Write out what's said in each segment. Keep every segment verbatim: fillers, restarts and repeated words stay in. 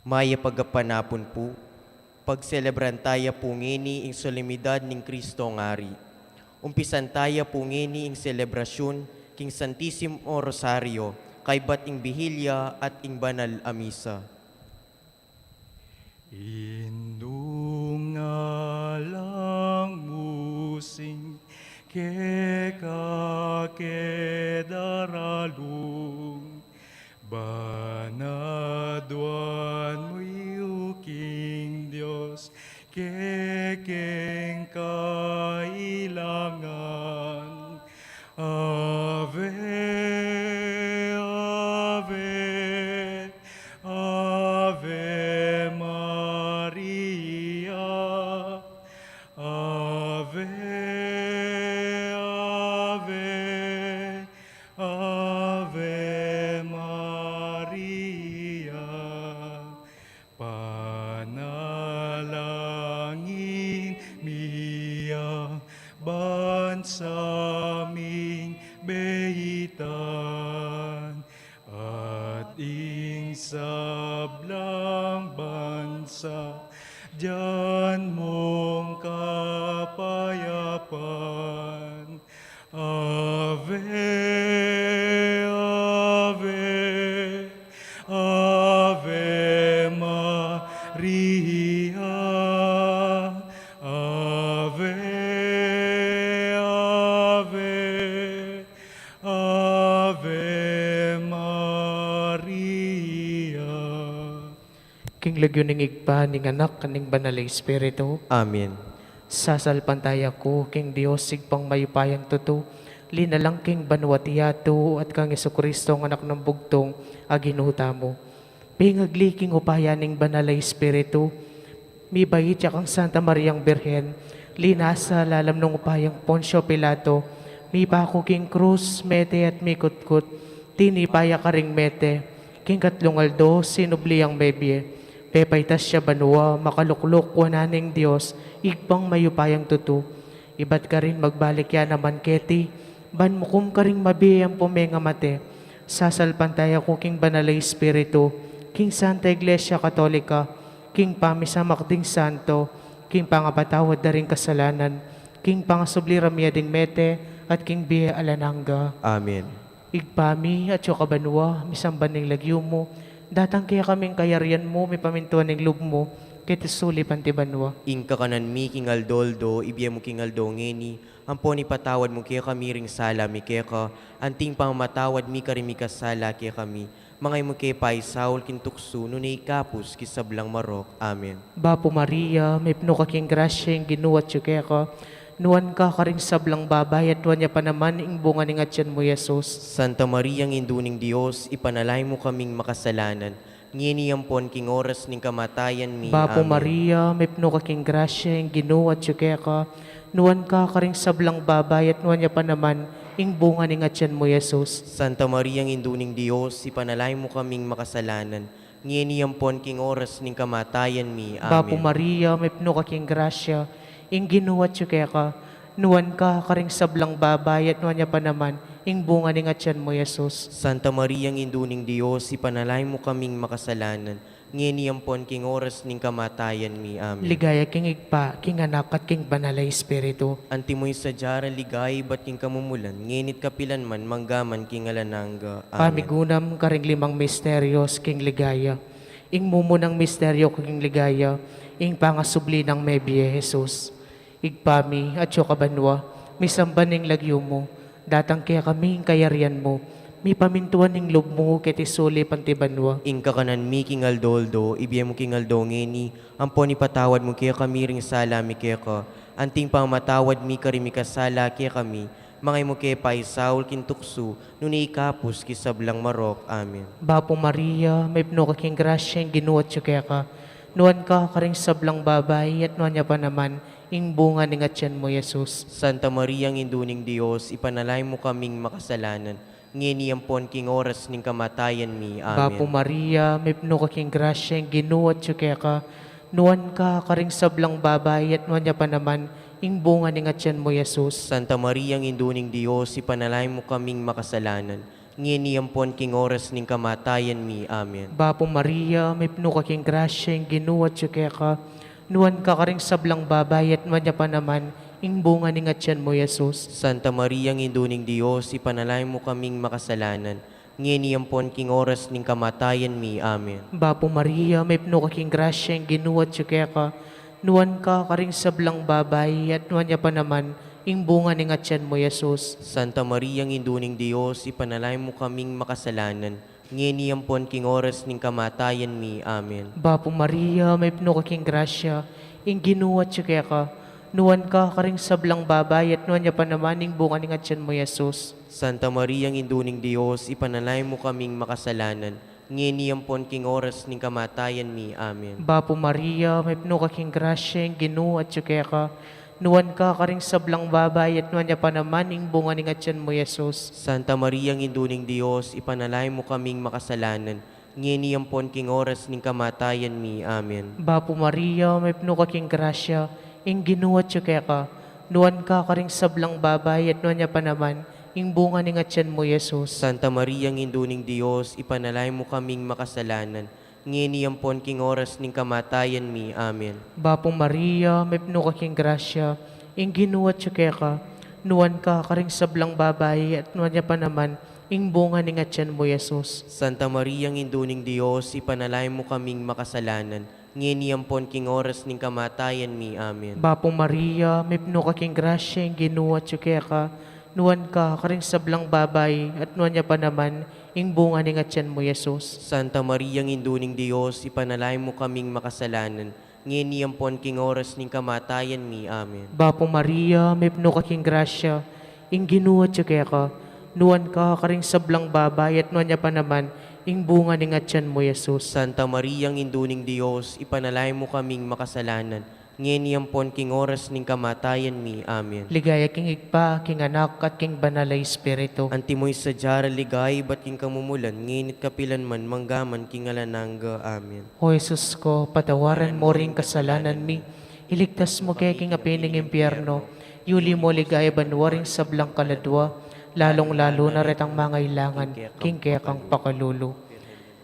Mayap a gapang apun pu, pagselebran taya pu ngeni ing solemnidad ning Kristong Ari. Umpisan taya pu ngeni ing selebrasyun king Santisimo Rosario, kaybat ing Bihilya at ing banal a misa. Indung alang musing keka ke daralung, banaduan mu yu king Dios, kekeng kailangan. Ave, Ave, Ave Maria. Ave, Ave, Ave Maria. Panalangin mi ya bansa ming beitan, at ing sablang bansa dyan mung kapayapan. Ave, Ave, Ave Maria. Ave, Ave, Ave Maria. King lagyu ning Ibpa, ning Anak, ning Banal a Espiritu. Amen. Sasalpantaya ku king Dios, Ibpang mayupayang tutu, linalang king banua at yatu, at kang Jesucristo, ang Anak nang bugtung a Ginu tamu. Pengagli king upaya ning Banal a Espiritu, mibait ya kang Santa Mariang Birhen, linasa lalam nung upayang Poncio Pilato, mipaku king krus, mete at mikutkut, tinipa ya karing mete, king katlung aldo sinubli yang mebie, pepaitas ya banua, makalukluk wanan ning Dios, Ibpang mayupayang tutu. Ibat karin magbalik ya naman keti, ban mukum karing mabie ampon mengamate. Sasalpantaya ku king Banal a Espiritu, king Santa Iglesia Katolika, king pamisamak ding santo, king pangapatawad da ring kasalanan, king pangasubli ramie ding mete, at king bie alang angga. Amen. Ibpa mi, atsu ka banua, misamban ing lagyu mu, datang kekami ing kayarian mu, mipamintuan ing lub mu, keti sulip anti banua. Ing kakanan mi king aldo-aldo, ibie mu king aldo ngeni, ampon ipatawad mu kekami ring sala mi keka, anting pamamatawad mi karing mikasala kekami. Manga e mu ke paisaul king tuksu, nune ikabus king sablang marok. Amen. Bapu Maria, mipnu ka king grasya, ing Ginu atyu keka, nuan ka karing sablang babai, at nuan ya pa naman ing bunga ning atyan mu, Jesus. Santa Maria, Indu ning Dios, ipanalangin mu kaming makasalanan, ngeni ampon king oras ning kamatayan mi. Bapu Amen. Maria, mipnu ka king grasya, ing Ginu atyu keka, nuan ka karing sablang babai, at nuan ya pa naman ing bunga ning atyan mu, Jesus. Santa Maria, Indu ning Dios, ipanalangin mu kaming makasalanan, ngeni ampon king oras ning kamatayan mi. Bapu Amen. Maria, mipnu ka king grasya, ing Ginu atyu keka, nuan ka karing sablang babai, at nuan ya pa naman ing bunga ning atyan mu, Jesus. Santa Maria, Indu ning Dios, ipanalangin mu kaming makasalanan, ngeni ampon king oras ning kamatayan mi. Amen. Ligaya king Ibpa, king Anak, at king Banal a Espiritu. Antimo ing sadya rang ligaya ibat king kamumulan, ngeni't kapilan man, mangga man king alang angga. Amen. Pamigunam karing limang misterios king ligaya. Ing mumunang misterio king ligaya, ing pangasubli nang mebie Jesus. Ibpa mi, atsu ka banua, misamban ing lagyu mu, datang kekami ing kayarian mu, mipamintuan ing lub mu keti sulip anti banua. Ing kakanan mi king aldo-aldo, ibie mu king aldo ngeni, ampon ipatawad mu kekami ring sala mi keka, anting pamamatawad mi karing mikasala kekami, manga e mu ke paisaul king tuksu, nune ikabus king sablang marok. Amen. Bapu Maria, mipnu ka king grasya, ing Ginu atyu keka, nuan ka karing sablang babai, at nuan ya pa naman ing bunga ning atyan mu, Jesus. Santa Maria, Indu ning Dios, ipanalangin mu kaming makasalanan, ngeni ampon king oras ning kamatayan mi. Amen. Bapu Maria, mipnu ka king grasya, ing Ginu atyu keka, nuan ka karing sablang babai, at nuan ya pa naman ing bunga ning atyan mu, Jesus. Santa Maria, Indu ning Dios, ipanalangin mu kaming makasalanan, ngeni ampon king oras ning kamatayan mi. Amen. Bapu Maria, mipnu ka king grasya, ing Ginu atyu keka, nuan ka karing sablang babai, at nuan ya pa naman ing bunga ning atyan mu, Jesus. Santa Maria, Indu ning Dios, ipanalangin mu kaming makasalanan, ngeni ampon king oras ning kamatayan mi. Amen. Bapu Maria, mipnu ka king grasya, ing Ginu atyu keka, nuan ka karing sablang babai, at nuan ya pa naman ing bunga ning atyan mu, Jesus. Santa Maria, Indu ning Dios, ipanalangin mu kaming makasalanan, ngeni ampon king oras ning kamatayan mi. Amen. Bapu Maria, mipnu ka king grasya, ing Ginu atyu keka, nuan ka karing sablang babai, at nuan ya pa naman ing bunga ning atyan mu, Jesus. Santa Maria, Indu ning Dios, ipanalangin mu kaming makasalanan, ngeni ampon king oras ning kamatayan mi. Amen. Bapu Maria, mipnu ka king grasya, ing Ginu atyu keka, nuan ka karing sablang babai, at nuan ya pa naman ing bunga ning atyan mu, Jesus. Santa Maria, Indu ning Dios, ipanalangin mu kaming makasalanan, ngeni ampon king oras ning kamatayan mi. Amen. Bapu Maria, mipnu ka king grasya, ing Ginu atyu keka, nuan ka karing sablang babai, at nuan ya pa naman ing bunga ning atyan mu, Jesus. Santa Maria, Indu ning Dios, ipanalangin mu kaming makasalanan, ngeni ampon king oras ning kamatayan mi. Amen. Bapu Maria, mipnu ka king grasya, ing Ginu atyu keka, nuan ka karing sablang babai, at nuan ya pa naman ing bunga ning atyan mu, Jesus. Santa Maria, Indu ning Dios, ipanalangin mu kaming makasalanan, ngeni ampon king oras ning kamatayan mi. Amen. Bapu Maria, mipnu ka king grasya, ing Ginu atyu keka, nuan ka karing sablang babai, at nuan ya pa naman ing bunga ning atyan mu, Jesus. Santa Maria, Indu ning Dios, ipanalangin mu kaming makasalanan, ngeni ampon king oras ning kamatayan mi. Amen. Bapu Maria, mipnu ka king grasya, ing Ginu atyu keka, nuan ka karing sablang babai, at nuan ya pa naman ing bunga ning atyan mu, Jesus. Santa Maria, Indu ning Dios, ipanalangin mu kaming makasalanan, ngeni ampon king oras ning kamatayan mi. Amen. Ligaya king Ibpa, king Anak, at king Banal a Espiritu. Antimo ing sadya rang ligaya ibat king kamumulan, ngeni at kapilan man, mangga man king alang angga. Amen. O Jesus ko, patawaran mu ring kasalanan mi, iligtas mu ke king api ning impyerno, yuli mu king ligaya banua ring sablang kaladua, lalung-lalu na retang mangailangan king kekang pakalulu.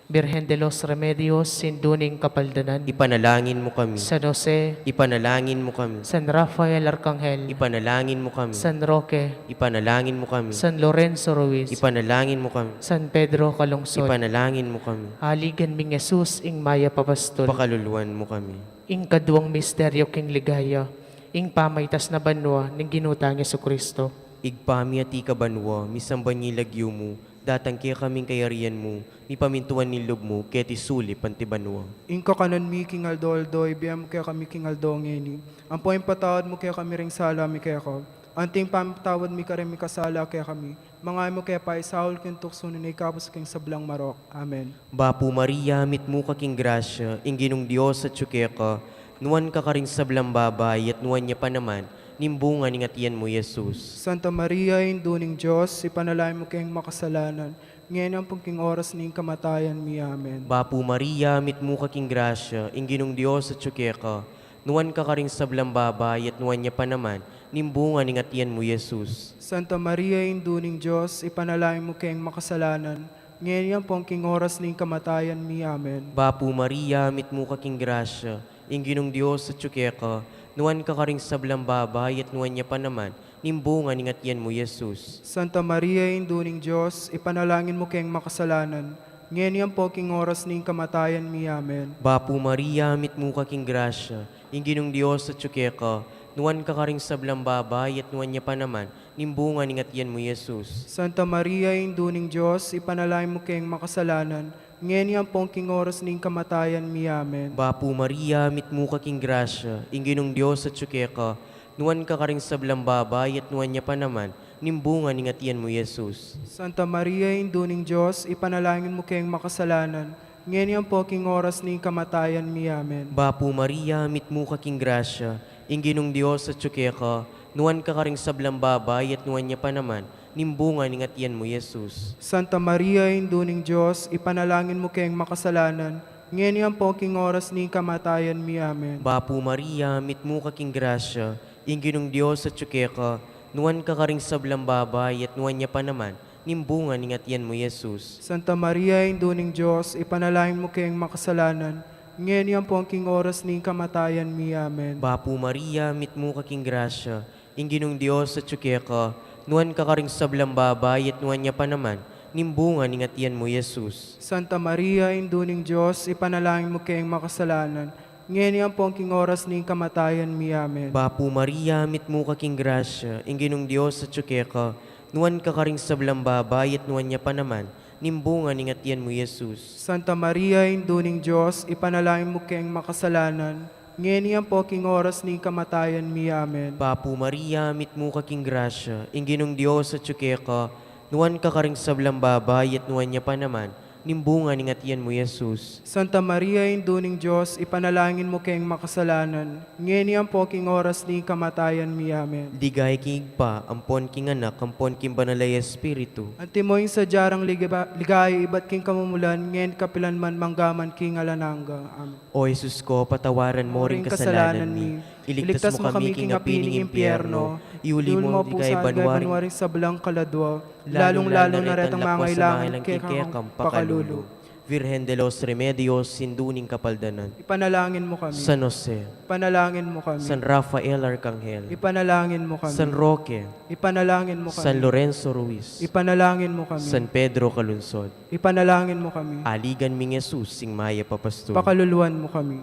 Birhen de los Remedios, Indu ning Kapaldanan, ipanalangin mu kami. San Jose, ipanalangin mu kami. San Rafael Arkanghel, ipanalangin mu kami. San Roque, ipanalangin mu kami. San Lorenzo Ruiz, ipanalangin mu kami. San Pedro Calungsod, ipanalangin mu kami. Aligan ming Jesus, ing mayap a pastol, pakaluluan mu kami. Ing kaduang misteryo king ligaya, ing pamaitas na banua ning Ginu tang Jesucristo. Ibpa mi, atiu ka banua, misamban ya ing lagyu mu, datang kekami ing kayarian mu, mipamintuan ing lub mu, keti sulip anti banua. Ing kakanan mi king aldo-aldo, ibie mu kekami king aldo ngeni. Ampo ipatawad mu kekami ring sala mi keka, anti ing pamamatawad mi karing mikasala kekami. Manga e mu ke paisaul king tuksu, nune ikabus mu kami king sablang marok. Amen. Bapu Maria, mitmu ka king grasya, ing Ginung Dios atyu keka, nuan ka karing sablang babai, at nuan ya pa naman ning bunga ning atian mu, Jesus. Santa Maria, Indu ning Dios, ipanalangin mu keng makasalanan, ngeni ampon king oras ning kamatayan mi. Amen. Bapu Maria, mitmu ka king grasya, ing Ginung Dios atyu keka, nuan ka karing sablang babai, at nuan ya pa naman ning bunga ning atian mu, Jesus. Santa Maria, Indu ning Dios, ipanalangin mu keng makasalanan, ngeni ampon king oras ning kamatayan mi. Amen. Bapu Maria, mitmu ka king grasya, ing Ginung Dios atyu keka, nuan ka karing sablang babai, at nuan ya pa naman ning bunga ning atian mu, Jesus. Santa Maria, Indu ning Dios, ipanalangin mu keng makasalanan, ngeni ampon king oras ning kamatayan mi. Amen. Bapu Maria, mitmu ka king grasya, ing Ginung Dios atyu keka, nuan ka karing sablang babai, at nuan ya pa naman ning bunga ning atian mu, Jesus. Santa Maria, Indu ning Dios, ipanalangin mu keng makasalanan, ngeni ampon king oras ning kamatayan mi. Amen. Bapu Maria, mitmu ka king grasya, ing Ginung Dios atyu keka, nuan ka karing sablang babai, at nuan ya pa naman ning bunga ning atian mu, Jesus. Santa Maria, Indu ning Dios, ipanalangin mu keng makasalanan, ngeni ampon king oras ning kamatayan mi. Amen. Bapu Maria, mitmu ka king grasya, ing Ginung Dios atyu keka, nuan ka karing sablang babai, at nuan ya pa naman ning bunga ning atian mu, Jesus. Santa Maria, Indu ning Dios, ipanalangin mu keng makasalanan, ngeni ampon king oras ning kamatayan mi. Amen. Bapu Maria, mitmu ka king grasya, ing Ginung Dios atyu keka, nuan ka karing sablang babai, at nuan ya pa naman ning bunga ning atian mu, Jesus. Santa Maria, Indu ning Dios, ipanalangin mu keng makasalanan, ngeni ampon king oras ning kamatayan mi. Amen. Bapu Maria, mitmu ka king grasya, ing Ginung Dios atyu keka, nuan ka karing sablang babai, at nuan ya pa naman ning bunga ning atian mu, Jesus. Santa Maria, Indu ning Dios, ipanalangin mu keng makasalanan, ngeni ampon king oras ning kamatayan mi. Amen. Bapu Maria, mitmu ka king grasya, ing Ginung Dios atyu keka, nuan ka karing sablang babai, at nuan ya pa naman ning bunga ning atian mu, Jesus. Santa Maria, Indu ning Dios, ipanalangin mu keng makasalanan, ngeni ampon king oras ning kamatayan mi. Amen. Bapu Maria, mitmu ka king grasya, ing Ginung Dios atyu keka, nuan ka karing sablang babai, at nuan ya pa naman ning bunga ning atian mu, Jesus. Santa Maria, Indu ning Dios, ipanalangin mu keng makasalanan, ngeni ampon king oras ning kamatayan mi. Amen. Ligaya king Ibpa, ampon king Anak, ampon king Banal a Espiritu. Antimo ing sadya rang ligiba-, ligaya ibat king kamumulan, ngeni kapilan man, manggaman king alang angga. Amen. O Jesus ko, patawaran mo ring kasalanan mi, iligtas mu kami king api ning impyerno, iuli mu king banua ring sablang kaladua, lalung-lalu na retang mangailangan king kekang pakalulu. Virgen de los Remedios, Indu ning Kapaldanan. Ipanalangin mu kami. San Jose. Ipanalangin mu kami. San Rafael Arcangel. Ipanalangin mu kami. San Roque. Ipanalangin mu kami. San Lorenzo Ruiz. Ipanalangin mu kami. San Pedro Calungsod. Ipanalangin mu kami. Aligan ming Jesus, ing mayap a pastul. Pakaluluan mu kami.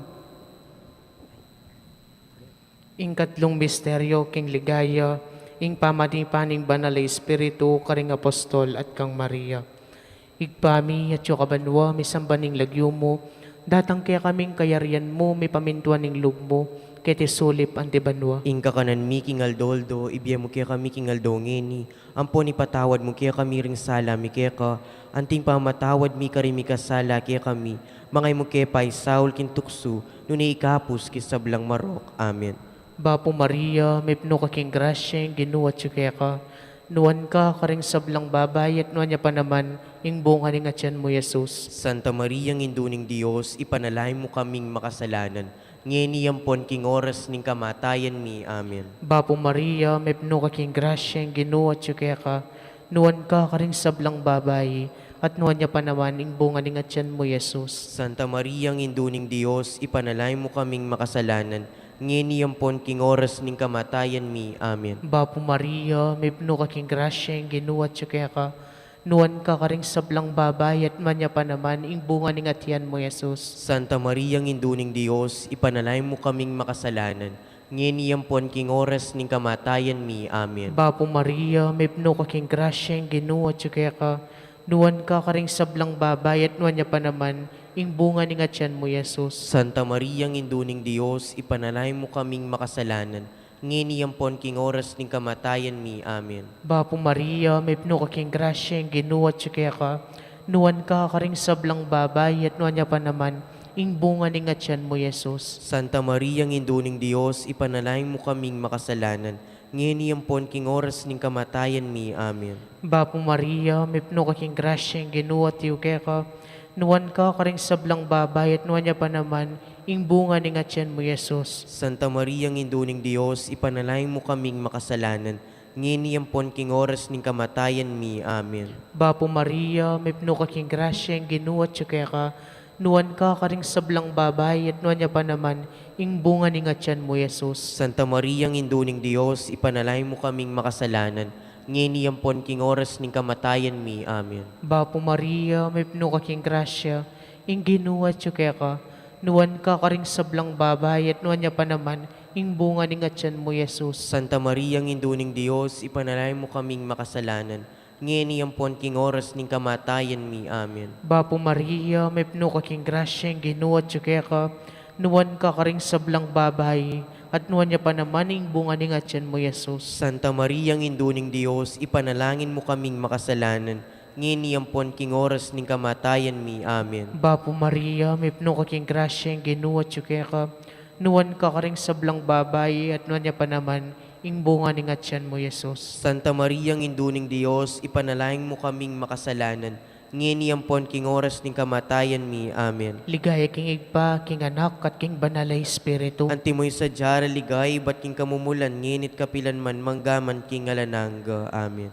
Ing katlung misteryo king ligaya, ing pamanipa ning Banal a Espiritu karing apostol at kang Maria. Ibpa mi, atyu ka banua, misamban ing lagyu mu, datang kekami ing kayarian mu, mipamintuan ing lub mu, keti sulip anti banua. Ing kakanan mi king aldo-aldo, ibie mu kekami king aldo ngeni, ampon ipatawad mu kekami ring sala mi keka, anti ing pamamatawad mi karing mikasala kekami, manga e mu ke paisaul king tuksu, nune ikabus king sablang marok. Amen. Bapu Maria, mipnu ka king grasya, ing Ginu atyu keka, nuan ka karing sablang babai, at nuan ya pa naman ing bunga ning atian mu, Jesus. Santa Maria, Indu ning Dios, ipanalangin mu kaming makasalanan, ngeni ampon king oras ning kamatayan mi. Amen. Bapu Maria, mipnu ka king grasya, ing Ginu atyu keka, nuan ka karing sablang babai, at nuan ya pa naman ing bunga ning atian mu, Jesus. Santa Maria, Indu ning Dios, ipanalangin mu kaming makasalanan, ngeni ampon king oras ning kamatayan mi. Amen. Bapu Maria, mipnu ka king grasya, ing Ginu atyu keka, nuan ka karing sablang babai, at nuan ya pa naman ing bunga ning atian mu, Jesus. Santa Maria, Indu ning Dios, ipanalangin mu kaming makasalanan, ngeni ampon king oras ning kamatayan mi. Amen. Bapu Maria, mipnu ka king grasya, ing Ginu atyu keka, nuan ka karing sablang babai, at nuan ya pa naman ing bunga ning atian mu, Jesus. Santa Maria, Indu ning Dios, ipanalangin mu kaming makasalanan, ngeni ampon king oras ning kamatayan mi. Amen. Bapu Maria, mipnu ka king grasya, ing Ginu atyu keka, nuan ka karing sablang babai, at nuan ya pa naman ing bunga ning atian mu, Jesus. Santa Maria, Indu ning Dios, ipanalangin mu kaming makasalanan, ngeni ampon king oras ning kamatayan mi. Amen. Bapu Maria, mipnu ka king grasya, ing Ginu atyu keka, nuan ka karing sablang babai, at nuan ya pa naman ing bunga ning atian mu, Jesus. Santa Maria, Indu ning Dios, ipanalangin mu kaming makasalanan, ngeni ampon king oras ning kamatayan mi. Amen. Bapu Maria, mipnu ka king grasya, ing Ginu atyu keka, nuan ka karing sablang babai, at nuan ya pa naman ing bunga ning atian mu, Jesus. Santa Maria, Indu ning Dios, ipanalangin mu kaming makasalanan, ngeni ampon king oras ning kamatayan mi. Amen. Bapu Maria, mipnu ka king grasya, ing Ginu atyu keka, nuan ka karing sablang babai, at nuan ya pa naman ing bunga ning atian mu, Jesus. Santa Maria, Indu ning Dios, ipanalangin mu kaming makasalanan, ngeni ampon king oras ning kamatayan mi. Amen. Bapu Maria, mipnu ka king grasya, ing Ginu atyu keka, nuan ka karing sablang babai, at nuan ya pa naman ing bunga ning atian mu, Jesus. Santa Maria, Indu ning Dios, ipanalangin mu kaming makasalanan, ngeni ampon king oras ning kamatayan mi. Amen. Bapu Maria, mipnu ka king grasya, ing Ginu atyu keka, nuan ka karing sablang babai, at nuan ya pa naman ing bunga ning atian mu, Jesus. Santa Maria, Indu ning Dios, ipanalangin mu kaming makasalanan, ngeni ampon king oras ning kamatayan mi. Amen. Ligaya king Ibpa, king Anak, at king Banal a Espiritu. Antimo ing sadya rang ligaya ibat king kamumulan, ngeni at kapilan man, manggaman king alang angga. Amen.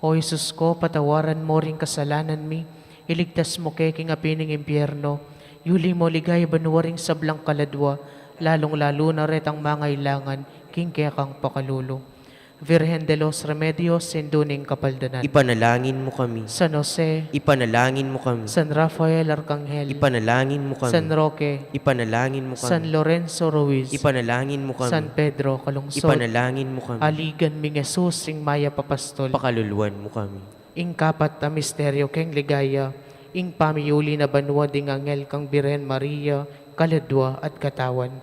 O Jesus ko, patawaran mo ring kasalanan mi, iligtas mo ke king api ning impyerno, iuli mo king ligaya banua ring sablang kaladua, lalung-lalu na retang mangailangan king kekang pakalulu. Virgen de los Remedios, Indu ning Kapaldanan. Ipanalangin mo kami. San Jose. Ipanalangin mo kami. San Rafael Arkanghel. Ipanalangin mo kami. San Roque. Ipanalangin mo kami. San Lorenzo Ruiz. Ipanalangin mo kami. San Pedro Calungsod. Ipanalangin mo kami. Aligan ming Jesus, ing mayap a pastol. Pakaluluan mo kami. Ing kapat a misteryo king ligaya, ing pamiuli na banua ding anghel kang Birhen Maria, kaladua at katawan.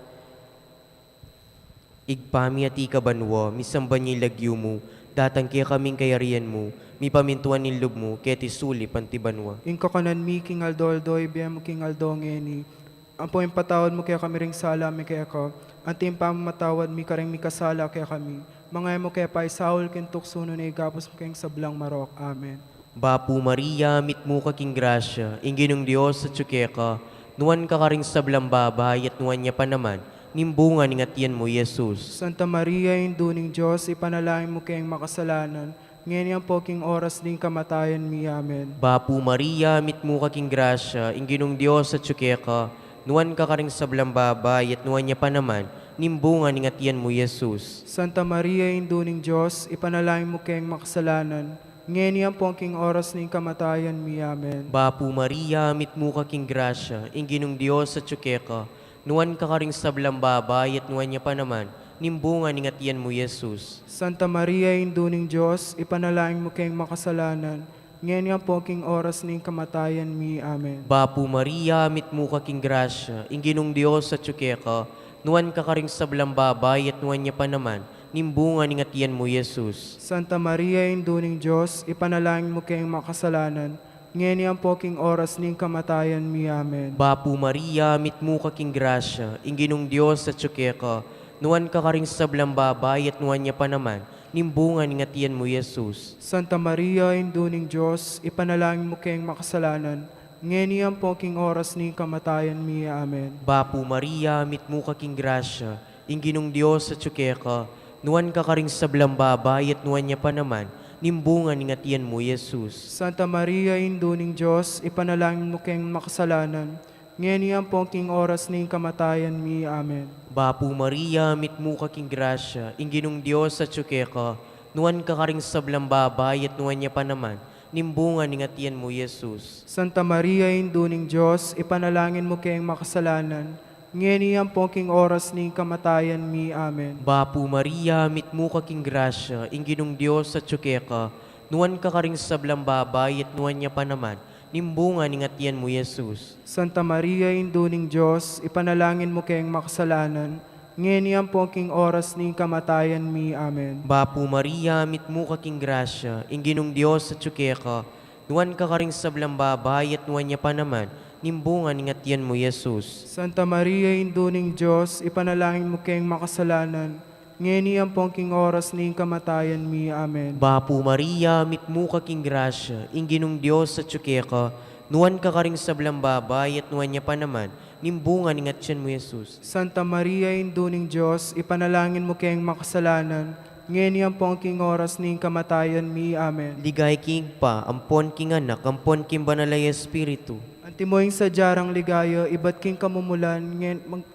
Ibpa mi, atiu ka banua, misamban ya ing lagyu mu, datang kekami ing kayarian mu, mipamintuan ing lub mu, keti sulip anti banua. Ing kakanan mi king aldo-aldo, ibie mu king aldo ngeni. Ampo ipatawad mu kekami ring sala mi keka, anti ing pamamatawad mi karing mikasala kekami. Manga e mu ke paisaul king tuksu, nune ikabus mu ke king sablang marok. Amen. Bapu Maria, mitmu ka king grasya, ing Ginung Dios atyu keka, nuan ka karing sablang babai, at nuan ya pa naman ning bunga ning atian mu, i Jesus. Santa Maria, Indu ning Dios, ipanalangin mu keng makasalanan, ngeni ampo king oras ning kamatayan mi. Amen. Bapu Maria, mitmu ka king grasya, ing Ginung Dios atyu keka, nuan ka karing sablang babai, at nuan ya pa naman ning bunga ning atian mu, i Jesus. Santa Maria, Indu ning Dios, ipanalangin mu keng makasalanan, ngeni ampo king oras ning kamatayan mi. Amen. Bapu Maria, mitmu ka king grasya, ing Ginung Dios atyu keka, nuan ka karing sablang babai, at nuan ya pa naman ning bunga ning atian mu, i Jesus. Santa Maria, Indu ning Dios, ipanalangin mu keng makasalanan, ngeni ampo king oras ning kamatayan mi. Amen. Bapu Maria, mitmu ka king grasya, ing Ginung Dios atyu keka, nuan ka karing sablang babai, at nuan ya pa naman ning bunga ning atian mu, i Jesus. Santa Maria, Indu ning Dios, ipanalangin mu keng makasalanan, ngeni ampo king oras ning kamatayan mi. Amen. Bapu Maria, mitmu ka king grasya, ing Ginung Dios atyu keka, nuan ka karing sablang babai, at nuan ya pa naman ning bunga ning atian mu, i Jesus. Santa Maria, Indu ning Dios, ipanalangin mu keng makasalanan, ngeni ampo king oras ning kamatayan mi. Amen. Bapu Maria, mitmu ka king grasya, ing Ginung Dios atyu keka, nuan ka karing sablang babai, at nuan ya pa naman ning bunga ning atian mu, i Jesus. Santa Maria, Indu ning Dios, ipanalangin mu keng makasalanan, ngeni ampo king oras ning kamatayan mi. Amen. Bapu Maria, mitmu ka king grasya, ing Ginung Dios atyu keka, nuan ka karing sablang babai, at nuan ya pa naman ning bunga ning atian mu, i Jesus. Santa Maria, Indu ning Dios, ipanalangin mu keng makasalanan, ngeni ampo king oras ning kamatayan mi. Amen. Bapu Maria, mitmu ka king grasya, ing Ginung Dios atyu keka, nuan ka karing sablang babai, at nuan ya pa naman ning bunga ning atian mu, i Jesus. Santa Maria, Indu ning Dios, ipanalangin mu keng makasalanan, ngeni ampo king oras ning kamatayan mi. Amen. Bapu Maria, mitmu ka king grasya, ing Ginung Dios atyu keka, nuan ka karing sablang babai, at nuan ya pa naman ning bunga ning atian mu, i Jesus. Santa Maria, Indu ning Dios, ipanalangin mu keng makasalanan, ngeni ampo king oras ning kamatayan mi. Amen. Bapu Maria, mitmu ka king grasya, ing Ginung Dios atyu keka, nuan ka karing sablang babai, at nuan ya pa naman ning bunga ning atian mu, i Jesus. Santa Maria, Indu ning Dios, ipanalangin mu keng makasalanan, ngeni ampo king oras ning kamatayan mi. Amen. Ligaya king Ibpa, ampon king Anak, ampon king Banal a Espiritu. Antimo ing sadya rang ligaya ibat king kamumulan, ngen, mang-,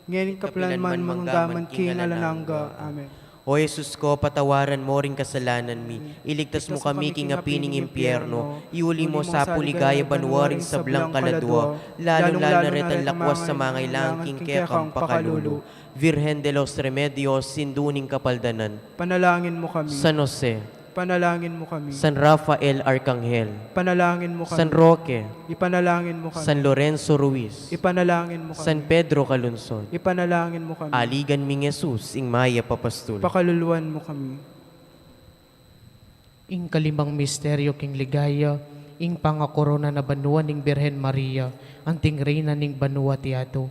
ngeni kapilan man, manggaman king alang angga. Amen. O Jesus ko, patawaran mo ring kasalanan mi, iligtas mo kami king api ning impyerno, iuli mo sa pu king ligaya banua ring sablang kaladua, lalung-lalu na retang lakuas a mangailangan king kekang pakalulu. Virgen de los Remedios, Indu ning Kapaldanan. Panalangin mo kami. San Jose. Panalangin mo kami. San Rafael Arkanghel. Panalangin mo kami. San Roque. Ipanalangin mo kami. San Lorenzo Ruiz. Ipanalangin mo kami. San Pedro Calungsod. Ipanalangin mo kami. Aligan ming Jesus, ing mayap a pastul. Pakaluluan mo kami. Ing kalimang misteryo king ligaya, ing pangakorona na banua ning Birhen Maria, anting Reyna ning banua at yatu.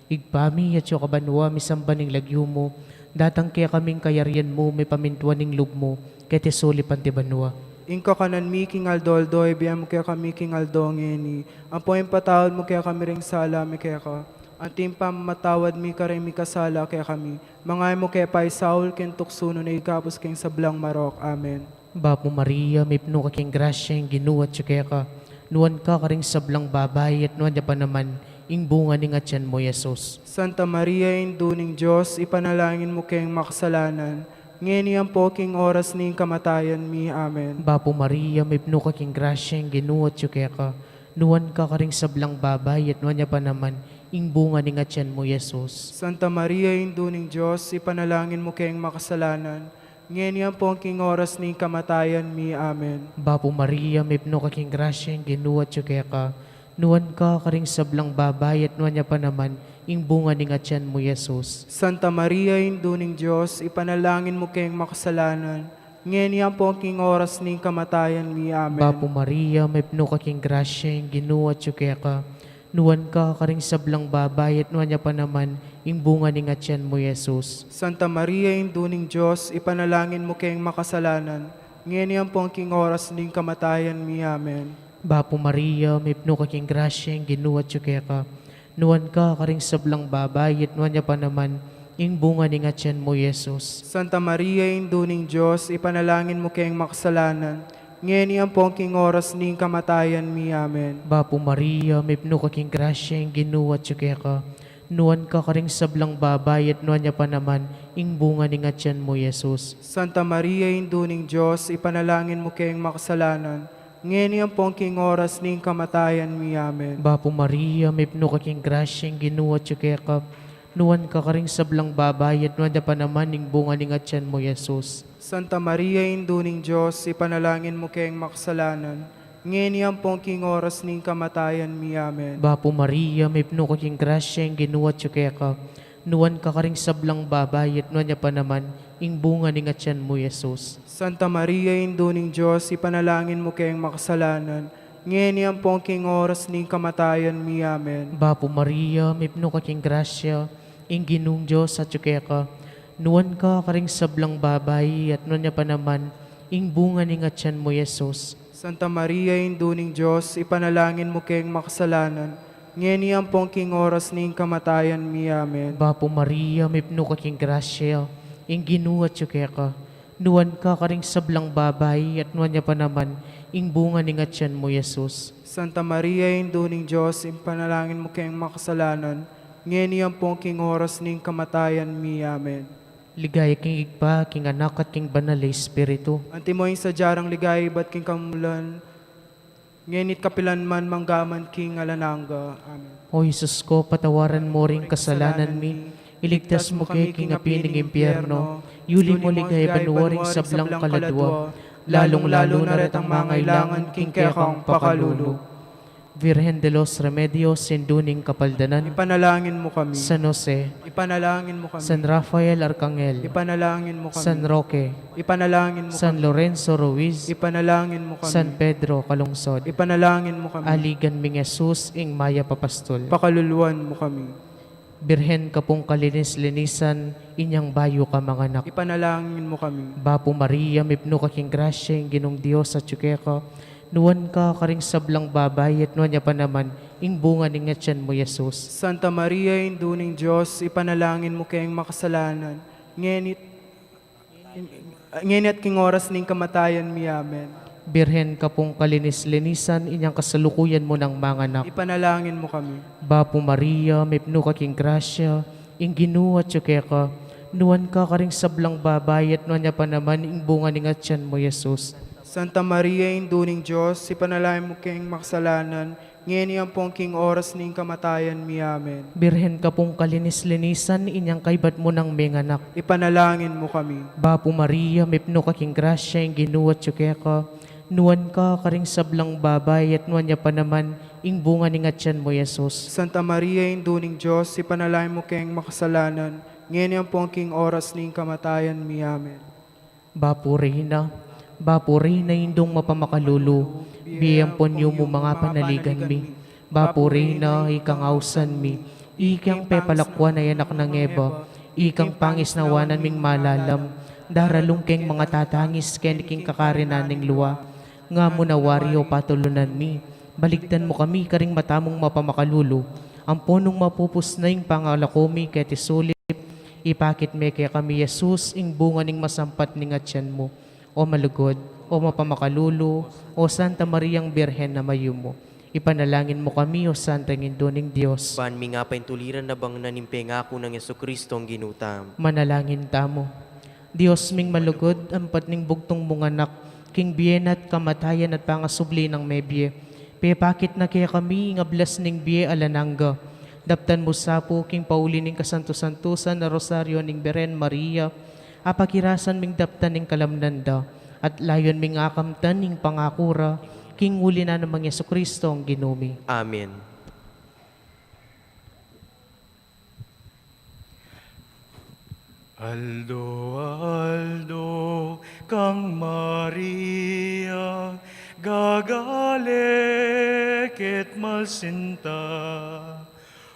Ibpa mi, atyu ka banua, misamban ing lagyu mu, datang kekami ing kayarian mu, mipamintuan ing lub mu, keti sulip anti banua. Ing kakanan mi king aldo-aldo, ibie mu kekami king aldo ngeni, ampo ipatawad mu kekami ring sala mi keka, anti ing pamamatawad mi karing mikasala kekami, manga e mu ke paisaul king tuksu, nune ikabus king sablang marok. Amen. Bapu Maria, mipnu ka king grasya, ing Ginu atyu keka. Nuan ka karing sablang babai, at nuan ya pa naman ing bunga ning atyan mu, Jesus. Santa Maria, Indu ning Dios, ipanalangin mu keng makasalanan, ngeni ampo king oras ning kamatayan mi. Amen. Bapu Maria, mipnu ka king grasya, ing Ginu atyu keka. Nuan ka karing sablang babai, at nuan ya pa naman ing bunga ning atyan mu, Jesus. Santa Maria, Indu ning Dios, ipanalangin mu keng makasalanan, ngeni ampo king oras ning kamatayan mi. Amen. Bapu Maria, mipnu ka king grasya, ing Ginu atyu keka. Nuan ka karing sablang babai, at nuan ya pa naman ing bunga ning atyan mu, Jesus. Santa Maria, Indu ning Dios, ipanalangin mu keng makasalanan, ngeni ampo king oras ning kamatayan mi. Amen. Bapu Maria, mipnu ka king grasya, ing Ginu atyu keka. Nuan ka karing sablang babai, at nuan ya pa naman ing bunga ning atyan mu, Jesus. Santa Maria, Indu ning Dios, ipanalangin mu keng makasalanan, ngeni ampo king oras ning kamatayan mi. Amen. Bapu Maria, mipnu ka king grasya, ing Ginu atyu keka. Nuan ka karing sablang babai, at nuan ya pa naman ing bunga ning atyan mu, Jesus. Santa Maria, Indu ning Dios, ipanalangin mu keng makasalanan, ngeni ampo king oras ning kamatayan mi. Amen. Bapu Maria, mipnu ka king grasya, ing Ginu atyu keka. Nuan ka karing sablang babai, at nuan ya pa naman ing bunga ning atyan mu, Jesus. Santa Maria, Indu ning Dios, ipanalangin mu keng makasalanan, ngeni ampo king oras ning kamatayan mi. Amen. Bapu Maria, mipnu ka king grasya, ing Ginu atyu keka. Nuan ka karing sablang babai, at nuan ya pa naman ing bunga ning atyan mu, Jesus. Santa Maria, Indu ning Dios, ipanalangin mu keng makasalanan, ngeni ampo king oras ning kamatayan mi. Amen. Bapu Maria, mipnu ka king grasya, ing Ginu atyu keka. Nuan ka karing sablang babai, at nuan ya pa naman ing bunga ning atyan mu, Jesus. Santa Maria, Indu ning Dios, ipanalangin mu keng makasalanan, ngeni ampo king oras ning kamatayan mi. Amen. Bapu Maria, mipnu ka king grasya, ing Ginung Dios atyu keka. Nuan ka karing sablang babai, at nuan ya pa naman ing bunga ning atyan mu, Jesus. Santa Maria, Indu ning Dios, ipanalangin mu keng makasalanan, ngeni ampo king oras ning kamatayan mi. Amen. Bapu Maria, mipnu ka king grasya, ing Ginu atyu keka. Nuan ka karing sablang babai, at nuan ya pa naman ing bunga ning atyan mu, Jesus. Santa Maria, Indu ning Dios, ipanalangin mu keng makasalanan, ngeni ampo king oras ning kamatayan mi. Amen. Ligaya king Ibpa, king Anak, at king Banal a Espiritu. Antimo ing sadya rang ligaya ibat king kamulan, ngeni't kapilan man, mangga man king alang angga. Amen. O Jesus ko, patawaran mu ring kasalanan mi, iligtas mu kami king api ning impyerno, yuli mu king banua ring sablang kaladua, lalung-lalu na retang mangailangan king kekang pakalulu. Virgen de los Remedios, Indu ning Kapaldanan. Ipanalangin mu kami. San Jose. Ipanalangin mu kami. San Rafael Arcangel. Ipanalangin mu kami. San Roque. Ipanalangin mu kami. San Lorenzo Ruiz. Ipanalangin mu kami. San Pedro Calungsod. Ipanalangin mu kami. Aligan ming Jesus, ing mayap a pastul. Pakaluluan mu kami. Birhen ka pung kalinis-linisan, inyang bayu ka manganak. Ipanalangin mu kami. Bapu Maria, mipnu ka king grasya, ing Ginung Dios atyu keka. Nuan ka karing sablang babai, at nuan ya pa naman ing bunga ning atyan mu, Jesus. Santa Maria, Indu ning Dios, ipanalangin mu keng makasalanan, ngeni't, ngeni't king oras ning kamatayan mi. Amen. Birhen ka pung kalinis-linisan, inyang kasalukuyan mu nang manganak. Ipanalangin mu kami. Bapu Maria, mipnu ka king grasya, ing Ginu atyu keka. Nuan ka karing sablang babai, at nuan ya pa naman ing bunga ning atyan mu, Jesus. Santa Maria, Indu ning Dios, ipanalangin mu keng makasalanan, ngeni ampong king oras ning kamatayan mi. Amen. Birhen ka pung kalinis-linisan, inyang kaybat mu nang menganak. Ipanalangin mu kami. Bapu Maria, mipnu ka king grasya, ing Ginu atyu keka. Nuan ka karing sablang babai, at nuan ya pa naman ing bunga ning atyan mu, Jesus. Santa Maria, Indu ning Dios, ipanalangin mu keng makasalanan, ngeni ampong king oras ning kamatayan mi. Amen. Bapu Reyna, Bapu Reyna, Indung mapamakalulu, bie ampon yumu manga panaligan mi. Bapu Reyna, ikang ausan mi, ikang pepalakuan a anak nang Eva, ikang pangisnawanan ming malalam, daralung keng mangatatangis keni king kakarinan ning lua. Nga mu na wari, o patulunan mi, baligtan mu kami karing mata mung mapamakalulu, ampon nung mapupus na ing pangalako mi keti sulip, ipakit me kekami Jesus, ing bunga ning masampat ning atyan mu. O malugud, O mapamakalulu, o Santa Mariang Birhen a mayumu, ipanalangin mu kami, o Santang Indu ning Dios. Ban mi nga paintuliran na bang na ning pengaku nang Jesucristong Ginu tamu. Manalangin tamu. Dios ming malugud, ampat ning bugtung mung Anak, king bie na at kamatayan at pangasubli nang mebie, pepakit na kekami ing ablas ning bie alang angga. Daptan mu sa pu king pauli ning kasantu-santusan a Rosario ning Birhen Maria, apakirasan ming daptan ing kalamnan da, at layun ming akamtan ing pangaku ra, king uli na nang Jesucristong Ginu mi. Amen. Aldo-aldo kang Maria, gagale ket malsinta,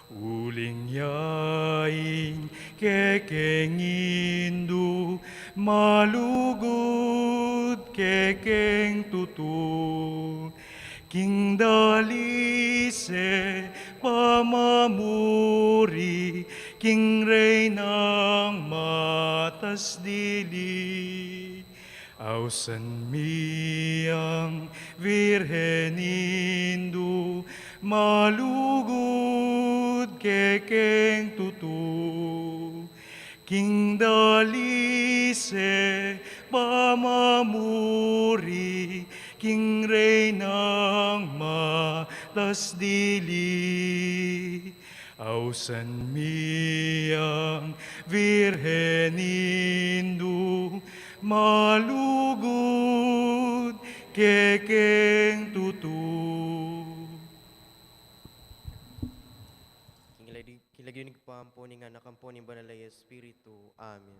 uling ya ing kekeng Indu, malugud kekeng tutu. King dalise pamamuri, king Reynang matas dili. Ausan mi yang Virgen Indu, malugud kekeng tutu. King dalise pamamuri, king Reynang matas dili. Ausan mi yang Virgen Indu, malugud kekeng tutu. King lagyu, king lagyu ning Ibpa, ampo ning Anak, ampo ning Banal a Espiritu. Amen.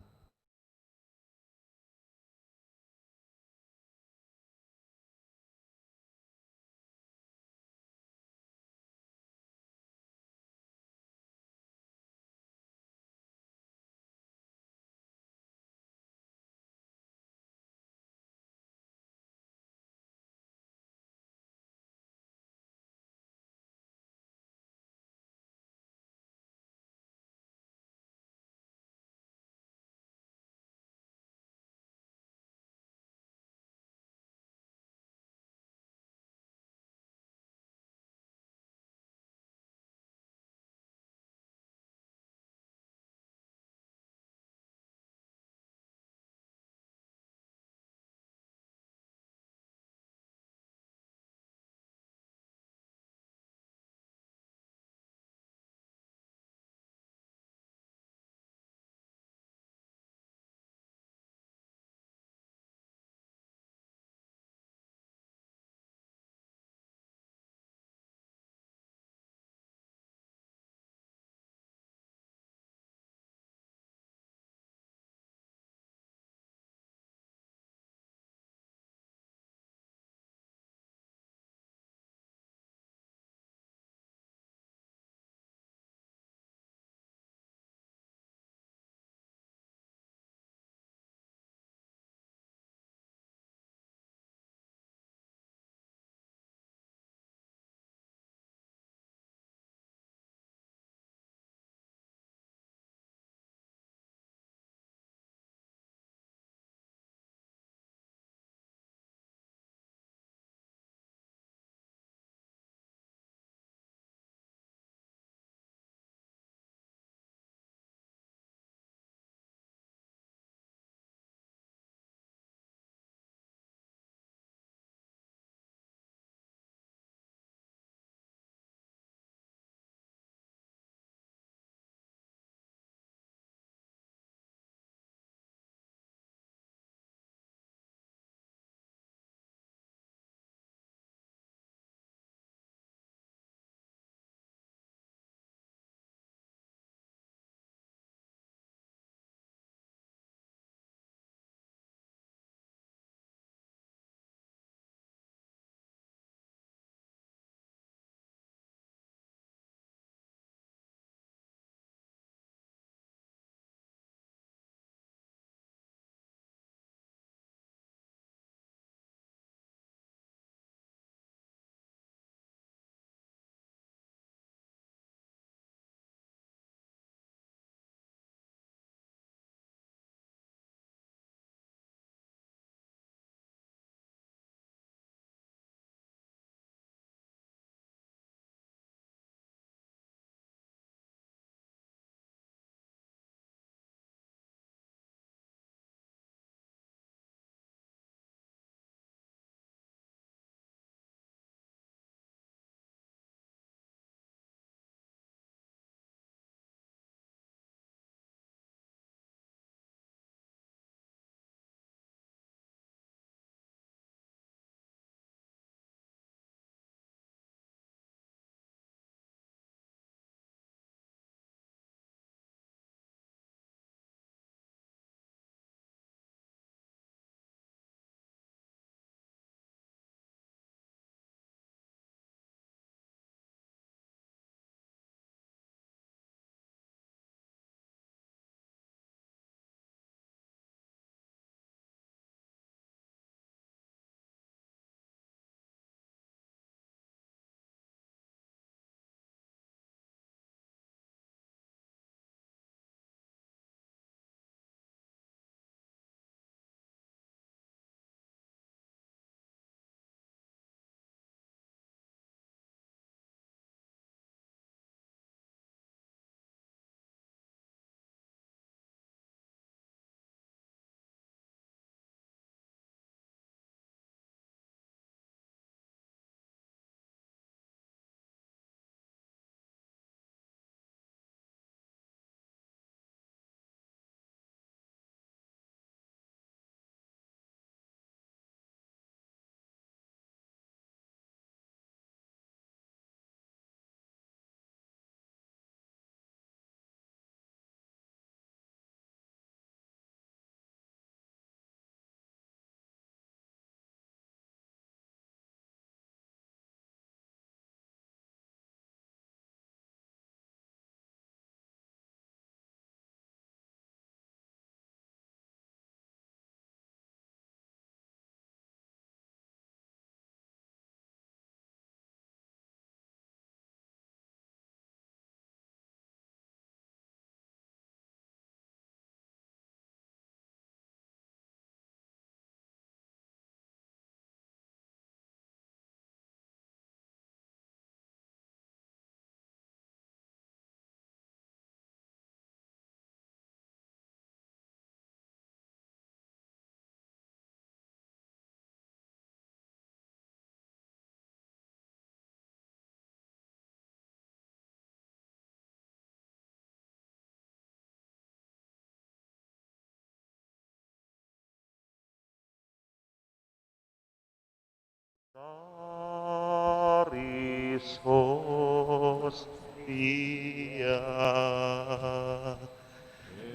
hostia,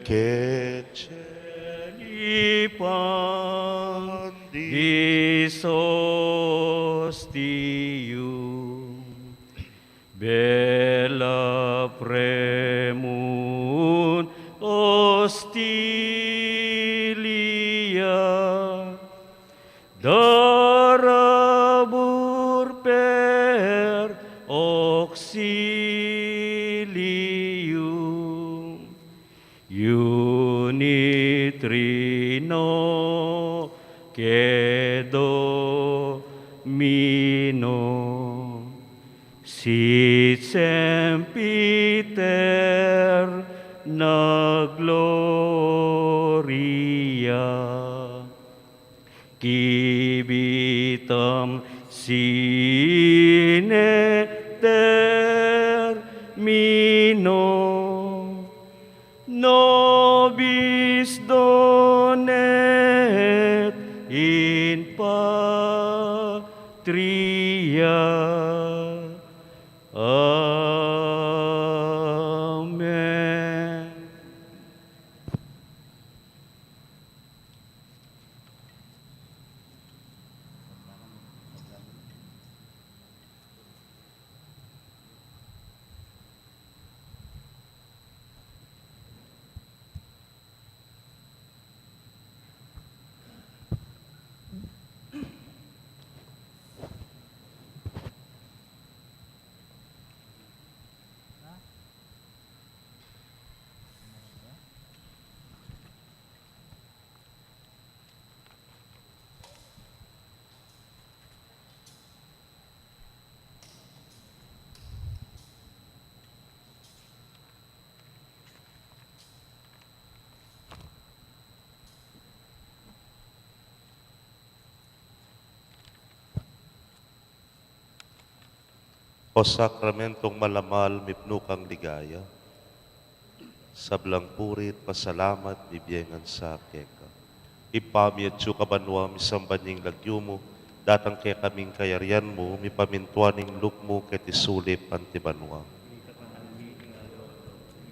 que celi pandis hostium, bella premunt hostilia, darabur per auxilium iuni Trino que Domino, sit semper aeterna gloria, qui vitam sine termino nobis donet in patria. Amen. O sakramentong malamal, mipnu kang ligaya. Sablang puri't pasalamat mibie ngan sa keka. Ibpa mi atsu ka banua, misamban ya ing lagyu mu, datang kekami ing kayarian mu, mipamintuan ing lub mu keti sulip anti banua.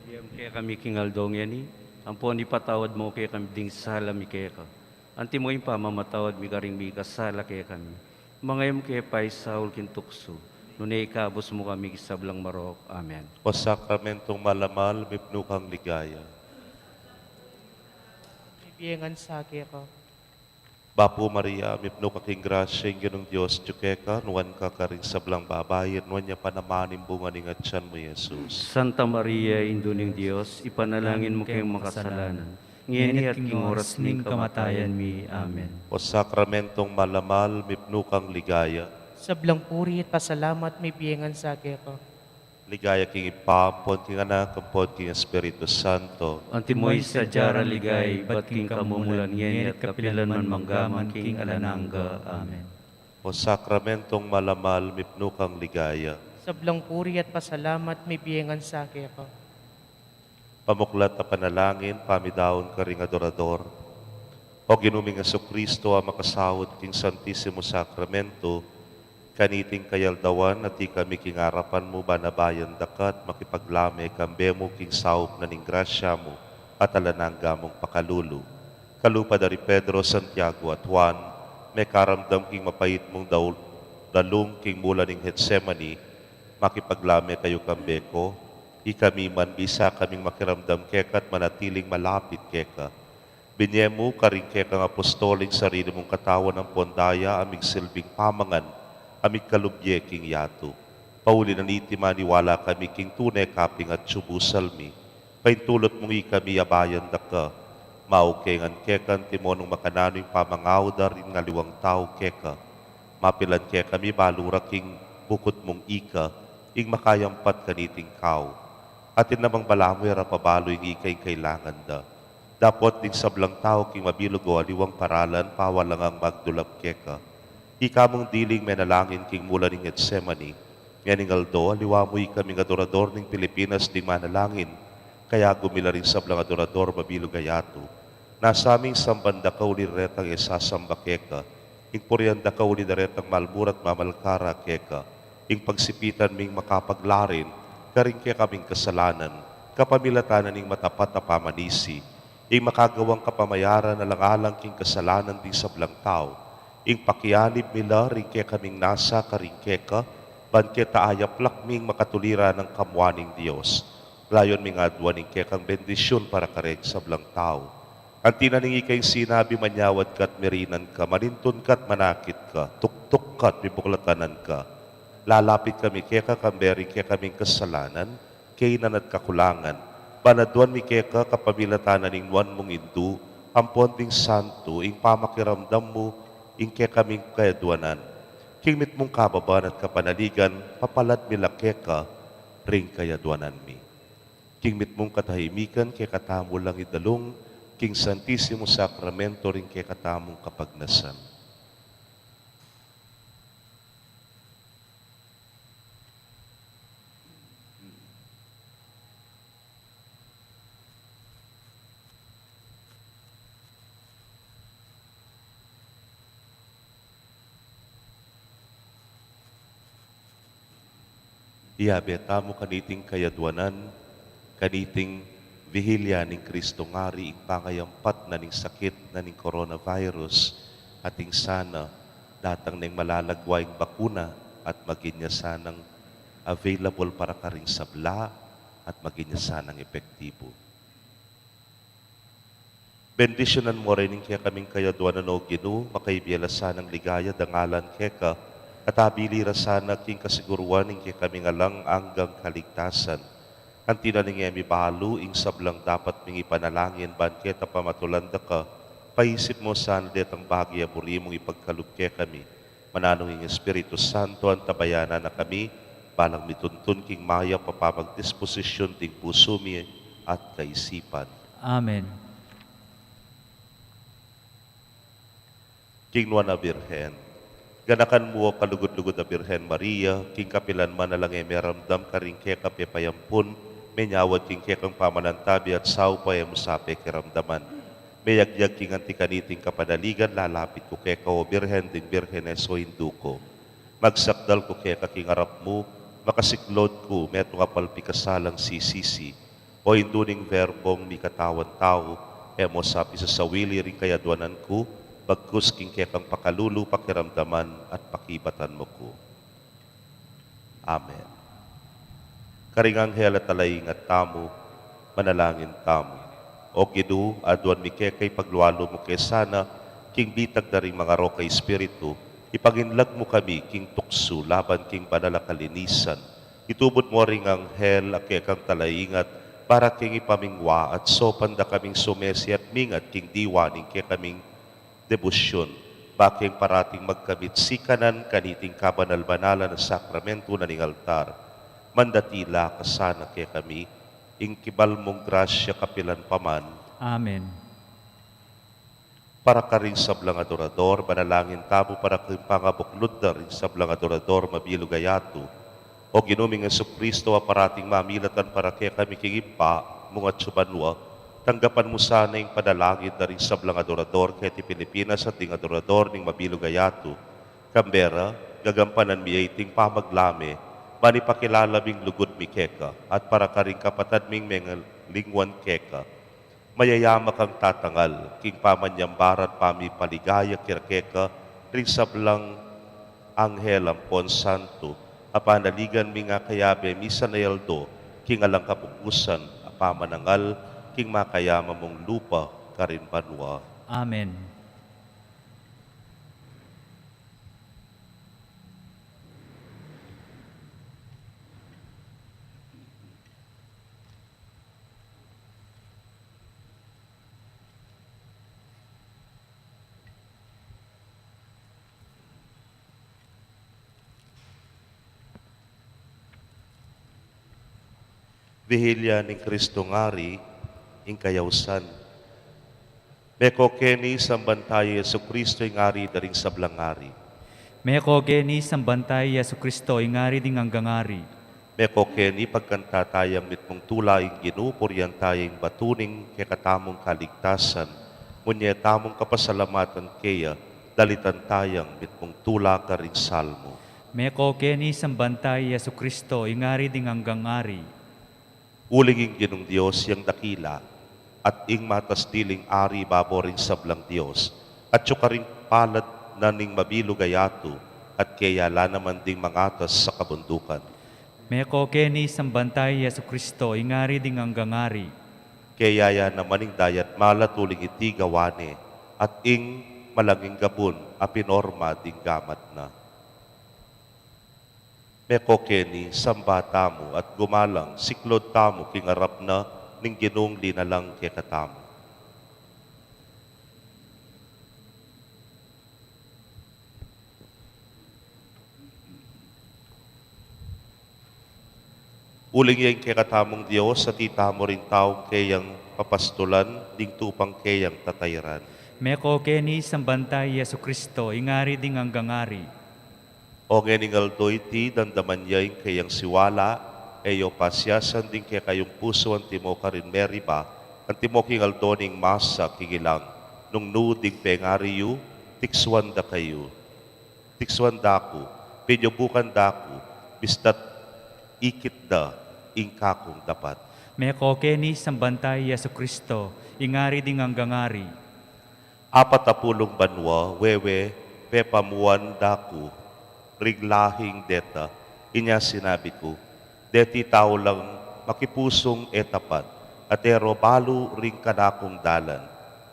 Ibie mu kekami king aldo ngeni, ampon ipatawad mu kekami ding sala mi keka, anti mo ing pamamatawad mi karing mikasala kekami. Manga e mu ke paisaul king tuksu, nune ikabus mu kami king sablang marok. Amen. O sakramentong malamal, mipnu kang ligaya. Mibie ngan sa keka. Bapu Maria, mipnu ka king grasya, ing Ginung Dios atyu keka, nuan ka karing sablang babai, nuan ya pa naman ing bunga ning atyan mu, Jesus. Santa Maria, Indu ning Dios, ipanalangin mu keng makasalanan, ngeni at king oras ning kamatayan mi. Amen. O sakramentong malamal, mipnu kang ligaya. Sablang puri at pasalamat mibie ngan sa keka. Ligaya king Ibpa, ampon king Anak, ampon king Espiritu Santo. Antimo ing sadya rang ligaya, ibat king kamumulan, ngeni at kapilan man, mangga man king alang angga. Amen. O sakramentong malamal, mipnu kang ligaya. Sablang puri at pasalamat mibie ngan sa keka. Pamuklat a panalangin, pamidaun karing adorador. O Ginu ming Jesucristo, a makasaud king Santisimo Sakramento, kaniting kayaldawan, at ikami king arapan mu, banabayan da ka at makipaglame kambe mu king saup na ning grasya mu at alang angga mung pakalulu. Kalupa da ri Pedro, Santiago at Juan, mekaramdam king mapait mung daul-, dalung king mula ning Getsemani, makipaglame kayu kambe ko, ikami man bisa kaming makiramdam keka at manatiling malapit keka. Binie mu karing kekang apostol ing sarili mung katawan ampon daya a migsilbing pamangan a migkalub ye king yatu. Pauli na niti maniwala kami king tune ka pin at subusal mi. Paintulot mung ikami abayan da ka. Mauke ngan keka antimo nung makananu ing pamangaw da ring aliwang tau keka. Mapilan kekami balu ra king bukut mung ika, ing makayampat kaniting kau. Atin namang balamu e ra pabalu ing ika ing kailangan da. Dapot ding sablang tau king mabilug o aliwang paralan, pawalang magdulap keka. Ika mung diling menalangin king mula ning Getsemani. Ngening aldo, aliwa mu ikaming adorador ning Pilipinas ding manalangin, kaya gumila ring sablang adorador mabilug a yatu. Nasa ming samban da ka uli retang e sasamba keka, ing purian da ka uli da retang malmur at mamalkara keka, ing pagsipitan ming makapaglarin karing kekaming kasalanan, kapamilatan na ning matapat a pamanisi, ing makagawang kapamayaran alang-alang king kasalanan ding sablang tau, ing pakianib mi la ring kekaming nasa karing keka, ban keta ayaplak ming makatuliran nang kamua ning Dios. Layun ming aduan ing kekang bendisyun para kareng sablang tau. Anti na ning ika ing sinabi, manyawad ka at mirinan ka, manintun ka at manakit ka, tuktuk ka at bibuklatanan ka. Lalapit kami keka kambe ring kekaming kasalanan, kainan at kakulangan. Ban aduan mi keka kapamilatan na ning nuan mung Indu, ampon ding santu, ing pamakiramdam mu ing kekaming kayaduanan. King mitmung kababan at kapanaligan, papalad mi la keka ring kayaduanan mi. King mitmung katahimikan, kekatamu lang idalung king Santisimo Sakramento ring kekatamung kapagnasan. Iyabe tamu kaniting kayaduanan, kaniting Vigilya ning Kristong Ari, ing pangayampat na ning sakit na ning coronavirus, at ing sana datang neng malalagwa ing bakuna at maging ya sanang available para karing sabla at maging ya sanang epektibo. Bendisyunan mu rin ing kekaming kayaduanan, O Ginu, makaibie la sanang ligaya dangalan keka, at abili ra sana king kasiguruan ing kekaming alang anggang kaligtasan. Anti na ning e mi balu ing sablang dapat ming ipanalangin ban keta pamatulan da ka, paisip mu sana detang bage a buri mung ipagkalub kekami. Mananu ing Espiritu Santo, antabayanan na kami, balang mituntun king mayap a pamagdisposisyun ding pusu mi at kaisipan. Amen. King nuan a Birhen. Ganakan mu, O kalugud-lugud a Birhen Maria, king kapilan man alang e meramdam karing keka pepayampun, menyawad king kekang pamanantabi at saup a e mu sa pekiramdaman. Meyagyag king anti kaniting kapanaligan, lalapit ku keka, O Birhen ding Birhenes, O Indu ku. Magsakdal ku keka king arap mu, makasiklaud ku metung a palpikasalang sisisi. O Indu ning Verbong mikatawan tau, e mu sa pisasawili ring kayaduanan ku, bagkus king kekang pakalulu, pakiramdaman at pakibatan mu ku. Amen. Karing anghel a talaingat tamu, manalangin tamu. O Ginu, aduan mi keka, ipaglualu mu ke sana king bitag da ring mangarok a espiritu, ipanginlag mu kami king tuksu laban king banal a kalinisan. Itubud mu ring anghel a kekang talaingat para king ipamingwa at saupan da kaming sumesi at mingat king diwa ning kekaming debosyun, ba keng parating magkamit sikanan kaniting kabanal-banalan a sakramento na ning altar. Mandatila ka sana kekami, ing kibal mung grasya kapilan pa man. Amen. Para karing sablang adorador, manalangin tamu para king pangabuklud da ring sablang adorador mabilug a yatu. O Ginu ming Jesucristo, a parating mamilatan para kekami king Ibpa mung atsu banua, tanggapan mu sana ing panalangin da ring sablang adorador keti Pilipinas at ding adorador ning mabilug a yatu. Kambe ra, gagampanan mi ya iting pamaglame, ban ipakilala ming lugud mi keka, at para karing kapatad ming mengalingwan keka. Mayayama kang tatangal king pamanyambaran pamipaligaya kira keka ring sablang anghel ampon santu, a panaligan mi nga kayabe misan a aldo king alang kapupusan a pamanangal king makayama mung lupa karin banua. Amen. Vigilya ning Kristong Ari, ing kayausan. Meko keni samban taya i Jesucristo, ing Ari da ring sablang ari. Meko keni samban taya i Jesucristo, ing Ari ding anggang ari. Meko keni pagkanta taya ing mitmung tula, ing Ginu, purian taya ing batu ning kekatamung kaligtasan. Nune tamung kapasalamatan keya, dalitan taya ing mitmung tula karing salmo. Meko keni sambanta i Jesucristo, ing Ari ding anggang ari. Uling ing Ginung Dios yang dakila, at ing matas diling ari babo ring sablang dios, at atyu karing palad na ning mabilug a yatu, at keya la naman ding mangatas sa kabundukan. Meko keni sambanta i Jesucristo, ing Ari ding anggang ari. Keya ya naman ing dayat malat uling iti gawa ne, at ing malanging gabun a pinorma ding gamat na. Meko keni, samba tamu at gumalang, siklaud tamu king arap na ning Ginung linalang kekatamu. Uling ya ing kekatamung Dios, at itamu ring taung keyang papastulan, ding tupang keyang tatairan. Meko keni sambanta i Jesucristo, ing Ari ding anggang ari. O ngening aldo iti, damdaman ya ing keyang siwala, e yo pasiasan ding kekayung pusu antimo karin meriba, antimo king aldo ning masa king ilang, nung nu ding pengari yu, tiksuan da kayu. Tiksuan da ku, pinyubukan da ku, bista't ikit da ing kakung dapat. Meko keni sambanta i Jesucristo, ing Ari ding anggang ari. Apat a pulung banua, wewe, pepamuan da ku ring lahing deta, inya sinabi ku, deti tau lang makipusung e tapat, at e ro balu ring kanakung dalan.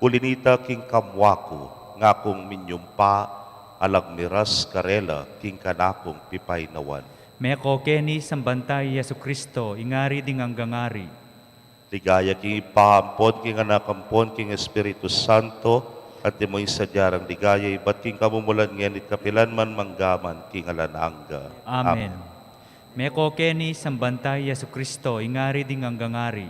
Uli nita king kamua ku, ngakung minyumpa, alang miras karela king kanakung pipaynawan. Meko keni sambanta i Jesucristo, ing Ari ding anggang ari. Ligaya king Ibpa ampon king Anak ampon king Espiritu Santo, antimo ing sadya rang ligaya ibat king kamumulan ngeni't kapilan man manggaman king alang angga. Amen. Meko keni sambanta i Jesucristo, ing Ari ding anggang ari.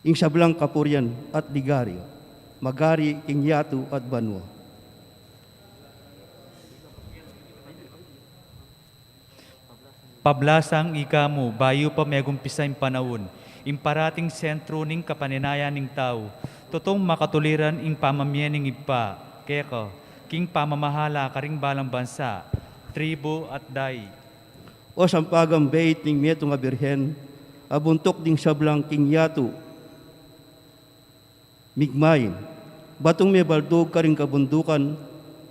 Ing sablang kapurian at ligaya, magari king yatu at banua. Pablasang ika mu, bayu pa megumpisa ing panaun, ing parating sentru ning kapaninayan ning tau, tutung makatuliran ing pamamie ning Ibpa keka, king pamamahala karing balang bansa, tribu at dai. O sampagang beit ning metung a birhen, a buntuk ding sablang king yatu, migmain, batung mebaldug karing kabundukan,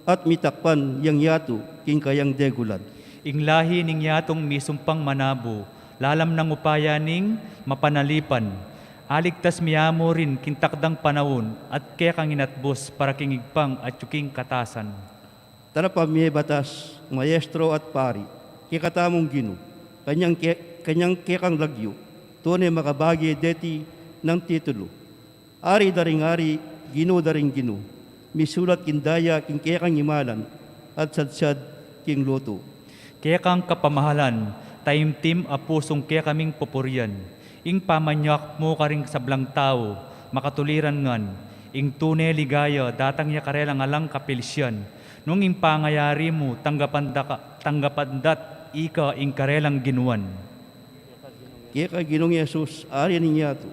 at mitakpan yang yatu king kayang degulan. Ing lahi ning yatung misumpang manabu, lalam nang upaya ning mapanalipan. Aligtas mi amu rin king takdang panaun, at kekang inatbus para king Ibpang atyu king katasan. Tara pa mie batas, maestro at pari, kekatamung Ginu, kanyang ke-, kanyang kekang lagyu, tune makabage deti nang titulu. Ari da ring ari, Ginu da ring ginu, misulat king daya king kekang imalan, at sadsad king lutu. Kekang kapamahalan, taimtim a pusung kekaming pupurian, ing pamanyawak mu karing sablang tau, makatuliran ngan, ing tune ligaya datang ya karelang alang kapilsian, nung ing pangayari mu tanggapan da ka-, tanggapan da't ika ing karelang ginuan. Keka Ginung Jesus, Ari ning yatu.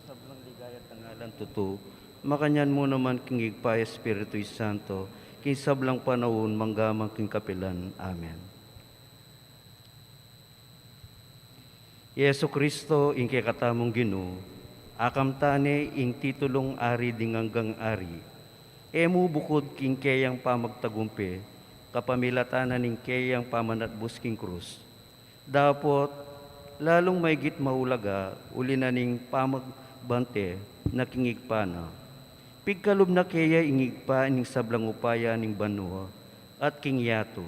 Sablang ligaya at ngalan tutu, makanyan mu naman king Ibpa, Espiritu Santo, king sablang panaun, manggaman king kapilan. Amen. Jesu Cristo, ing kekatamung Ginu, akamtan ne ing titulung Ari ding anggang ari. E mu bukud king keyang pamagtagumpe, kapamilatan na ning keyang pamanatbus king krus. Dapot, lalung maigit maulaga, uli na ning pamagbante na king Ibpa na. Pigkalub na keya ing Ibpa ning sablang upaya ning banua, at king yatu,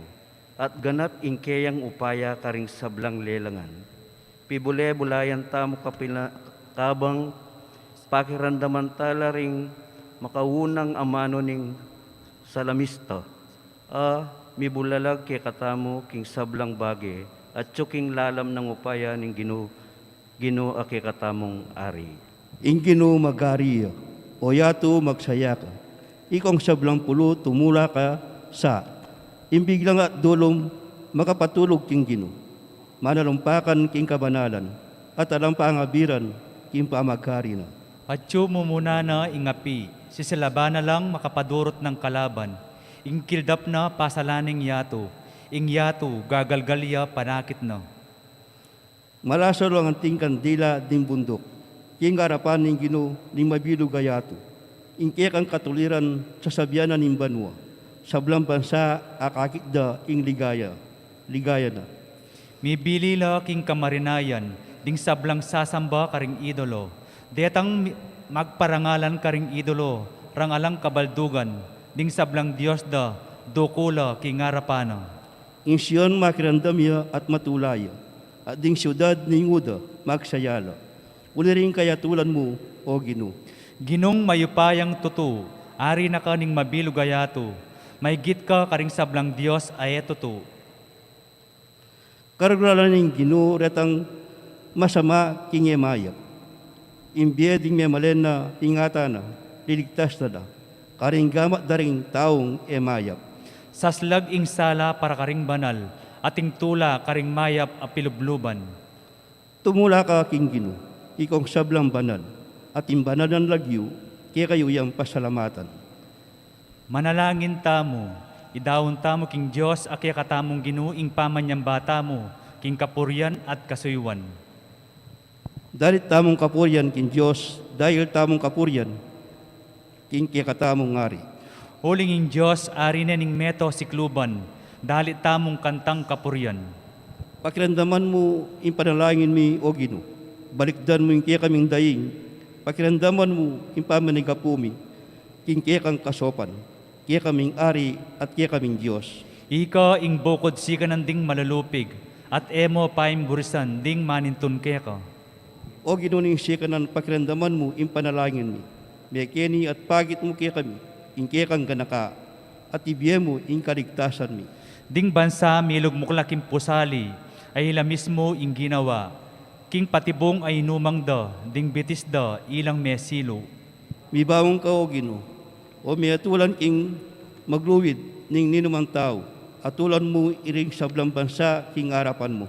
at ganap ing keyang upaya karing sablang lelangan. Pibule-bulayan tamu kapila-, kabang pakiramdaman tala ring makaunang amanu ning salamista, a mibulalag kekatamu king sablang bage, atyu king lalam nang upaya ning Ginu, Ginu a kekatamung Ari. Ing Ginu magari ya, o yatu magsaya ka. Ikong sablang pulu tumula ka sa. Ing biglang at dulum makapatulug king Ginu. Manalumpakan king kabanalan, at alang pangabiran king pamagari na. Atyu mumuna na ing api, sisilaban na lang makapadurut nang kalaban, ing kildap na pasalan ning yatu, ing yatu gagalgal ya panakit na. Malasalu ang anting kandila ding bunduk, king arapan ning Ginu ning mabilug a yatu, ing kekang katuliran sasabian na ning banua, sablang bansa akakit da ing ligaya, ligaya na. Mibili la king kamarinayan, ding sablang sasamba karing idolo, detang mi-, magparangalan karing idolo, rang alang kabaldugan, ding sablang dios da, duku la king arapan na. Ing Sion makiramdam ya at matula ya, at ding siudad ning Juda magsaya la. Uli ring kayatulan mu, O Ginu. Ginung mayupayang tutu, ari na ka ning mabilug a yatu, maygit ka karing sablang dios a e tutu. Karagdagan ning Ginu retang masama king e mayap. Ing bie ding memalen na, ingatan na, liligtas na la, karing gamat da ring taung e mayap. Saslag ing sala para karing banal, at ing tula karing mayap a pilubluban. Tumula ka king Ginu, ikong sablang banal, at ing banal nang lagyu, kekayu yang pasalamatan. Manalangin tamu, idaun tamu king Dios a kekatamung Ginu ing pamanyamba tamu, king kapurian at kasuyuan. Dalit tamung kapurian king Dios, dail tamung kapurian king kekatamung Ari. Uling ing Dios, Ari ne ning meto sikluban, dalit tamung kantang kapurian. Pakiramdaman mu ing panalangin mi, O Ginu, balikdan mu ing kekaming daing, pakiramdaman mu ing pamanigapu mi, king kekang kasaupan, kekaming Ari at kekaming Dios. Ika ing bukud sikanan ding malulupig, at e mu paimburisan ding manintun keka. O Ginu ning sikanan, pakiramdaman mu ing panalangin mi, mekeni at pakit mu kekami ing kekang ganaka, at ibie mu ing kaligtasan mi. Ding bansa milugmuk la king pusali, a ila mismu ing ginawa, king patibung a inumang da, ding bitis da ilang mesilu. Mibangun ka, O Ginu, o meatulan king magluid ning ninumang tau, atulan mu iring sablang bansa king arapan mu.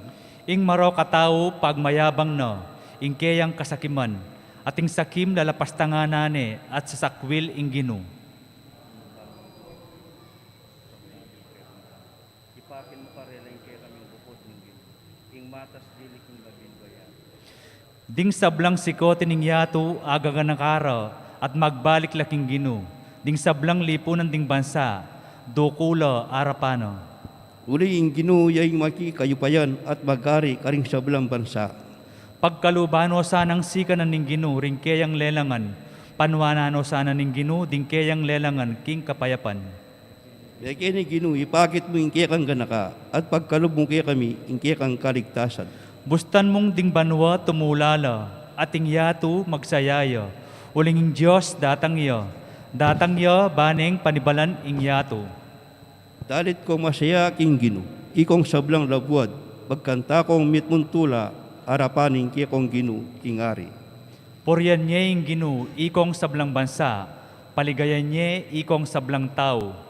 Ing marok a tau pagmayabang na ing keyang kasakiman, at ing sakim lalapastangan na ne at sasakwil ing Ginu. Ipakin mu karela ing kekaming bukud ning Ginu, ing matas dili king labindua yatu. Ding sablang sikut ning yatu agaganaka ra, at magbalik la king Ginu, ding sablang lipunan ding bansa, duku la arapan na. Uli ing Ginu ya ing makikayupayan at mag-ari karing sablang bansa. Pagkaluban no sana ing sikanan ning Ginu ring keyang lelangan, panuanan no sana ning Ginu ding keyang lelangan king kapayapan. Mekeni Ginu, ipakit mu ing kekang ganaka, at pagkalub mu kekami ing kekang kaligtasan. Bustan mung ding banua tumula la, at ing yatu magsaya ya, uling ing Dios datang ya, datang ya ba neng panibalan ing yatu. Dalit kong masaya king Ginu, ikong sablang labuad, magkanta kong mitmung tula, arapan ning kekong Ginu king Ari. Purian ye ing Ginu, ikong sablang bansa, paligayan ye ikong sablang tau.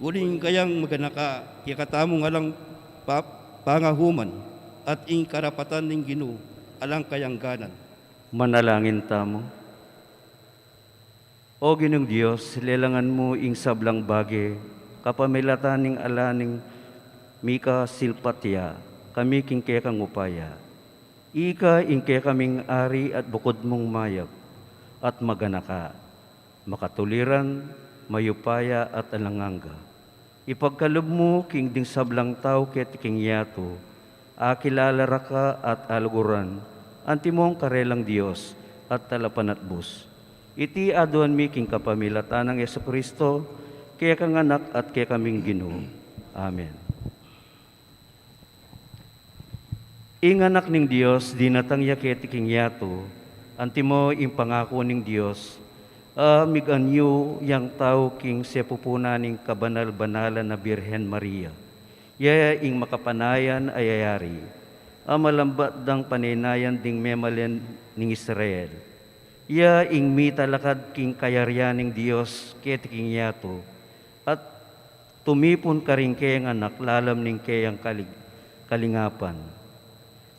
Uling kayang maganaka kekatamung alang pa-, pangahuman, at ing karapatan ning Ginu alang kayang ganan. Manalangin tamu. O Ginung Dios, lelangan mu ing sablang bage, kapamilatan ning ala ning mikasilpat ya kami king kekang upaya. Ika ing kekaming Ari at bukud mung mayap at maganaka, makatuliran, mayupaya at alang angga. Ipagkalub mu king ding sablang tau keti king yatu, akilala ra ka at aluguran, antimong karelang Dios at talapanatbus. Iti aduan mi king kapamilatan nang Jesucristo, kekang Anak at kekaming Ginu. Amen. Ing Anak ning Dios, dinatang ya keti king yatu, antimo ing pangaku ning Dios, a miganyu yang tau king sepupunan ning kabanal-banalan a Birhen Maria. Ya ing makapanayan a yayari, a malambat dang panaynayan ding memalen ning Israel. Ya ing mitalakad king kayarian ning Dios keti king yatu, at tumipun karing keyang anak lalam ning keyang kalig-, kalingapan.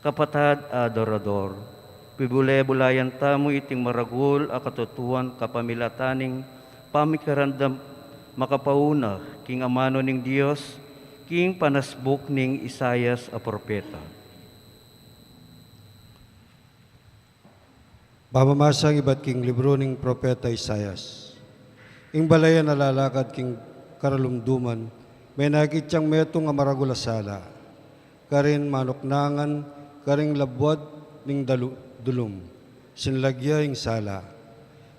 Kapatad a adorador, bibule-bulayan tamu iting maragul a katutuan kapamilatan ning pamikiramdam makapauna king amanu ning Dios, king panasbuk ning Isaias a propeta. Pamamasa ibat king libru ning propeta Isaias. Ing balayan a lalakad king karalumduman, menakit yang metung a maragul a sala, karin manuknangan, karing labuad ning dalu-, dulum, sinlag ya ing sala.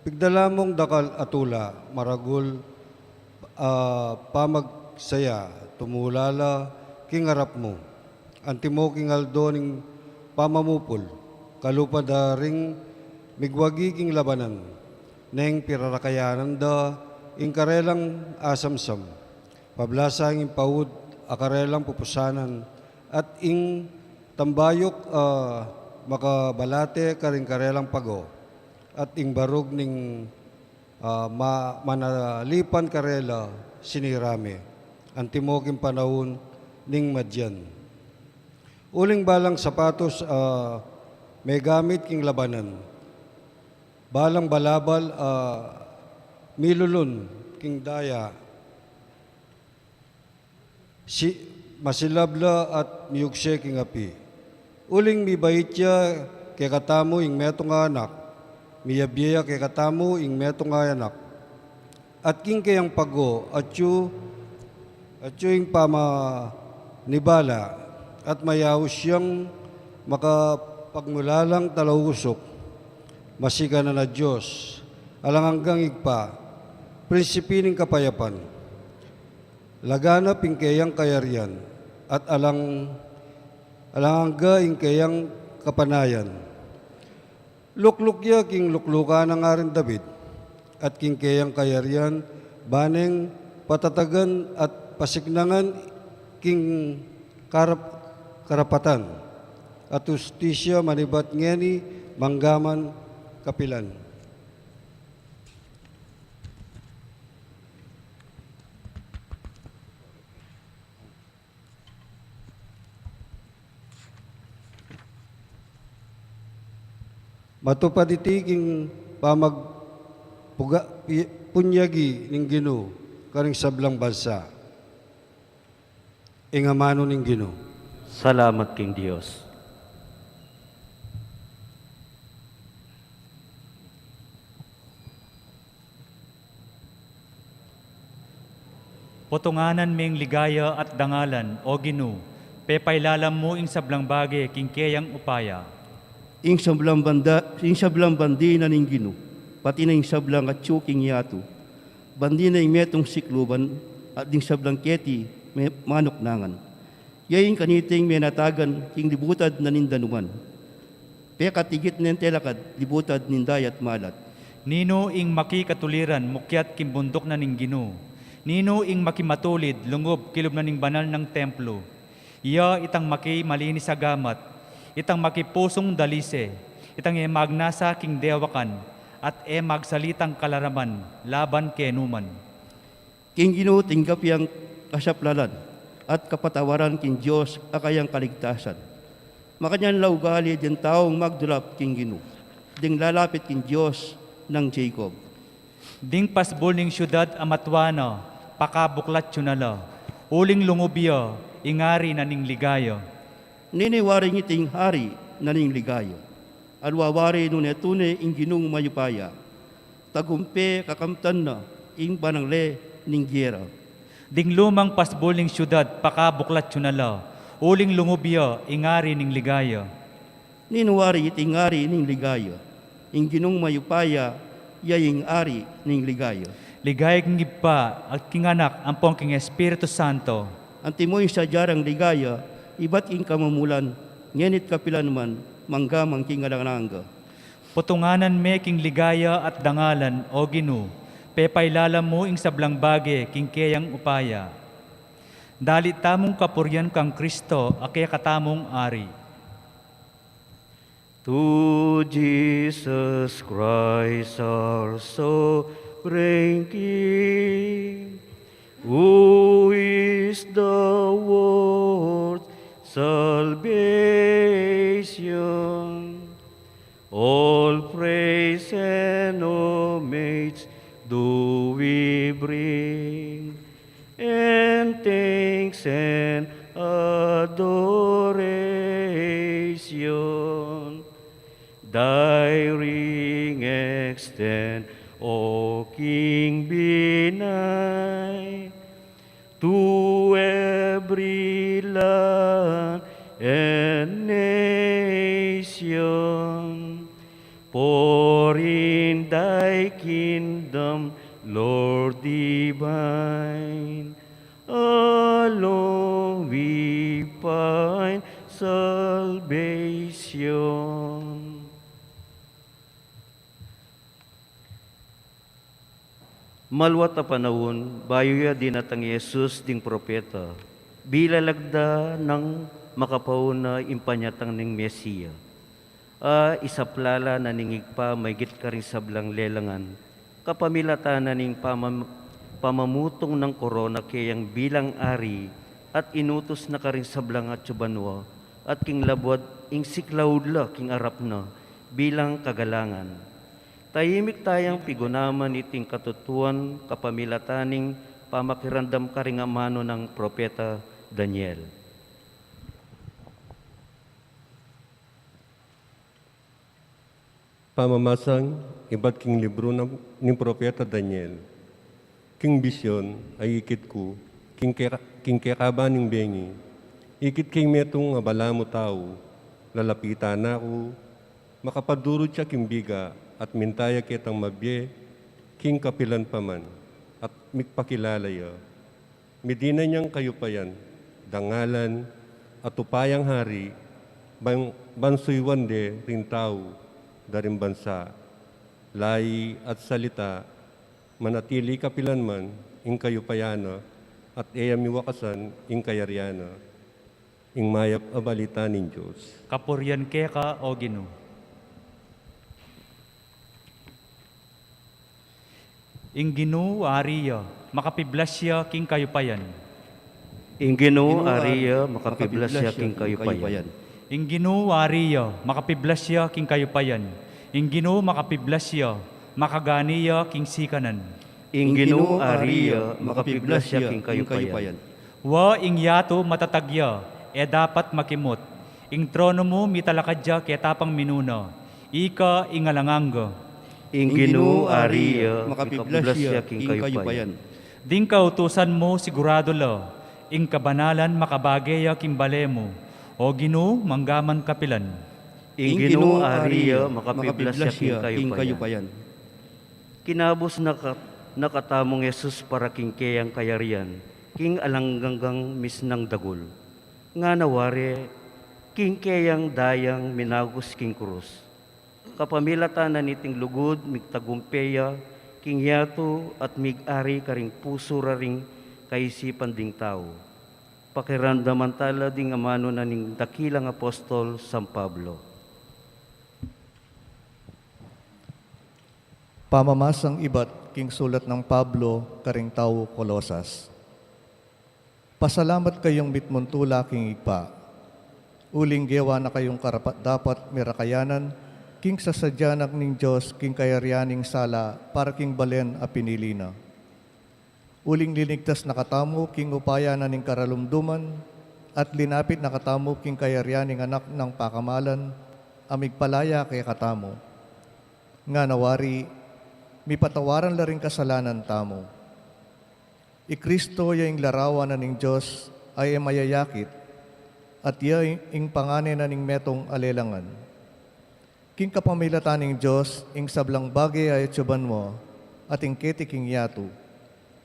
Pigdala mung dakal a tula, maragul a pamagsaya, tumula la king arap mu. Antimo king aldo ning pamamupul, kalupa da ring migwagi king labanan, neng pirarakayanan da ing karelang asamsam. Pablasang ing paud a karelang pupusanan, at ing tambayuk a makabalate karing karelang pago, at ing barug ning a, ma-, manalipan karela sinira me, antimo king panaun ning Madian. Uling balang sapatos a megamit king labanan, balang balabal a milulun king daya, si-, masilab la at miyugse king api. Uling mibait ya kekatamu ing metung a anak, miyabie ya kekatamu ing metung a anak. At king keyang pago, atyu, atyu ing pamanibala, at mayaus yang makapagmulalang talausuk, masikan a Dios, alang anggang Ibpa, Prinsipe ning kapayapan. Laganap ing keyang kayarian, at alang, alang angga ing keyang kapanayan. Lukluk ya king luklukan nang Aring David, at king keyang kayarian, baneng patatagan at pasiknangan king karap-, karapatan, at hustisya manibat ngeni manggaman kapilan. Matupad iti king pamagpuga-, pi-, punyagi ning Ginu karing sablang bansa. Ing amanu ning Ginu. Salamat king Dios. Potunganan meng ligaya at dangalan, O Ginu, pepailalam mu ing sablang bage king keyang upaya. Ing sablang banda, ing sablang bandi na ning Ginu, pati na ing sablang atyu king yatu. Bandi na ing metung sikluban, at ding sablang keti me-, manuknangan. Ya ing kaniting menatagan king libutad na ning danuman. Pekatigit neng telakad libutad ning dayat malat. Ninu ing maki katuliran mukyat king bunduk na ning Ginu? Ninu ing maki matulid lungub kilub na ning banal nang templo? Iya itang maki malinis a gamat, itang maki pusung dalise, itang e magnasa king dewakan, at e magsalitang kalaraman laban kenuman. King Ginu tinggap yang kasaplalan, at kapatawaran king Dios a kayang kaligtasan. Makanyan la ugali ding taung magdulap king Ginu, ding lalapit king Dios nang Jacob. Ding pasbul ning siudad a matua na, pakabuklat yu na la, uling lungub ya ing ari na ning ligaya. Nini wari ngiting ari na ning ligaya? Alwa wari nune tune ing Ginung mayupaya. Tagumpe kakamtan na ing banang le ning gera. Ding lumang pasbul ning siudad pakabuklat yu na la, uling lungub ya ing ari ning ligaya. Ninu wari iting ari ning ligaya? Ing Ginung mayupaya ya ing ari ning ligaya. Ligaya king Ibpa, at king Anak, ampong king Espiritu Santo. Antimo ing sadya rang ligaya, ibat king kamumulan, ngeni't kapilan man, mangga man king alang angga. Potunganan me king ligaya at dangalan, O Ginu, pepailalam mu ing sablang bage king keyang upaya. Dali tamung kapurian kang Kristo a kekatamung Ari. To Jesus Christ, our sovereign King, who is the Word, Thanks and adoration, thy ring extend, O King benign, to every land and nation. For in thy kingdom, Lord divine, alone we find salvation. Maluat a panaun, bayu ya dinatang i Jesus ding propeta, bilalag da nang makapauna ing panyatang ning Mesia. A isaplala na ning Ibpa maygit karing sablang lelangan, kapamilatan na ning pamam-, pamamutung nang korona keyang bilang ari, at inutus na karing sablang atsu banua, at king labuad ing siklaud la king arap na bilang kagalangan. Tahimik tayang pigunaman iting katutuan kapamilatan ning pamakiramdam karing amanu nang propeta Daniel. Pamamasang ibat king libru na ning propeta Daniel. King bisyon a ikit ku, king keka-, king kekaban ning bengi, ikit keng metung a balamu tau, lalapitan na ku, makapadurut ya king biga, at minta ya ketang mabie, king kapilan pa man, at migpakilala ya. Midinan yang kayupayan, dangalan, at upayang hari, ban, ban suyuan de ring tau, da ring bansa, layi at salita, manatili kapilan man ing kayupayan na, at e ya miwakasan ing kayarian na. Ing mayap a balita ning Dios. Kapurian keka, O Ginu. Ing Ginu ari ya, makapiblas ya king kayupayan. Ing Ginu ari ya, makapiblas ya king kayupayan. Ing Ginu ari ya, makapiblas ya king kayupayan. Ing Ginu makapiblas ya, makagani ya king sikanan. Ing Ginu ari ya, makapiblas ya king kayupayan. Wa ing yatu matatag ya, e dapat makimut. Ing tronu mu mitalakad ya ketang minuna. Ika ing alang angga. Ing Ginu ari ya, makapiblas ya king kayupayan. Ding kautusan mu siguradu la, ing kabanalan makabage ya king bale mu. O Ginu, mangga man kapilan. Ing Ginu ari ya, makapiblas ya king kayupayan. Kinabus na ka-, na katamung Jesus para king keyang kayarian, king alang anggang misnang dagul. Ngana wari, king keyang dayang minagus king krus. Kapamilatan na niting lugud, migtagumpe ya king yatu at mig-ari karing pusu, ra ring kaisipan ding tau. Pakiramdaman tala ding amanu na ning dakilang apostol San Pablo. Pamamasang ibat king sulat nang Pablo karing tau Colosas. Pasalamat kayung mitmu tula king Ibpa, uling gewa na kayung karapat-dapat mirakayanan king sasadyanan ning Dios king kayarian ning sala para king balen a pinili na. Uling linigtas na katamu king upaya na ning karalumduman, at linapit na katamu king kayarian ning Anak nang pakamalan, a migpalaya kekatamu. Ngana wari, mipatawaran la ring kasalanan tamu. I Kristo ya ing larawan na ning Dios a e mayayakit, at ya ing pangane na ning metung a lelangan. King kapamilatan ning Dios, ing sablang bage a atsu banua, at ing keti king yatu,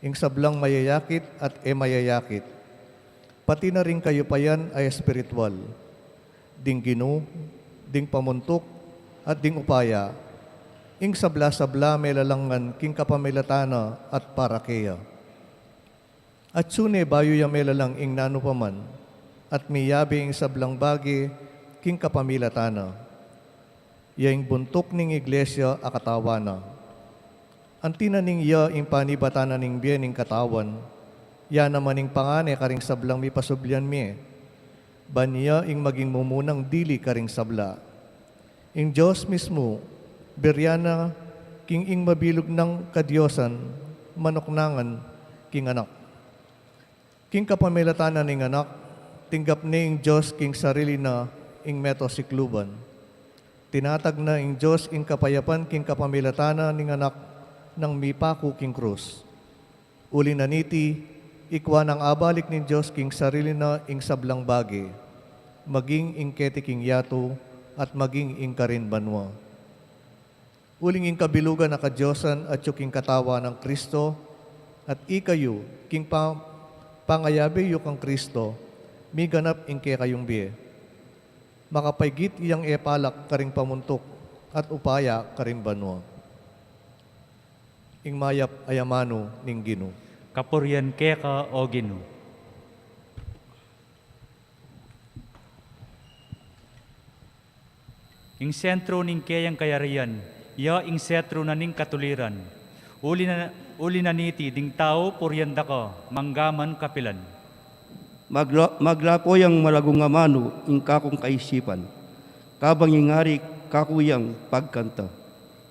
ing sablang mayayakit at e mayayakit, pati na ring kayupayan a espiritual, ding ginu, ding pamuntuk, at ding upaya, ing sabla-sabla melalangan king kapamilatan na at para keya. Atsu ne bayu ya melalang ing nanu pa man, at miyabe ing sablang bage king kapamilatan na. Ya ing buntuk ning iglesia a katawan na. Anti na ning ya ing panibatan na ning bie ning katawan, ya naman ing pangane karing sablang mipasublian mie, ban ya ing maging mumunang dili karing sabla. Ing Dios mismu, birian na king ing mabilug nang kadiosan, manuknangan king Anak. King kapamilatan na ning Anak, tinggap ne ing Dios king sarili na ing meto sikluban. Tinatag na ing Dios ing kapayapan king kapamilatan na ning Anak nang mipaku king krus. Uli na niti, ikwa nang abalik ning Dios king sarili na ing sablang bage, maging ing keti king yatu at maging ing karin banua. Uling ing kabilugan a kadiosan atyu king katawan nang Kristo, at ikayu, king pa-, pangayabe yu kang Kristo, miganap ing kekayung bie. Makapaigit yang e palak karing pamuntuk at upaya karing banua. Ing mayap a amanu ning Ginu. Kapurian keka, O Ginu. Ing sentru ning keyang kayarian, ya ing sentru na ning katuliran. Uli na, uli na niti ding tau purian da ka, mangga man kapilan. Magla-, maglapo yang malagung amanu ing kakung kaisipan. Kabang ing ari kaku yang pagkanta.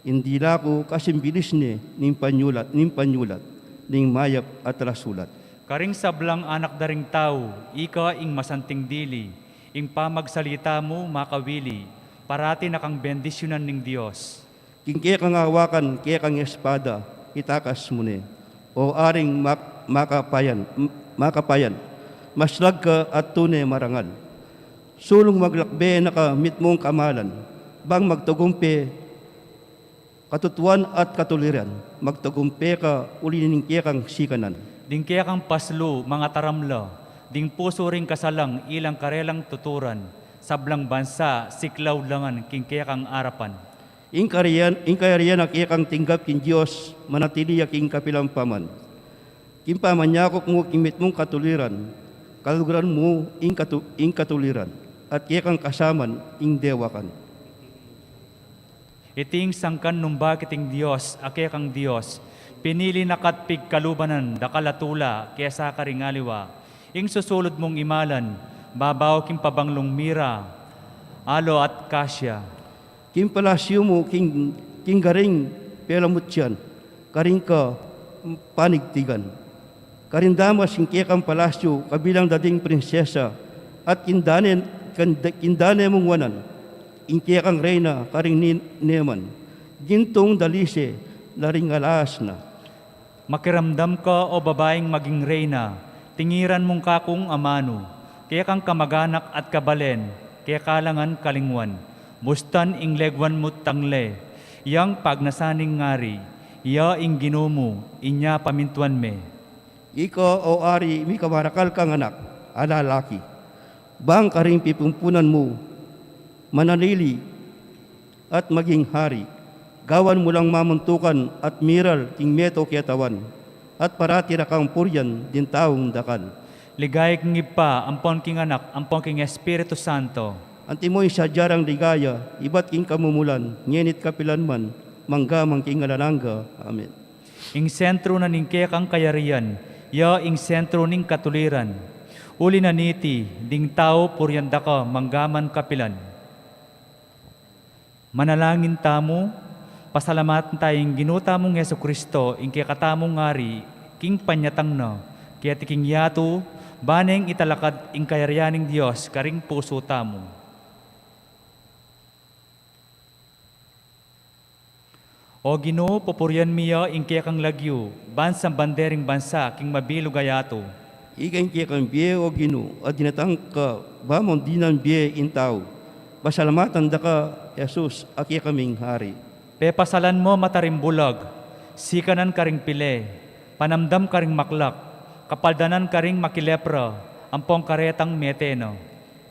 Ing dila ku kasing bilis ne ning panyulat, ning panyulat, ning mayap a talasulat. Karing sablang anak da ring tau, ika ing masanting dili, ing pamagsalita mu makawili, parati na kang bendisyunan ning Dios. King kekang awakan, kekang espada, itakas mu ne. O aring mak-, makapayan, m-, makapayan, maslag ka at tune marangal. Sulung maglakbe na ka mitmung kamalan, bang magtagumpe katutuan at katuliran, magtagumpe ka uli ning kekang sikanan. Ding kekang paslu, mangataram la, ding pusu ring kasalang ilang karelang tuturan, sablang bansa, siklaw la ngan king kekang arapan. Ing kayarian, ing kayarian a kekang tinggap king Dios, manatili ya king kapilan pa man. King pamanyakup mu king mitmung katuliran, kaluguran mu ing katu-, ing katuliran, at kekang kasaman ing dewakan. Iti ing sangkan numba kiting Dios, a kekang Dios, pinili na ka't pigkalubanan dakal a tula kesa karing aliwa. Ing susulud mung imalan, babaw king pabanglung mira, alo at kasya. King palasyu mu, king, king garing pelamutian, karing kapanigtigan. Karing damas king kekang palasyu, kabilang da ding prinsesa, at king dane, king da-, king dane mung wanan, ing kekang reyna, karing ni-, neman. Gintung dalise, la ring alas na. Makiramdam ka, o babaing maging reyna, tingiran mung kakung amanu, kekang kamaganak at kabalen, keka la ngan kalingwan, bustan ing legwan mu't tangle, yang pagnasan ning ngari, ya ing Ginu mu, inya pamintuan me. Ika, o ari, mikabarakal kang anak a lalaki, bang karing pipumpunan mu, manalili, at maging hari. Gawan mu lang mamuntukan at miral king meto ketawan, at parati ra kang purian ding taung dakal. Ligaya king Ibpa, ampon king Anak, ampon king Espiritu Santo. Antimo ing sadya rang ligaya, ibat king kamumulan, ngeni't kapilan man, mangga man king alang angga. Amen. Ing sentru na ning kekang kayarian, ya ing sentru ning katuliran. Uli na niti, ding tau purian da ka, mangga man kapilan. Manalangin tamu. Pasalamatan ta ing Ginu tamung Jesucristo, ing kekatamung Ari, king panyatang na keti king yatu, ban neng italakad ing kayarian ning Dios karing pusu tamu. O Ginu, pupurian mi ya ing kekang lagyu, ban samban de ring bansa king mabilug a yatu. Ika ing kekang bie, O Ginu, a dinatang ka ba mung dinan bie ing tau. Pasalamatan da ka, Jesus, a kekaming Hari. Pepasalan mu mata ring bulag, sikanan karing pile, panamdam karing maklak, kapaldanan karing makilepra, ampong karetang mete na.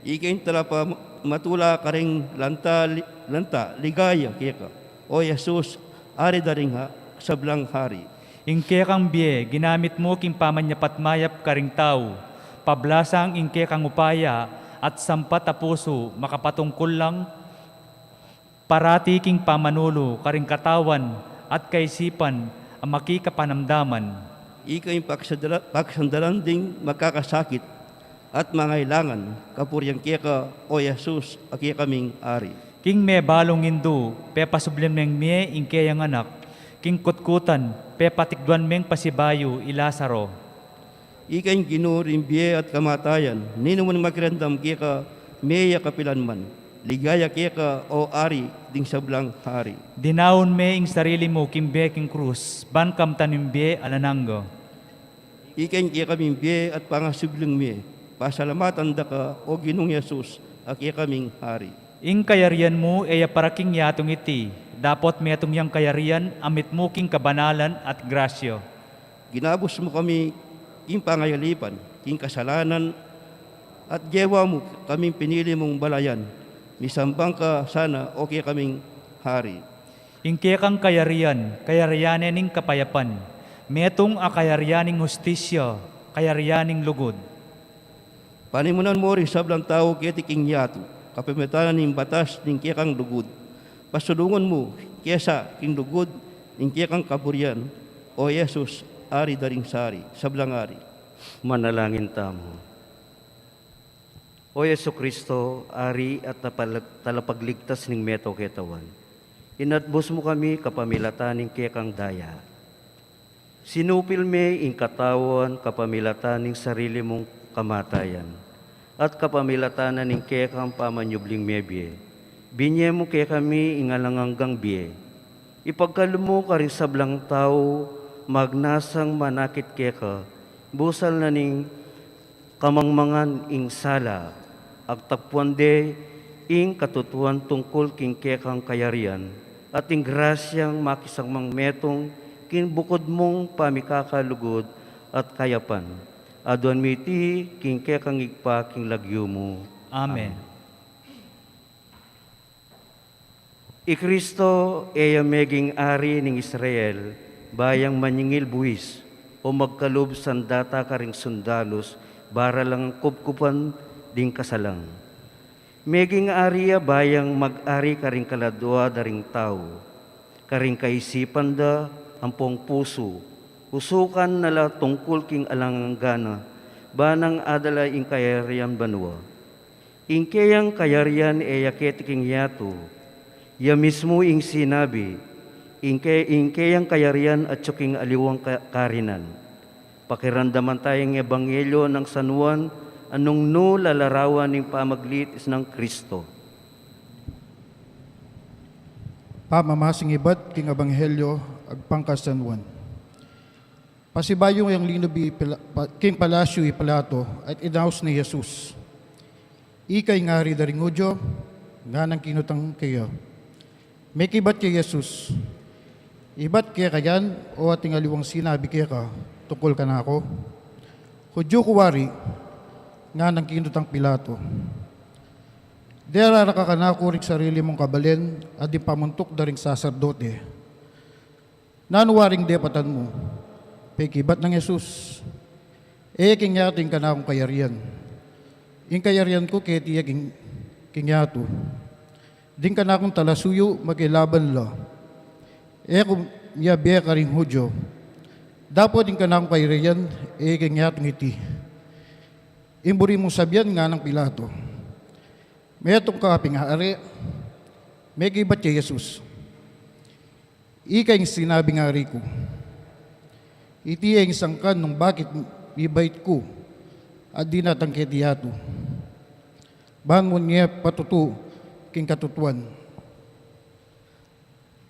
Ika ing talapa matula karing lanta, li-, lanta, ligaya keka, O Jesus, Ari da ring ha-, sablang hari. Ing kekang bie, ginamit mu king pamanyapat mayap karing tau, pablasang ing kekang upaya at sampat a pusu makapatungkul lang parati king pamanulu karing katawan at kaisipan a makikapanamdaman. Ika ing paksadala-, paksandalan ding makakasakit at mangailangan, kapurian keka, O Jesus, a kekaming Ari. King mebalung indu, pepasubli meng mie ing keyang anak, king kutkutan, pepatikduan meng pasibayu i Lazaro. Ika ing Ginu ring bie at kamatayan, ninuman makiramdam keka, me ya kapilan man. Ligaya keka, o Ari, ding sablang hari. Dinaun me ing sarili mu king bie king krus, ban kamtan ing bie alang angga. Ika ing kekaming bie at pangasubling mie, pasalamatan da ka, o Ginung Jesus, a kekaming Hari. Ing kayarian mu e ya para king yatung iti, dapot metung yang kayarian a mitmu king kabanalan at grasya. Ginabus mu kami king pangayalipan king kasalanan, at gewa mu kaming pinili mung balayan. Misambang ka sana, o kekaming Hari. Ing kekang kayarian, kayarian ne ning kapayapan, metung a kayarian ning hustisya, kayarian ning lugud. Panimunan mu ring sablang tau keti king yatu, kapamilatan ning batas ning kekang lugud. Pasulungan mu ke sa king lugud ning kekang kaburian, o Jesus, Ari da ring sari, sablang ari. Manalangin tamu. O Jesucristo, Ari at tapal-, talapagligtas ning meto ketawan, inatbus mu kami kapamilatan ning kekang daya. Sinupil me ing katawan kapamilatan ning sarili mung kamatayan, at kapamilatan na ning kekang pamanyubling mebie, binye mu kekami ing alang anggang bie. Ipagkalub mu karing sablang tau magnasang manakit keka, busal na ning kamangmangan ing sala, agtapuan de ing katutuan tungkul king kekang kayarian, at ing grasyang makisang mang metung king bukud mung pamikakalugud at kayapan. Aduan mi iti king kekang Ibpa king lagyu mu. Amen. Amen. I Kristo e ya meging ari ning Israel, ba yang manyingil buis o magkalub sandata karing sundalus, bara lang kupkupan ding kasalang. Meging ari ya ba yang mag-ari karing kaladua da ring tau, karing kaisipan da ampong pusu, usukan na la tungkul king alang angga na, ba nang adala ing kayarian banua. Ing keyang kayarian e ya keti king yatu, ya mismu ing sinabi, ing ke-, ing keyang kayarian atyu king aliwang ka-, karinan. Pakiramdaman taya ing ebanghelyo nang San Juan, a nung nu lalarawan ning pamaglitis nang Kristo. Pamamasing ibat king ebanghelyo agpang kang San Juan. Pasibayu yang linub i Pila-, pa-, king palasyu i Pilato, at inaus ne i Jesus. Ika ing ari da ring Judio? Nganang kinutang keya. Mekibat ya i Jesus, ibat keka yan o ating aliwang sinabi keka tungkul kanaku? Judio ku wari? Nganang kinutang Pilato. Dela raka kanaku ring sarili mung kabalen a ding pamuntuk da ring saserdote. Nanu waring depatan mu? Pekibat nang Jesus, e king yatu ing kanakung kayarian. Ing kayarian ku keti ya king, king yatu. Ding kanakung talasuyu makilaban la. E ku miyabie karing Judio. Dapot ing kanakung kayarian e king yatung iti. Ing buri mung sabian? Nganang Pilato. Metung ka ping ari? Mekibat ya i Jesus, ika ing sinabing ari ku. Iti ya ing sangkan nung bakit mibait ku at dinatang keti yatu, ban mu ne patutu king katutuan.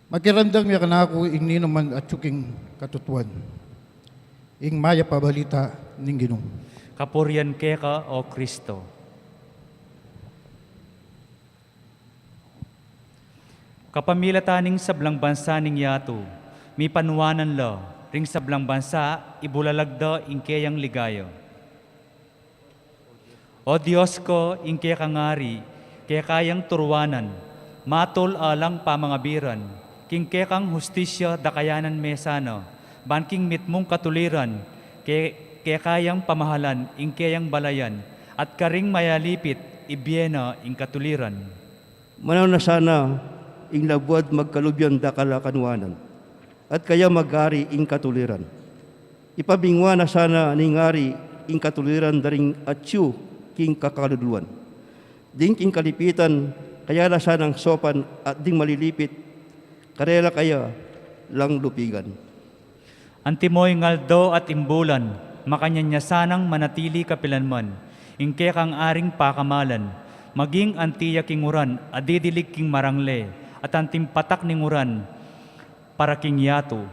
Makiramdam ya kanaku ing ninuman atyu king katutuan. Ing mayap a balita ning Ginu. Kapurian keka, o Kristo. Kapamilatan ning sablang bansa ning yatu, mipanuanan la ring sablang bansa, ibulalag da ing keyang ligaya. O Dios ku, ing kekang ari, keka yang turuanan, matul alang pamangabiran, king kekang hustisya dakayanan me sana, ban king mitmung katuliran, ke-, keka yang pamahalan ing keyang balayan, at karing mayalipit, ibie na ing katuliran. Mananu na sana ing labuad magkalub yang dakal a kanuanan, at kaya mag-ari ing katuliran. Ipabingwa na sana ning ari ing katuliran da ring atyu king kakaluluan. Ding king kalipitan, kaya la sanang sopan, at ding malilipit, karela kaya lang lupigan. Antimo ing aldo at ing bulan, Makanyan ya sanang manatili kapilanman ing kekang aring pakamalan, maging anti ya king uran a didilig king marangle, at anting patak ning uran para king yatu.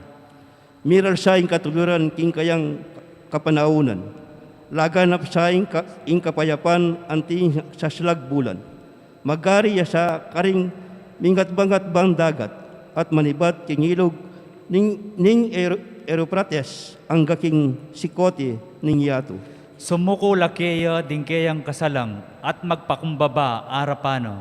Miral sa ing katuliran king kayang kapanaunan. Laganap sa ing ka-, ing kapayapan anti ing saslag bulan. Magari ya sa karing mingatbangatbang dagat at manibat king ilug ning, ning Eu-, Euphrates angga king sikote ning yatu. Sumuku la keya ding keyang kasalang at magpakumbaba arapan na.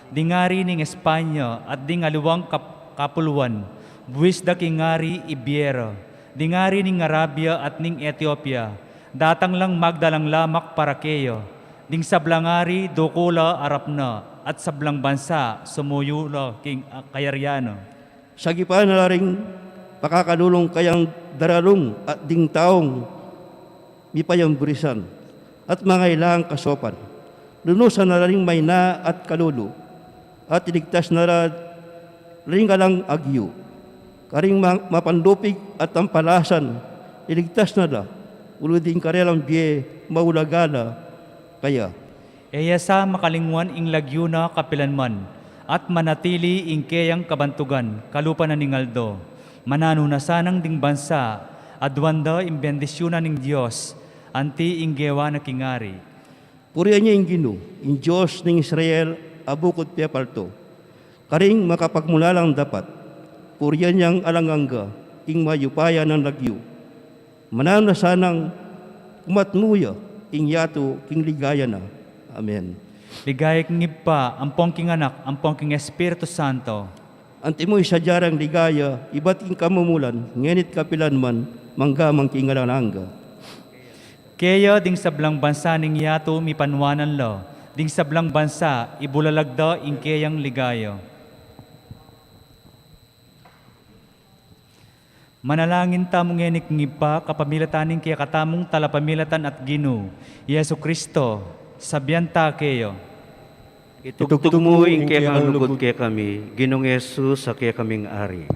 Ding ari ning Espanya at ding aliwang kap-, kapuluan, buis da king ari ibie ra. Ding ari ning Arabia at ning Etiopia, datang lang magdalang lamak para keya. Ding sablang ari duku la arap na, at sablang bansa sumuyu la king, ah, kayarian na. Sagipan na la ring pakakalulung kayang daralung at ding taung mipayamburisan at mangailangan kasopan. Lunusan na la ring maina at kalulu, at iligtas na la ring alang agyu. Karing ma-, mapanlupig at tampalasan, iligtas na la, uli ding karelang bie maulaga la kaya. E ya sa makalingwan ing lagyu na kapilanman, at manatili ing keyang kabantugan kalupa na ning aldo. Mananu na sanang ding bansa, aduan da ing bendisyunan ning Dios, anti ing gewa na king ari. Purian ye ing Ginu, ing Dios ning Israel a bukut pepaltu. Karing makapagmulalang dapat, purian yang alang angga ing mayupaya nang lagyu. Mananu na sanang kumatmu ya ing yatu king ligaya na. Amen. Ligaya king Ibpa, ampong king Anak, ampong king Espiritu Santo. Antimo ing sadya rang ligaya, ibat king kamumulan, ngeni't kapilanman, mangga man king alang angga. Keya ding sablang bansa ning yatu mipanwanan la, ding sablang bansa ibulalag da ing keyang ligaya. Manalangin tamu ngeni king Ibpa, kapamilatan ning kekatamung talapamilatan at Ginu, Jesu Kristo, sabian ta keya. Itugtug mu ing kekang lugud kekami, Ginung Jesus, a kekaming Ari.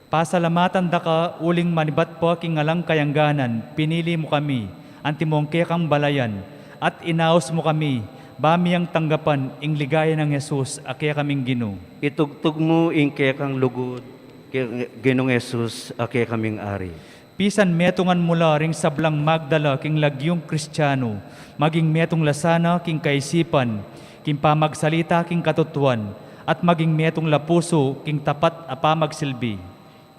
Pasalamatan da ka uling manibat pa king alang kayangganan, pinili mu kami, antimong kekang balayan, at inaus mu kami, ba mi yang tanggapan ing ligaya nang Jesus, a kekaming Ginu. Itugtug mu ing kekang lugud, ke-, Ginung Jesus, a kekaming Ari. Pisan metungan mu la ring sablang magdala king lagyung Kristianu, maging metung la sana king kaisipan, king pamagsalita king katutuan, at maging metung la pusu king tapat a pamagsilbi.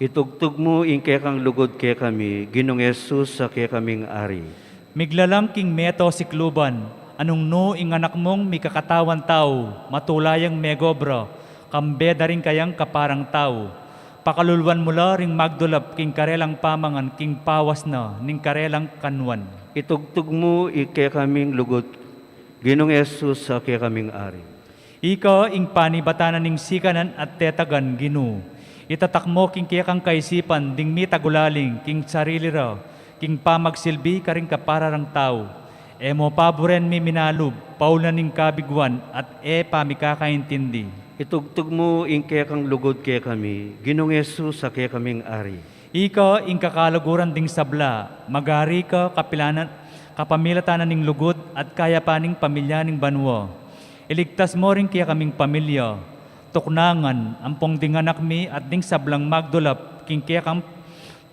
Itugtug mu ing kekang lugud kekami, Ginung Jesus, a kekaming Ari. Miglalang king meto sikluban, anung nu ing Anak mung mikakatawan tau, matula yang megobra, kambe da ring kayang kaparang tau. Pakaluluan mu la ring magdulap king karelang pamangan king pawas na ning karelang kanuan. Itugtug mu ing kekaming lugud, Ginung Jesus, a kekaming Ari. Ika ing panibatan na ning sikanan at tetagan, Ginu. Itatak mu king kekang kaisipan ding mitagulaling king sarili ra, king pamagsilbi karing kapararang tau. E mu paburen miminalub, paul na ning kabiguan at e pamikakaintindi. Itugtug mu ing kekang lugud kekami, Ginung Jesus, a kekaming Ari. Ika ing kakaluguran ding sabla, magari ka kapilanan, kapamilatan na ning lugud at kayapan ning pamilya ning banua. Iligtas mu ring kekaming pamilya, tuknangan, ampong ding anak mi at ding sablang magdulap king kekang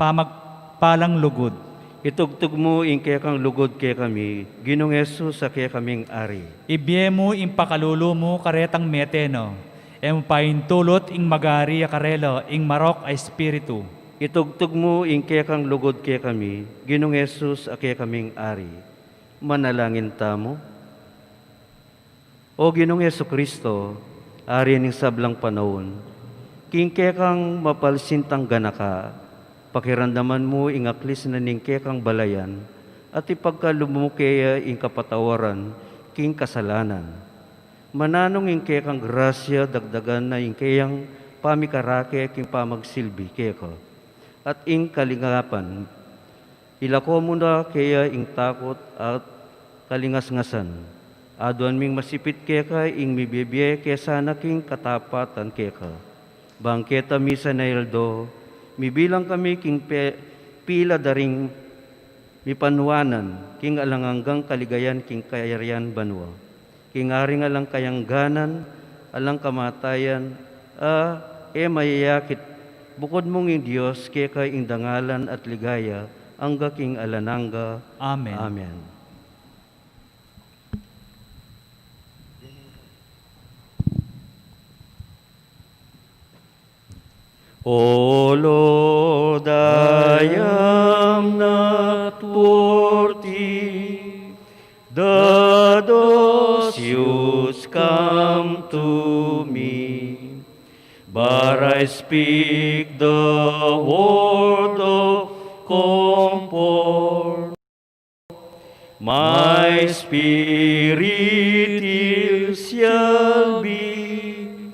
pamagpalang lugud. Itugtug mu ing kekang lugud kekami, Ginung Jesus, a kekaming Ari. Ibie mu ing pakalulu mu karetang mete na, e mu paintulut ing magari a karela ing marok a espiritu. Itugtug mu ing kekang lugud kekami, Ginung Jesus, a kekaming Ari. Manalangin tamu. O Ginung Jesucristo, Ari ning sablang panaun, king kekang mapalsintang ganaka, pakiramdaman mu ing aklis na ning kekang balayan, at ipagkalub mu keya ing kapatawaran king kasalanan. Mananu ing kekang grasya dagdagan na ing keyang pamikarake king pamagsilbi keka, at ing kalingapan. Ilako mu na keya ing takut at kalingasngasan. Aduan ming masipit keka ing mibibie ke sana king katapatan keka. Bang keta misan a aldo, mibilang kami king pe-, pila da ring mipanuanan king alang anggang kaligayan king kayarian banua, king Aring alang kayangganan, alang kamatayan, a e mayayakit, bukud mung ing Dios, keka ing dangalan at ligaya angga king alang angga. Amen. Amen. O Lord, I am not worthy that thou shouldst come to me, but I speak the word of comfort. My spirit it shall be,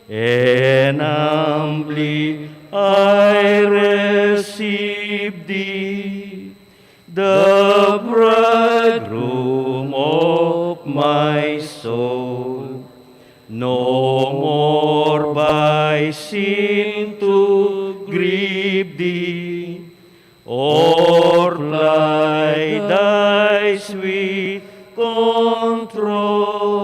and humbly I receive thee, the bridegroom of my soul. No more by sin to grieve thee, or plight thy sweet control.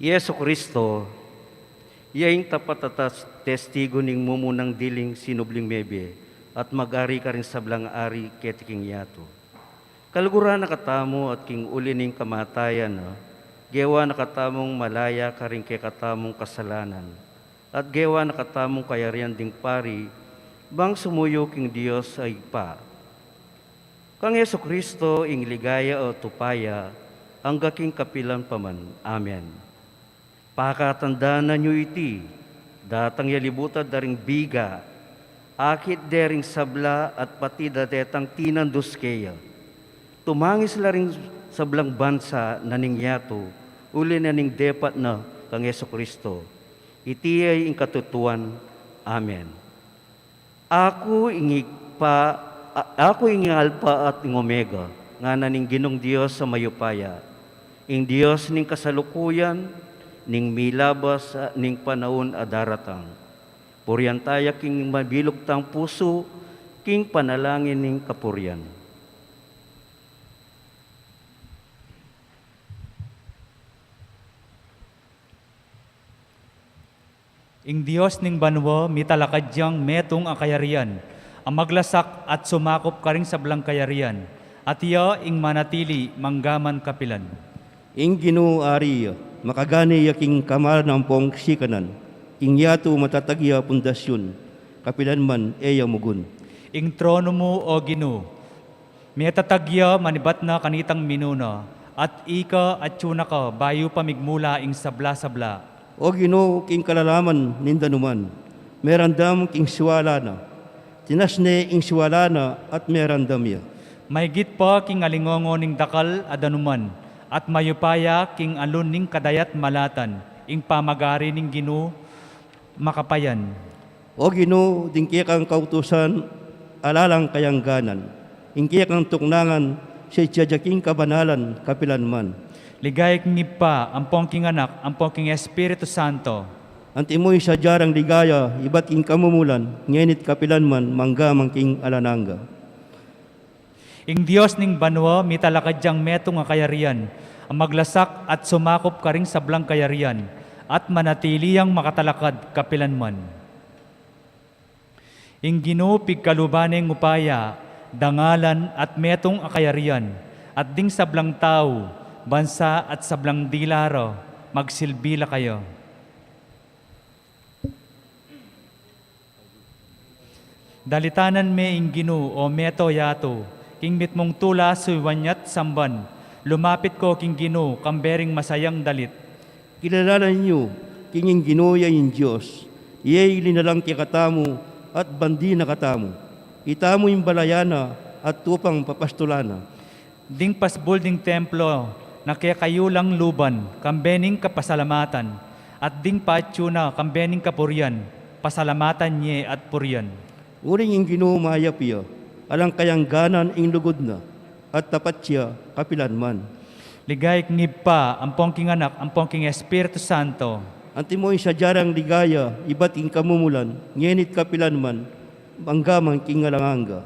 I Jesu Kristo, iya ing tapat a tas-, testigu ning mumunang diling sinubling mebie at mag-ari karing sablang ari keti king yatu. Kaluguran na katamu at king uli ning kamatayan na, gewa na katamung malaya karing kekatamung kasalanan, at gewa na katamung kayarian ding pari, bang sumuyu king Dios a Ibpa. Kang Jesu Kristo ing ligaya at upaya, angga king kapilan pa man. Amen. Pakatandanan yu iti, datang ya libutan da ring biga, akit de ring sabla at pati da detang tinandus keya. Tumangis la ring sablang bansa na ning yatu, uli na ning depat na kang Jesu Kristo. Iti ya ing katutuan. Amen. Aku ing Ibpa, a-, aku ing Alpa at ing Omega, ngana ning Ginung Dios a mayupaya, ing Dios ning kasalukuyan, ning milabas, a, ning panaun a daratang. Purian taya king mabilug tang pusu, king panalangin ning kapurian. Ing Dios ning banua, mitalakad yang metung a kayarian, a maglasak at sumakup karing sablang kayarian, at iya ing manatili manggaman kapilan. Ing Ginu ari ya, makagane ya king kamalan ampong sikanan, ing yatu matatag ya pundasyun, kapilan man e ya mugun. Ing tronu mu, o Ginu, metatag ya manibat na kanitang minuna, at ika atyu na ka bayu pa migmula ing sabla-sabla. O Ginu, king kalalaman ning danuman, meramdam king siwala na. Tinas ne ing siwala na at meramdam ya. Maygit pa king alingongo ning dakal a danuman, at mayupaya king alun ning kadayat malatan, ing pamag-ari ning Ginu makapayan. O Ginu, ding kekang kautusan ala lang kayangganan, ing kekang tuknangan, setsa da king kabanalan kapilan man. Ligaya king Ibpa, ampong king Anak, ampong king Espiritu Santo. Antimo ing sadya rang ligaya ibat king kamumulan, ngeni't kapilan man, manggaman king alang angga. Ing Dios ning banua, mitalakad yang metung a kayarian, a maglasak at sumakup karing sablang kayarian, at manatili yang makatalakad kapilan man. Ing Ginu pigkaluban ne ing upaya, dangalan at metung a kayarian, at ding sablang tau, bansa at sablang dila ra, magsilbi la kaya. Dalitanan me ing Ginu, o meto yatu, king mitmung tula suyuan ya't samban, lumapit ko king Ginu, kambe ring masayang dalit. Kilalanan yu, king ing Ginu ya ing Dios, iya ing linalang kekatamu, at bandi na katamu. Itamu ing balayan na, at tupang papastulan na. Ding pasbul ding templo na kekayu lang luban, kambe ning kapasalamatan, at ding patyu na kambe ning kapurian, pasalamatan ye at purian. Uling ing Ginu mayap ya, alang kayangganan ing lugud na, at tapat ya kapilan man. Ligaya king Ibpa, ampong king Anak, ampong king Espiritu Santo. Antimo ing sadya rang ligaya, ibat king kamumulan, ngeni't kapilan man, angga man king alang angga.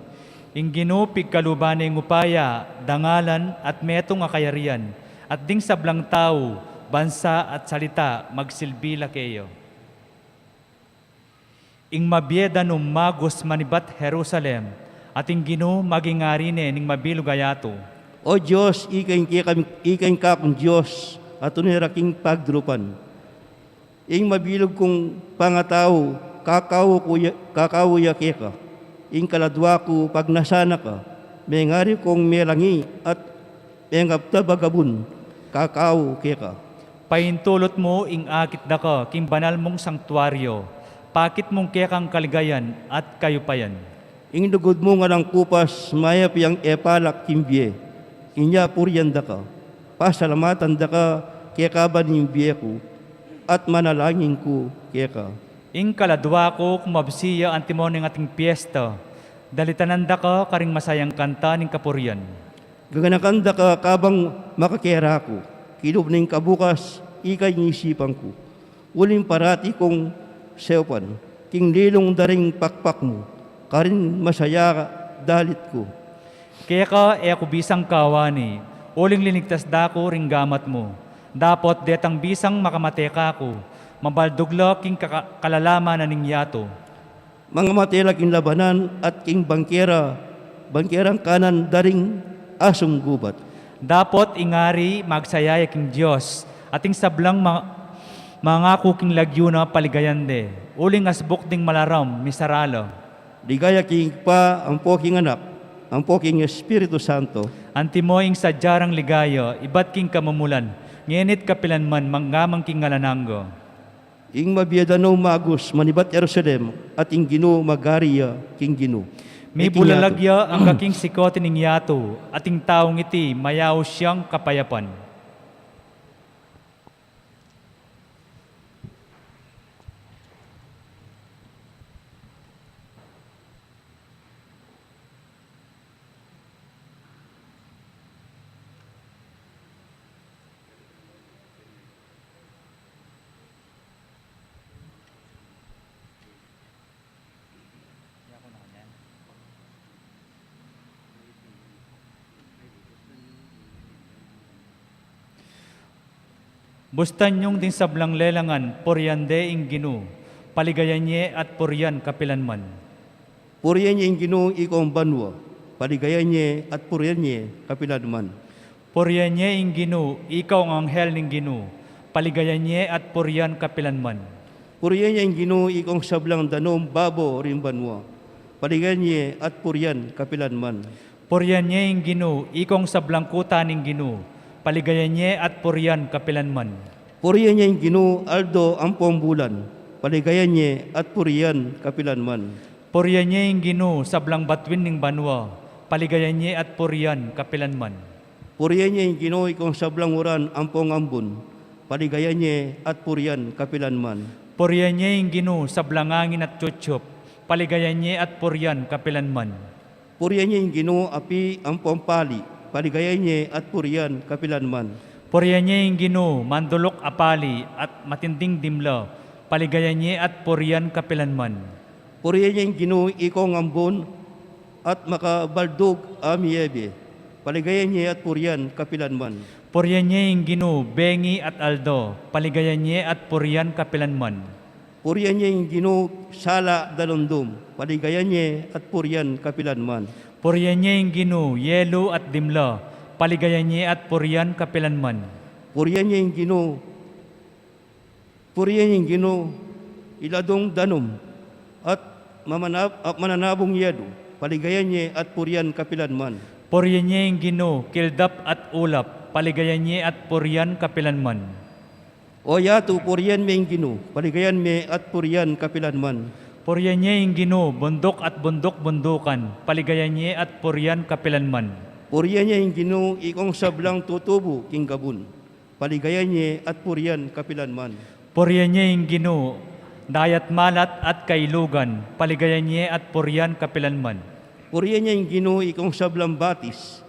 Ing Ginu pigkaluban ne ing upaya, dangalan, at metung a kayarian, at ding sablang tau, bansa, at salita, magsilbi la keya. Ing mabie danum magus manibat Jerusalem, at ing Ginu maging ari ne ning mabilug a yatu. O Dios, ika ing kekam-, ika ing kakung Dios, a tune ra king pagdurupan. Ing mabilug kung pangatau, kakau ku ya, kakau ya keka. Ing kaladua ku, pagnasan na ka, mengari kung melangi at mengabtab a gabun, kakau keka. Paintulut mu ing akit daka king banal mung sangtuario, pakit mung kekang kaligayan at kayupayan. Ing lugud mung alang kupas, mayap yang epalak king bie, inya purian daka. Pasalamatan daka keka ban ing bie ku, at manalangin ku keka. Ing kaladua ku, kumabsi ya antimo ning ating piesta, dalitanan daka karing masayang kanta ning kapurian. Gaganakan daka kabang makakera ku, kilub ning kabukas, ika ing isipan ku. Uling parati kung seupan, king lilung da ring pakpak mu, karin masaya dalit ku. Keka e ku bisang kawani, uling linigtas da ku ring gamat mu. Dapot detang bisang makamate kaku, mabaldug la king kaka-, kalalaman na ning yatu. Mangamate la king labanan at king bangkera, bangkerang kanan da ring asung gubat. Dapot ing ari magsaya ya king Dios, at ing sablang ma-, mangaku king lagyu na paligayan de. Uling asbuk ding malaram, misara la. Ligaya king Ibpa, ampo king Anak, ampo king Espiritu Santo. Antimo ing sadya rang ligaya, ibat king kamumulan, ngeni't kapilan man, angga man king alang angga. Ing mabie danum magus manibat Jerusalem, at ing Ginu magari ya king Ginu. Mibulalag ya angga king sikut ning yatu, at ing taung iti mayaus yang kapayapan. Bustan yung ding sablang lelangan, purian de ing Ginu, paligayan ye at purian kapilan man. Purian ye ing Ginu, ikong banua, paligayan ye at purian ye kapilan man. Purian ye ing Ginu, ikong anghel ning Ginu, paligayan ye at purian kapilan man. Purian ye ing Ginu, ikong sablang danum babo ring banua, paligayan ye at purian kapilan man. Purian ye ing Ginu, ikong sablang kuta ning Ginu, paligayan ye at purian kapilan man. Purian ye ing Ginu, aldo ampong bulan, paligayan ye at purian kapilan man. Purian ye ing Ginu, sablang batuin ning banua, paligayan ye at purian kapilan man. Purian ye ing Ginu, ikong sablang uran ampong ambun, paligayan ye at purian kapilan man. Purian ye ing Ginu, sablang angin at yuyup, paligayan ye at purian kapilan man. Purian ye ing Ginu, api ampong pali, paligayan ye at purian kapilan man. Purian ye ing Ginu, manduluk a pali at matinding dimla, paligayan ye at purian kapilan man. Purian ye ing Ginu, ikong ambun at makabaldug a miebe, paligayan ye at purian kapilan man. Purian ye ing Ginu, bengi at aldo, paligayan ye at purian kapilan man. Purian ye ing Ginu, sala dalumdum, paligayan ye at purian kapilan man. Purian ye ing Ginu, yelu at dimla, paligayan ye at purian kapilan man. Purian ye ing Ginu, purian ye ing Ginu, iladung danum at mamanab-, at mananabung yelu, paligayan ye at purian kapilan man. Purian ye ing Ginu, kildap at ulap, paligayan ye at purian kapilan man. O yatu, purian me ing Ginu, paligayan me at purian kapilan man. Purian ye ing Ginu, bunduk at bunduk-bundukan, paligayan ye at purian kapilan man. Purian ye ing Ginu, ikong sablang tutubu king gabun, paligayan ye at purian kapilan man. Purian ye ing Ginu, dayat malat at kailugan, paligayan ye at purian kapilan man. Purian ye ing Ginu, ikong sablang batis,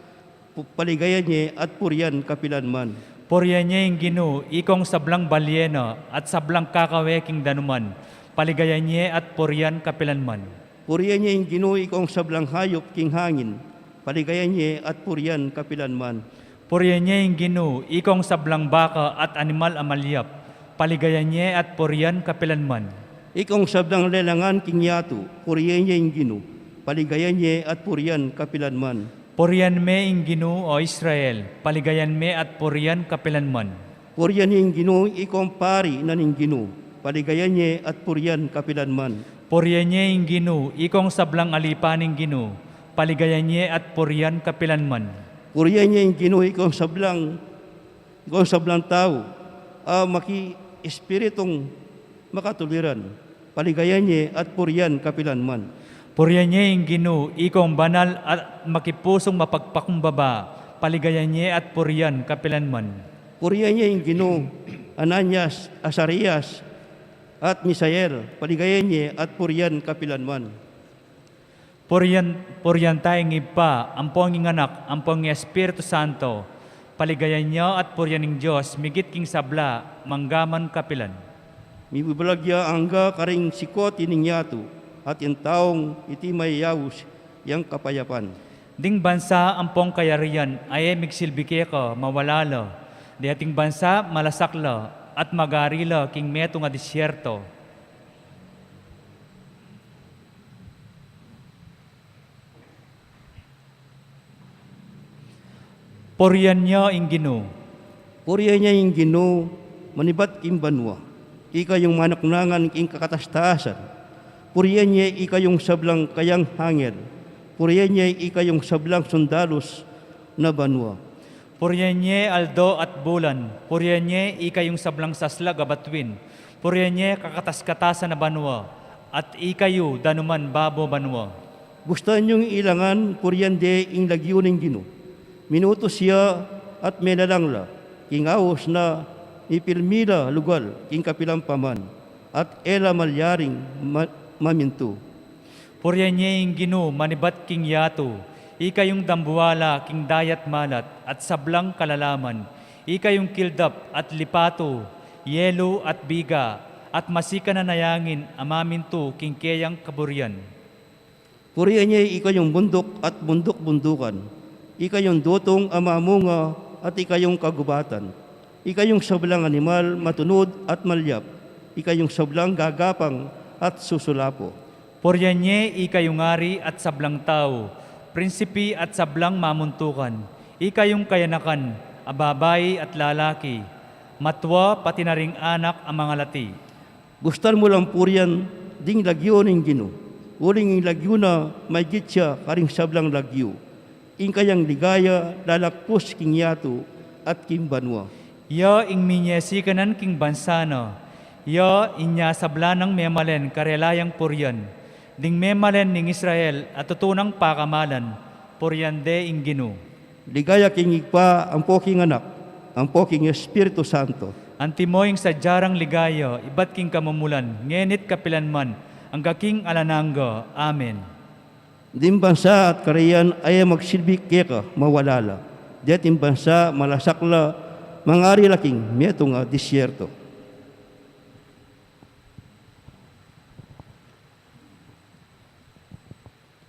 pu-, paligayan ye at purian kapilan man. Purian ye ing Ginu, ikong sablang balyena at sablang kakawe king danuman, paligayan ye at purian kapilan man. Purian ye ing Ginu, ikong sablang hayup king hangin, paligayan ye at purian kapilan man. Purian ye ing Ginu, ikong sablang baka at animal a malyap, paligayan ye at purian kapilan man. Ikong sablang lelangan king yatu, purian ye ing Ginu, paligayan ye at purian kapilan man. Purian me ing Ginu, o Israel, paligayan me at purian kapilan man. Purian ye ing Ginu, ikong pari na ning Ginu, paligayan ye at purian kapilan man. Purian ye ing Ginu, ikong sablang alipan ning Ginu, paligayan ye at purian kapilan man. Purian ye ing Ginu, ikong sablang, ikong sablang tau a maki espiritung makatuliran, paligayan ye at purian kapilan man. Purian ye ing Ginu, ikong banal at makipusung mapagpakumbaba, paligayan ye at purian kapilan man. Purian ye ing Ginu, Ananias, Asarias, at Misael, paligayan ye at purian kapilan man. Purian, purian ta ing Ibpa, ampong ing Anak, ampong ing Espiritu Santo, paligayan ye at purian ing Dios, migit king sabla, mangga man kapilan. Mibubulag ya angga karing sikoti ning yatu, at ing taung iti mayayaus yang kapayapan. Ding bansa ampong kayarian a e migsilbi keka mawala la, deting bansa malasak la, at magari la king metung a disyerto. Purian ye ing Ginu. Purian ye ing Ginu, manibat king banua, ikayung manaknangan king kakatas-tasan. Purian ye ikayung sablang kayang angel. Purian ye ikayung sablang sundalus na banua. Purian ye aldo at bulan, purian ye ikayung sablang saslag a batuin, purian ye kakatas-katasan a banua, at ikayu danuman babo banua. Bustan yung ilangan, purian de ing lagyu ning Ginu. Minutus ya at melalang la, king aus na mipilmi la lugal king kapilan pa man, at e la malyaring ma-, mamintu. Purian ye ing Ginu manibat king yatu, ikayung dambuwala king dayat malat at sablang kalalaman, ikayung kildap at lipatu, yelu at biga, at masikanan a yangin a mamintu king keyang kaburian. Purian ye ikayung bunduk at bunduk-bundukan, ikayung dutung a mamunga at ikayung kagubatan, ikayung sablang animal matunud at malyap, ikayung sablang gagapang at susulapo. Purian ye ikayung ari at sablang tau, prinsipi at sablang mamuntukan, ikayung kayanakan a babai at lalaki, matwa pati na ring anak a mangalati. Bustan mu lang purian ding lagyu ning Ginu, uling ing lagyu na maygit ya karing sablang lagyu. Ing kayang ligaya lalakpus king yatu at king banua. Ya ing minyesikanan king bansa na, ya ing nyasabla nang memalen karela yang purian, ding memalen ning Israel a tutu nang pakamalan, purian de ing Ginu. Ligaya king Ibpa, ampo king Anak, ampo king Espiritu Santo. Antimo ing sadya rang ligaya ibat king kamumulan, ngeni't kapilan man, angga king alang angga. Amen. Ding bansa at karian a e magsilbi keka mawala la, deting bansa malasak la, mangari la king metung a disyerto.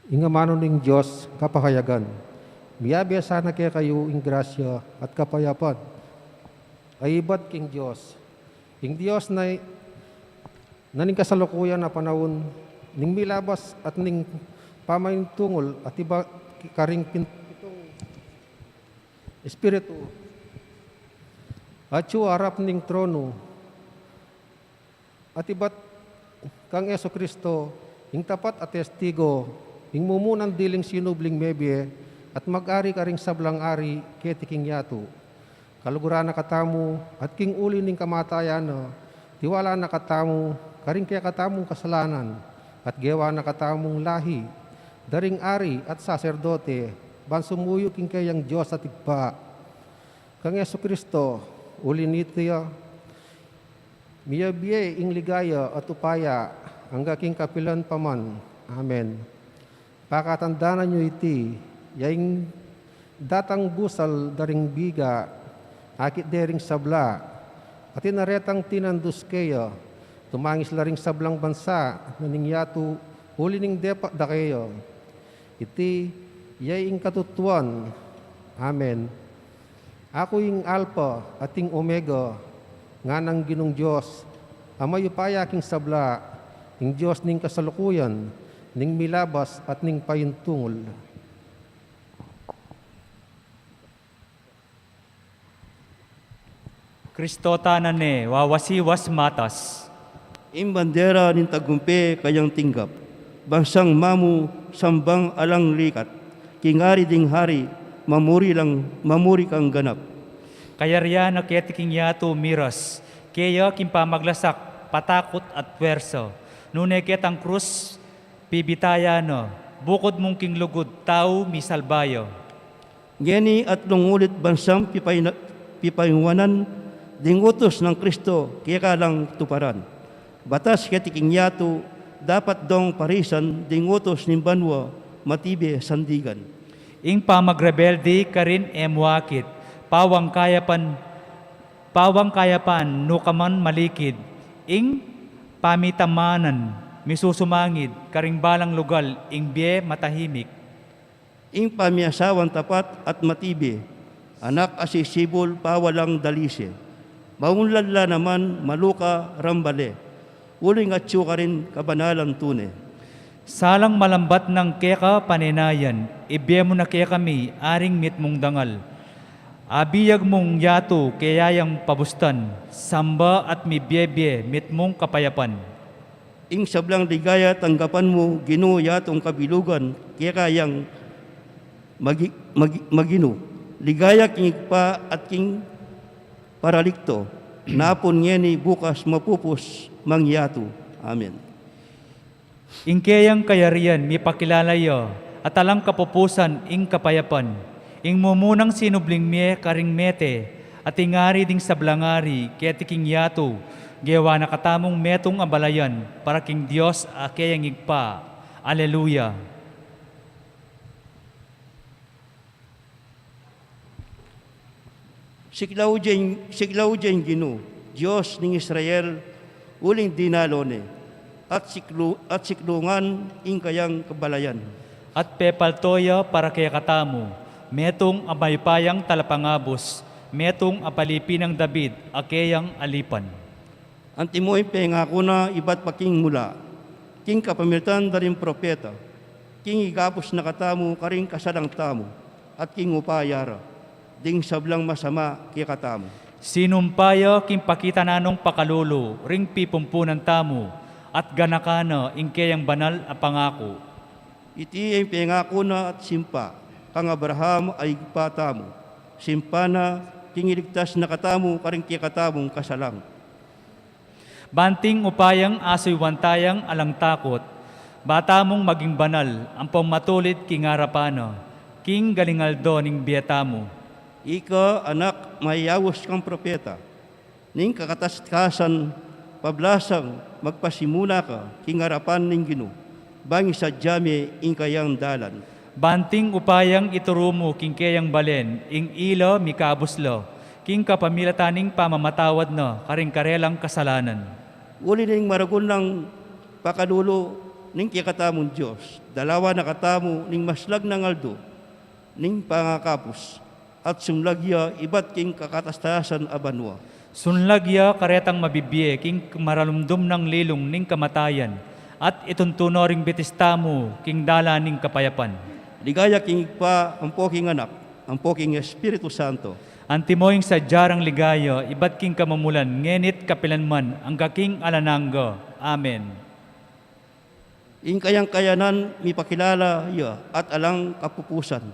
Ing amanu ning Dios kapahayagan, miyabe sana kekayu ing grasya at kapayapan a ibat king Dios. Ing Dios na, na ning kasalukuyan a panaun, ning milabas at ning pamaintungul at ibat karing pin-, pitung espiritu, atyu arap ning tronu, at ibat kang Jesu Kristo, ing tapat a testigo, ing mumunan diling sinubling mebie, at mag-ari karing sablang ari keti king yatu. Kaluguran na katamu, at king uli ning kamatayan na, tiwala na katamu karing kekatamung kasalanan, at gewa na katamung lahi da ring ari at saserdote, ban sumuyu king keyang Dios at Ibpa. Kang Jesu Kristo, uli nita ya, miyabie ing ligaya at upaya, angga king kapilan pa man. Amen. Pakatandanan yu iti, ya ing datang busal da ring biga, akit de ring sabla, pati na retang tinandus keya, tumangis la ring sablang bansa na ning yatu, uli ning depat da keya. Iti, ya ing katutuan. Amen. Aku ing Alpha at ing Omega, nganang Ginung Dios, a mayupaya king sabla, ing Dios ning kasalukuyan, ning milabas at ning payintungul. Kristo, tanan ne, wawasiwas matas. Ing bandera ning tagumpe kayang tinggap, bansang mamu sambang alang likat, king ari ding hari, mamuri lang, mamuri kang ganap. Kayarian na keti king yatu miras, keya king pamaglasak, patakut at puersa. Nune ketang krus, pibitayan na, bukud mung king lugud, tau misalba ya. Ngeni atlung ulit bansang pipaina-, pipainwanan ding utus nang Kristo keka lang tuparan. Batas keti king yatu, dapat dong parisan ding utus ning banua, matibe sandigan. Ing pamagrebelde karin e mu akit, pawang kayapan, pawang kayapan nu ka man malikid, ing pamitamanan misusumangid, karing balang lugal ing bie matahimik. Ing pamiasawan tapat at matibe, anak a sisibul pawalang dalise. Maunlad la naman maluka rambale, uling atyu karin kabanalan tune. Salang malambat nang keka panenayan, ibie mu na kekami aring mitmung dangal. Abiag mung yatu keyang pabustan, samba at mibiebie mitmung kapayapan. Ing sablang ligaya tanggapan mu, Ginu, yatung kabilugan, keka yang magi-, magi-, maginu. Ligaya king Ibpa at king Paralito, napun ngeni, bukas, mapupus, mangyatu. Amen. Ing keyang kayarian mipakilala ya, at alang kapupusan ing kapayapan. Ing mumunang sinubling mie karing mete, at ing ari ding sablang ari, keti king yatu, gewa na katamung metung a balayan, para king Dios a keyang Ibpa. Aleluya. Siklaud ya ing, siklaud ya ing Ginu, Dios ning Israel, uling dinalo ne, at siklu-, at siklungan ing kayang kabalayan. At pepalto ya para kekatamu, metung a mayupayang talapangabus, metung a palipi nang David a keyang alipan. Antimo ing pengaku na ibat pa king mula, king kapamilatan da ring propeta, king ikabus na katamu karing kasalang tamu, at king upaya ra, ding sablang masama kekatamu. Sinumpa ya king pakita na nung pakalulu, ring pipumpunan tamu, at ganakan na ing keyang banal a pangaku. Iti ya ing pengaku na at simpa, kang Abraham a ibpa tamu, simpa na king iligtas na katamu karing kekatamung kasalang. Banting upayang asuywan tayang alang takut, ba tamung maging banal, ampong matulid king arapan na, king galing aldo ning bie tamu. Ika, anak, mayayaus kang propeta, ning kakatas-kasan, pablasang magpasimuna ka king arapan ning Ginu, bang isadia me ing kayang dalan. Banting upayang ituru mu king keyang balen, ing ila mikabus la, king kapamilatan ning pamamatawad na karing karelang kasalanan. Uli ning maragul nang pakalulu ning kekatamung Dios, dalawa na katamu ning maslag nang aldo ning pangakabus, at sumlag ya ibat king kakatas-kasan a banua. Sunlag ya karetang mabibie king maralumdum nang lilung ning kamatayan, at ituntu no ring bitis tamu king dalan ning kapayapan. Ligaya king Ibpa, ampo king Anak, ampo king Espiritu Santo. Antimo ing sadya rang ligaya, ibat king kamumulan, ngeni't kapilan man, angga king alang angga. Amen. Ing kayang kayanan mipakilala ya at alang kapupusan.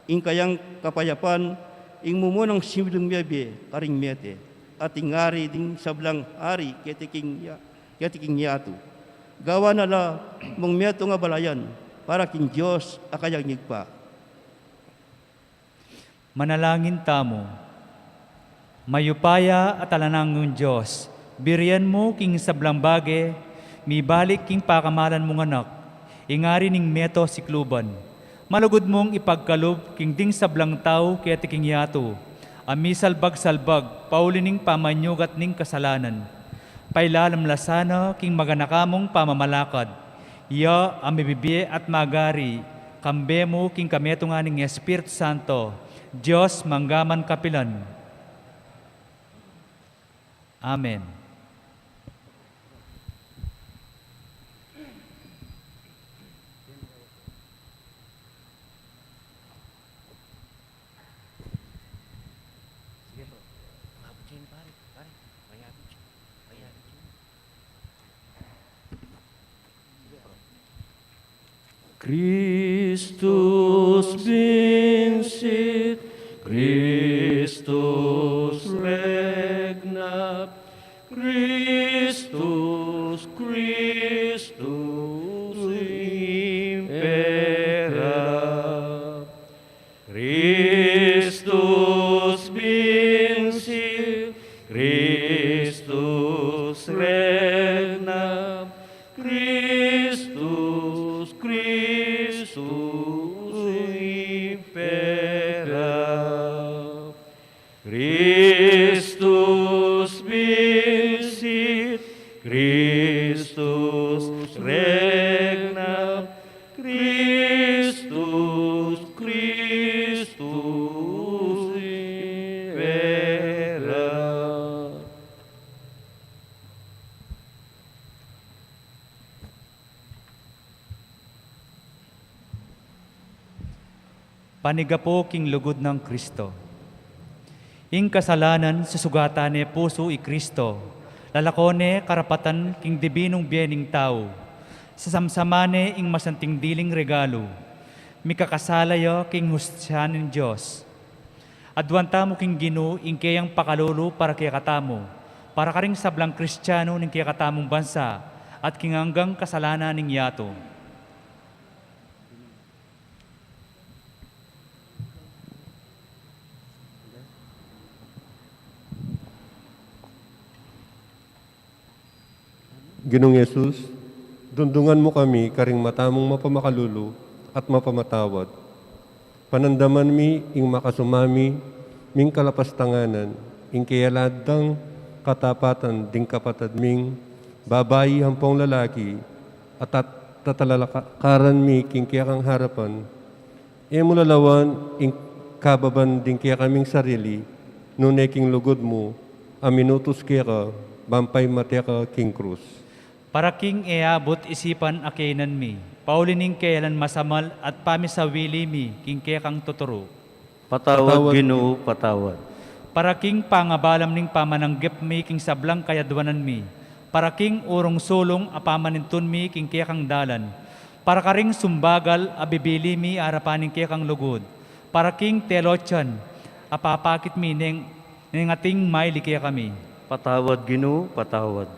Ing kayang kapayapan, ing mumunang simling mebie karing mete, at ing ari ding sablang ari keti king ya-, keti king yatu. Gawan na la mung metung a balayan para king Dios a kayang Ibpa. Manalangin tamu. Mayupaya at alang anggang Dios, burian mu king sablang bage, mibalik king pakamalan mung Anak, ing Ari ning meto sikluban. Malugud mung ipagkalub king ding sablang tau keti king yatu, a misalbag-salbag pauli ning pamanyugat ning kasalanan. Pailalam la sana king maganaka mung pamamalakad. Iya a mibibie at magari, kambe mu king kametungan ning Espiritu Santo, Dios mangga man kapilan. Amen. Christus vincit, Christus regnat, Christus, Christus imperat. Christus vincit, Christus regnat, Christus, Christus imperat. Christus vincit, Christus regnat, Christus, Christus imperat. Panigapu king lugud nang Kristo. Ing kasalanan susugatan ne pusu i Kristo, lalako ne karapatan king dibinung bie ning tau, sasamsaman ne ing masanting diling regalu, mikakasala ya king hustisya ning Dios. Aduan tamu king Ginu ing keyang pakalulu para kekatamu, para karing sablang Kristianu ning kekatamung bansa, at king anggang kasalanan ning yatu. Ginung Jesus, dungdungan mu kami karing mata mung mapamakalulu at mapamatawad. Panandaman mi ing makasumami ming kalapastanganan, ing keyaladdang katapatan ding kapatad ming babai ampong lalaki, at tat-, tatalalakaran mi king kekang harapan, e mu lalawan ing kababan ding kekaming sarili, nune king lugud mu, a minutus keka, bang paimate ka king krus. Para king e abut isipan a keynan mi, pauli ning keyalan masamal at pamisawili mi king kekang tuturu. Patawad, Patawad. Ginu, patawad. Para king pangabalam ning pamananggip mi king sablang kayadwanan mi, para king urung sulung a pamanintun mi king kekang dalan, para karing sumbagal a bibili mi arapan ning kekang lugud, para king telocan a papakit mi neng, neng ating maili kekami. Patawad, Ginu, patawad.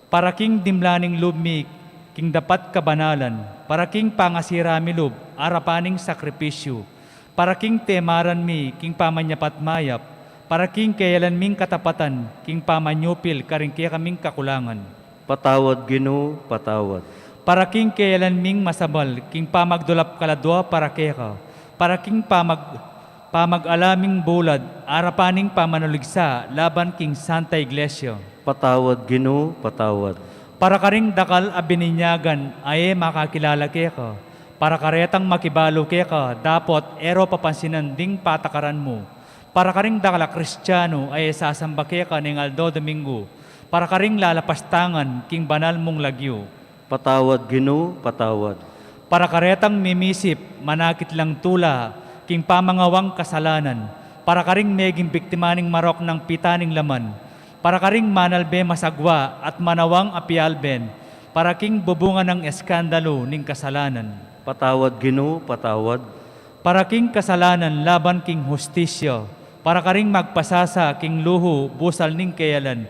Para king dimla ning lub mi king dapat kabanalan, para king pangasira mi lub arapan ning sakripisyu, para king temaran mi king pamanyapat mayap, para king keyalan ming katapatan king pamanyupil karing kekaming kakulangan. Patawad, Ginu, patawad. Para king keyalan ming masabal king pamagdulap kaladua para keka, para king pamag-, pamag-ala ming bulad arapan ning pamanuligsa laban king Santa Iglesia. Patawad, Ginu, patawad. Para karing dakal a bininyagan a e makakilala keka, para karetang makibalu keka dapot e ra papansinan ding patakaran mu, para karing dakal a Kristianu a e sasamba keka neng aldo Domingu, para karing lalapastangan king banal mung lagyu. Patawad, Ginu, patawad. Para karetang mimisip, manakit lang tula king pamangawang kasalanan, para karing meging biktima ning marok nang pita ning laman, para karing manalbe masagwa at manawang apialben, para king bubungan nang eskandalu ning kasalanan. Patawad, Ginu, patawad. Para king kasalanan laban king hustisya, para karing magpasasa king luhu busal ning keyalan,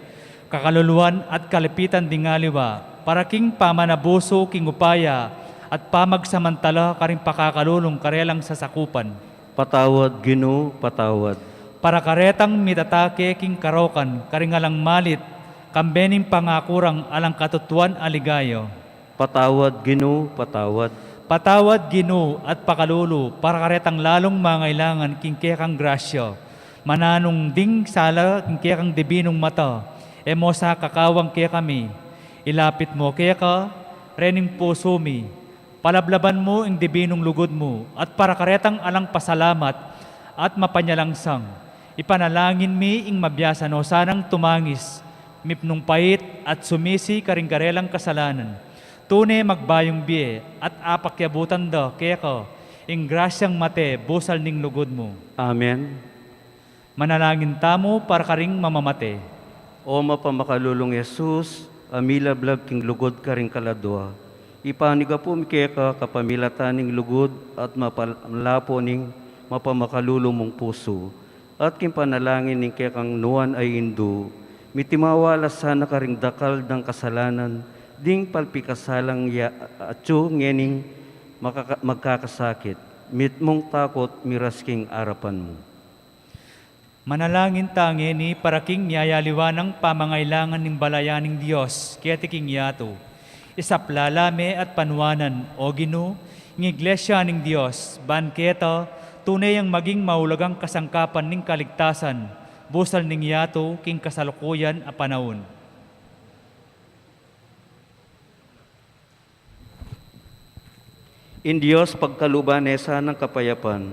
kakaluluan at kalipitan ding aliwa, Para king pamanabusu king upaya at pamagsamantala karing pakakalulung karelang sasakupan. Patawad, Ginu, patawad. Para karetang mitatake king karokan karing alang malit, kambe ning pangaku rang alang katutuan a ligaya. Patawad, Ginu, patawad. Patawad, Ginu, at pakalulu para karetang lalung mangailangan king kekang grasya. Mananu ngan ding sala king kekang dibinung mata, e mo sa kakawang kekami. Ilapit mu keka reng pusu mi. Palablaban mu ing dibinung lugud mu, at para karetang alang pasalamat at mapanyalang sang, ipanalangin mi ing mabiasa no sanang tumangis, mipnung pait at sumisi karing karelang kasalanan. Tune magbayung bie at apakyabutan da keka ing grasyang mate busal ning lugud mu. Amen. Manalangin tamu para karing mamamate. O mapamakalulung Jesus, a milablag king lugud karing kaladua, ipanyawad mi keka kapamilatan ning lugud at mapalapo ning mapamakalulu mung pusu, at king panalangin ning kekang nuan a Indu, mitimawa la sana karing dakal nang kasalanan ding palpikasalang ya atyu ngening makaka-, magkakasakit, mitmung takut miras king arapan mu. Manalangin ta ngeni para king miyayaliwa nang pamangailangan ning balayan ning Dios keti king yatu. Isaplala me at panuanan, O Ginu, ing Iglesia ning Dios, ban keta tune yang maging maulagang kasangkapan ning kaligtasan busal ning yatu king kasalukuyan a panaun. Ing Dios pagkaluban ne sana ning kapayapan,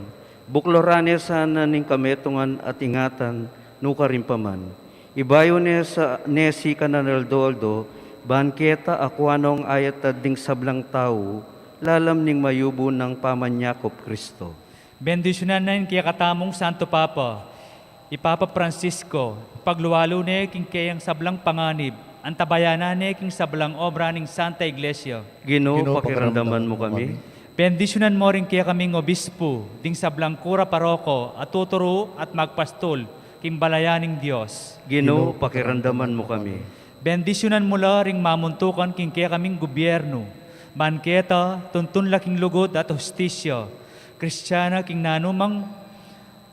bukluran ne sana ning kametungan at ingatan nukarin pa man. Ibayu ne sa-, ne sikan aldo-aldo, ban keta akua nong ayat ding sablang tau lalam ning mayubu nang pamanyakup Kristo. Bendisyunan na ing kekatamung Santo Papa, i Papa Francisco, paglualu ne king keyang sablang panganib, antabayanan ne king sablang obra ning Santa Iglesia. Ginu, Ginu, pakiramdaman mu kami. Bendisyunan mu ring kekaming obispu, ding sablang kura paroko, a tuturu at magpastul king balayan ning Dios. Ginu, pakiramdaman mu kami. Bendisyunan mu la ring mamuntukan king kekaming gubyernu, ban keta tuntun la king lugud at hustisya Kristiana king nanumang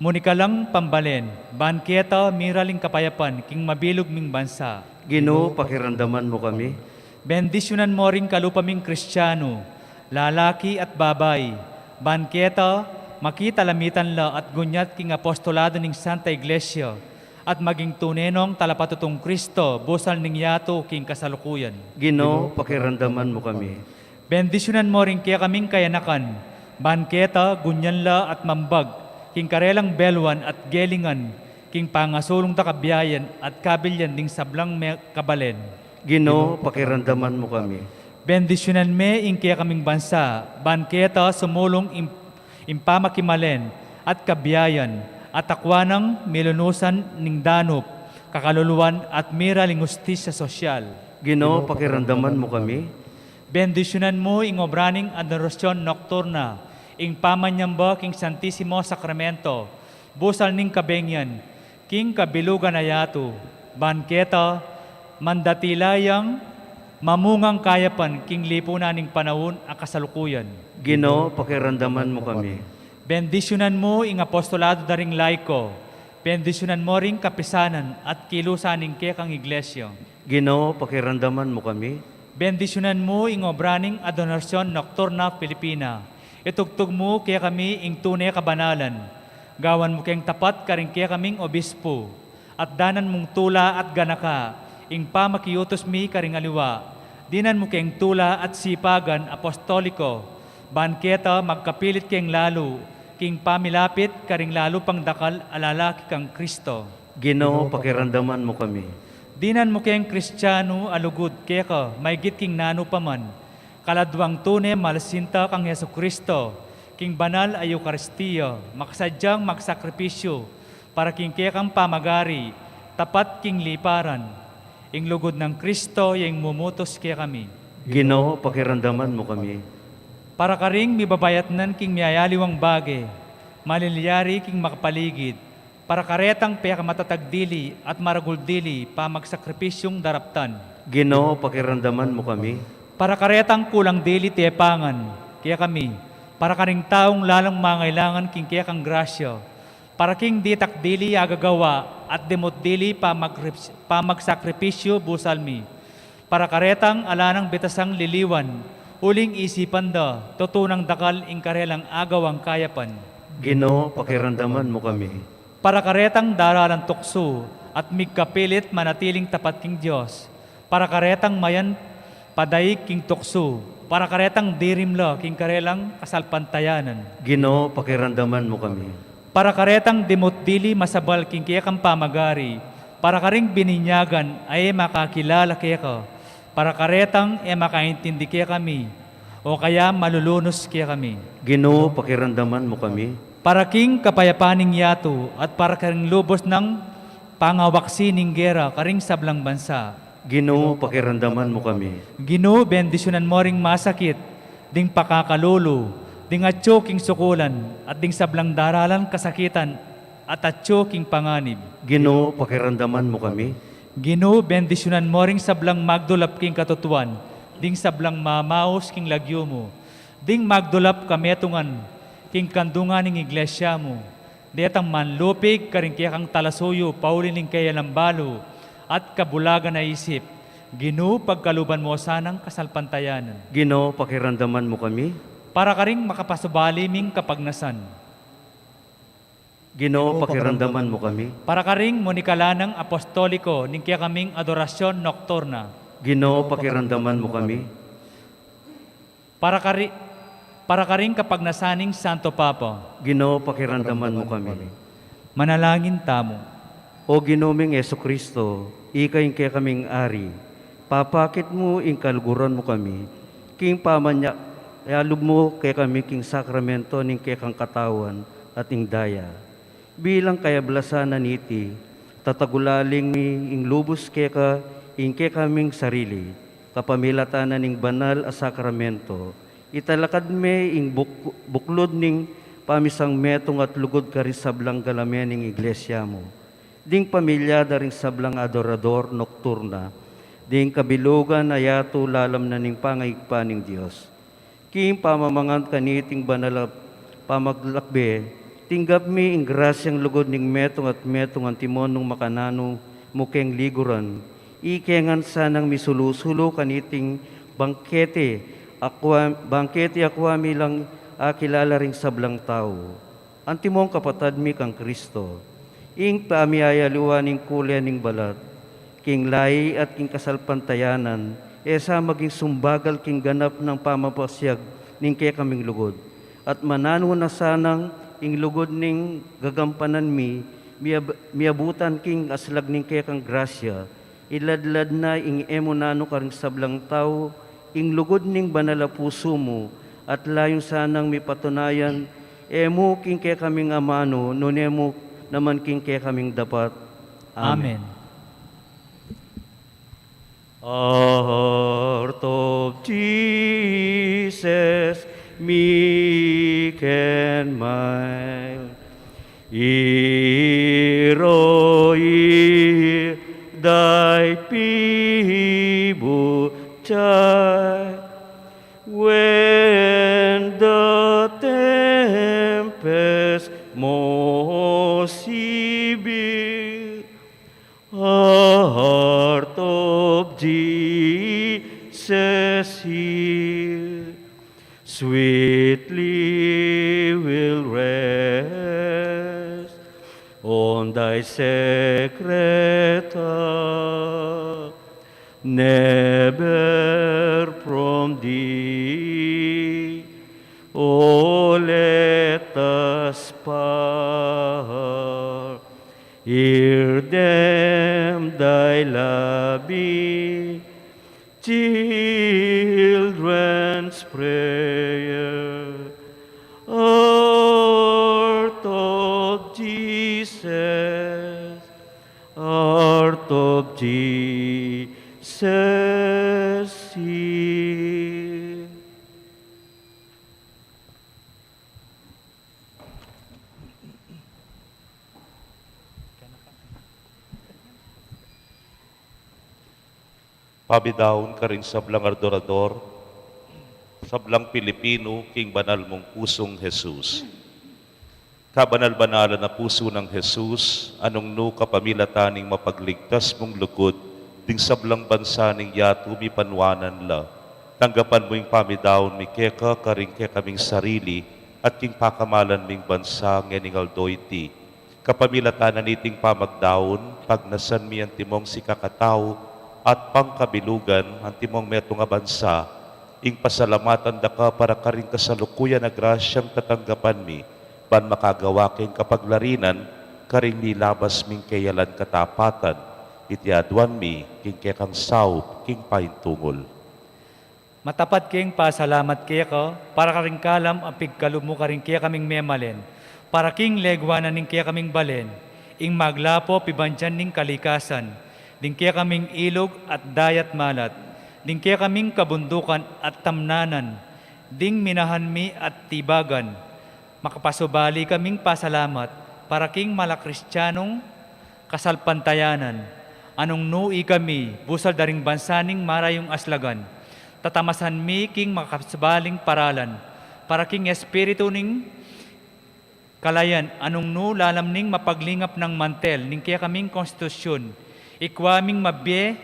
munikalang pambalen, ban keta miral ing kapayapan king mabilug ming bansa. Ginu, pakiramdaman mu kami. Bendisyunan mu ring kalupa ming Kristianu, lalaki at babai, ban keta makitalamitan la at gunyat king apostolado ning Santa Iglesia, at maging tune nong talapatutung Kristo busal ning yatu king kasalukuyan. Ginu, pakiramdaman mu kami. Bendisyunan mu ring kekaming kayanakan, ban keta gunyan la at mambag king karelang beluan at gelingan king pangasulung da kabiayan at kabilyan ding sablang me-, kabalen. Ginu, pakiramdaman mu kami. Bendisyunan me ing kekaming bansa, ban keta sumulung ing, ing pamakimalen at kabiayan, at akua nang milunusan ning danup, kakaluluan at miral ing hustisya sosyal. Ginu, pakiramdaman mu kami. Bendisyunan mu ing obra ning adorasyon nokturna, ing pamanyamba king Santisimo Sakramento, busal ning kabengian, king kabilugan a yatu, ban keta mandatila yang mamungang kayapan king lipunan ning panaun a kasalukuyan. Ginu, pakiramdaman mu kami. Bendisyunan mu ing apostolado da ring laiko. Bendisyunan mu ring kapisanan at kilusan ning kekang iglesia. Ginu, pakiramdaman mu kami. Bendisyunan mu ing obra ning Adorasyon Nokturna Filipina. Itugtug mu kekami ing tune kabanalan. Gawan mu keng tapat karing kekaming obispu. At danan mung tula at ganaka ing pamakiutus mi karing aliwa. Dinan mu keng tula at sipagan apostoliko. Ban keta magkapilit keng lalu king pamilapit karing lalu pang dakal a lalaki kang Kristo. Ginu, pakiramdaman mu kami. Dinan mu keng Kristianu a lugud keka maigit king nanu pa man. Kaladuang tune malasinta kang Jesucristo, king banal a Eukaristia, makasadyang magsakripisyu para king kekang pamagari, tapat king liparan. Ing lugud nang Kristo ya ing mumutus kekami. Ginu, pakiramdaman mu kami. Para karing mibabayatnan king miyayaliwang bage, malilyari king makapaligid, para karetang pekamatatag dili at maragul dili pamagsakripisyung daraptan. Ginu, pakiramdaman mu kami. Para karetang kulang dili tepangan kekami, para karing taung lalung mangailangan king kekang grasya, para king ditak dili agagawa at dimut dili pamagrips-, pamagsakripisyu busal mi, para karetang ala nang bitasang liliwan, uling isipan da, tutunang dakal ing karelang agawang kayapan. Ginu, pakiramdaman mu kami. Para karetang daralan tuksu at migkapilit manatiling tapat king Dios, para karetang mayan padaig king tuksu, para karetang dirimla king karelang kasalpantayanan. Ginu, pakiramdaman mu kami. Para karetang dimut dili masabal king kekang pamagari, para karing bininyagan a e makakilala keka, para karetang e makaintindi kekami, o kaya malulunus kekami. Ginu, pakiramdaman mu kami. Para king kapayapan ning yatu at para karing lubus nang pangawaksi ning gera karing sablang bansa. Ginu, pakiramdaman mu kami. Ginu, bendisyunan mu ring masakit, ding pakakalulu, ding atyu king sukulan, at ding sablang daralan kasakitan, at atyu king panganib. Ginu, pakiramdaman mu kami. Ginu, bendisyunan mu ring sablang magdulap king katutuan, ding sablang mamaus king lagyu mu, ding magdulap kametungan king kandungan ning iglesia mu, detang manlupig karing kekang talasuyu pauli ning keyalang balu at kabulagan a isip. Ginu, pagkaluban mu sanang kasalpantayanan. Ginu, pakiramdaman mu kami. Para karing makapasubali ming kapagnasan. Ginu, pakiramdaman mu kami. Para karing munikalanang apostoliko ning kekaming adorasyon nokturna. Ginu, pakiramdaman mu kami. Para kari-, para karing kapagnasan ning Santo Papa. Ginu, pakiramdaman mu kami. Manalangin tamu. O Ginu ming Jesucristo, ika ing kekaming Ari, papakit mu ing kaluguran mu kami, king pamanyalub mu kekami king sakramento ning kekang katawan at ing daya. Bilang kayablasan na niti, tatagulaling mi ing lubus keka ing kekaming sarili, kapamilatan na ning banal a sakramento, italakad me ing buk-, buklud ning pamisang metung at lugud karing sablang galamen ning iglesia mu, ding pamilya da ring sablang adorador nokturna, ding kabilugan a yatu lalam na ning pangaigpan ning Dios. King pamamangan kaniting banal a pamaglakbe, tinggap mi ing grasyang lugud ning metung at metung antimong makananu mu keng liguran. Ike ngan sanang misulu-sulu kaniting bangkete, akwa, bangkete akwa mi lang akilala ring sablang tau. Antimong kapatad mi kang Kristo, ing pamiayaliwa ning kule ning balat, king lai at king kasalpantayanan, e sa maging sumbagal king ganap nang pamapasyag ning kekaming lugud. At mananu na sanang ing lugud ning gagampanan mi, miab-, miabutan king aslag ning kekang grasya, iladlad na ing e mu nanu karing sablang tau, ing lugud ning banal a pusu mu, at layun sanang mipatunayan, e mu king kekaming amanu, nune mu naman king kekaming dapat. Amen. Amen. Heart of Jesus, meek and mild, Hear, O hear, thy feeble child. When the tempest most severe, heart of Jesus hear. Sweetly will rest on thy sacred arm, never from thee, O let us part. Hear them, thy loving children's prayer. Heart of Jesus, heart of Jesus, hear. Pabidaun karing sablang adorador, sablang Pilipinu, king banal mung pusung Jesus. Kabanal-banalan a pusu nang Jesus, a nung nu kapamilatan ning mapagligtas mung lugud ding sablang bansa ning yatu mipanuanan la, tanggapan mu ing pamidaun mi keka karing kekaming sarili at king pakamalan ming bansa ngening aldo iti. Kapamilatan na niting pamagdaun, pagnasan mi antimong sikakatau at pangkabilugan antimong metung a bansa, ing pasalamatan da ka para karing kasalukuyan a grasyang tatanggapan mi, ban makagawa keng kapaglarinan karing nilabas ming keyalan katapatan. Iti aduan mi king kekang saup king paintungul. Matapat keng pasalamat keka para karing kalam a pigkalub mu karing kekaming memalen, para king leguanan ning kekaming balen, ing maglapo pibandian ning kalikasan, ding kekaming ilug at dayat malat, ding kekaming kabundukan at tamnanan, ding minahan mi at tibagan. Makapasubali kaming pasalamat para king mala Kristianung kasalpantayanan, a nung nu ikami busal da ring bansa ning marayung aslagan, tatamasan mi king makapasubaling paralan para king espiritu ning kalayan, a nung nu lalam ning mapaglingap nang mantel ning kekaming konstitusyun, ikua ming mabie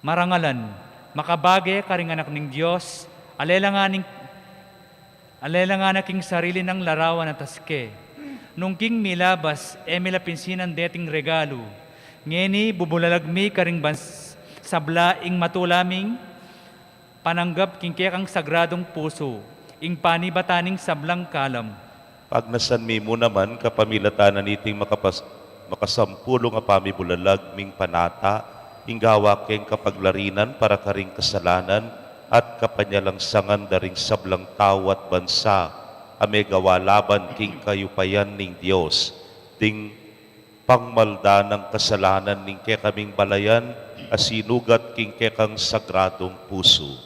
marangalan, makabage karing anak ning Dios, a lelangan ning, a lelangan na king sarili nang larawan a taske. Nung king milabas, e mi la pinsinan deting regalu. Ngeni bubulalag mi karing bans-, sabla ing matula ming pananggap king kekang sagradung pusu, ing panibatan ning sablang kalam. Pagnasan mi mu naman kapamilatan na niting makapas-, makasampulung a pamibulalag ming panata, ing gawa keng kapaglarinan para karing kasalanan at kapanyalangsangan da ring sablang tau at bansa, a megawa laban king kayupayan ning Dios, ding pangmalda nang kasalanan ning kekaming balayan, a sinugat king kekang sagradung pusu.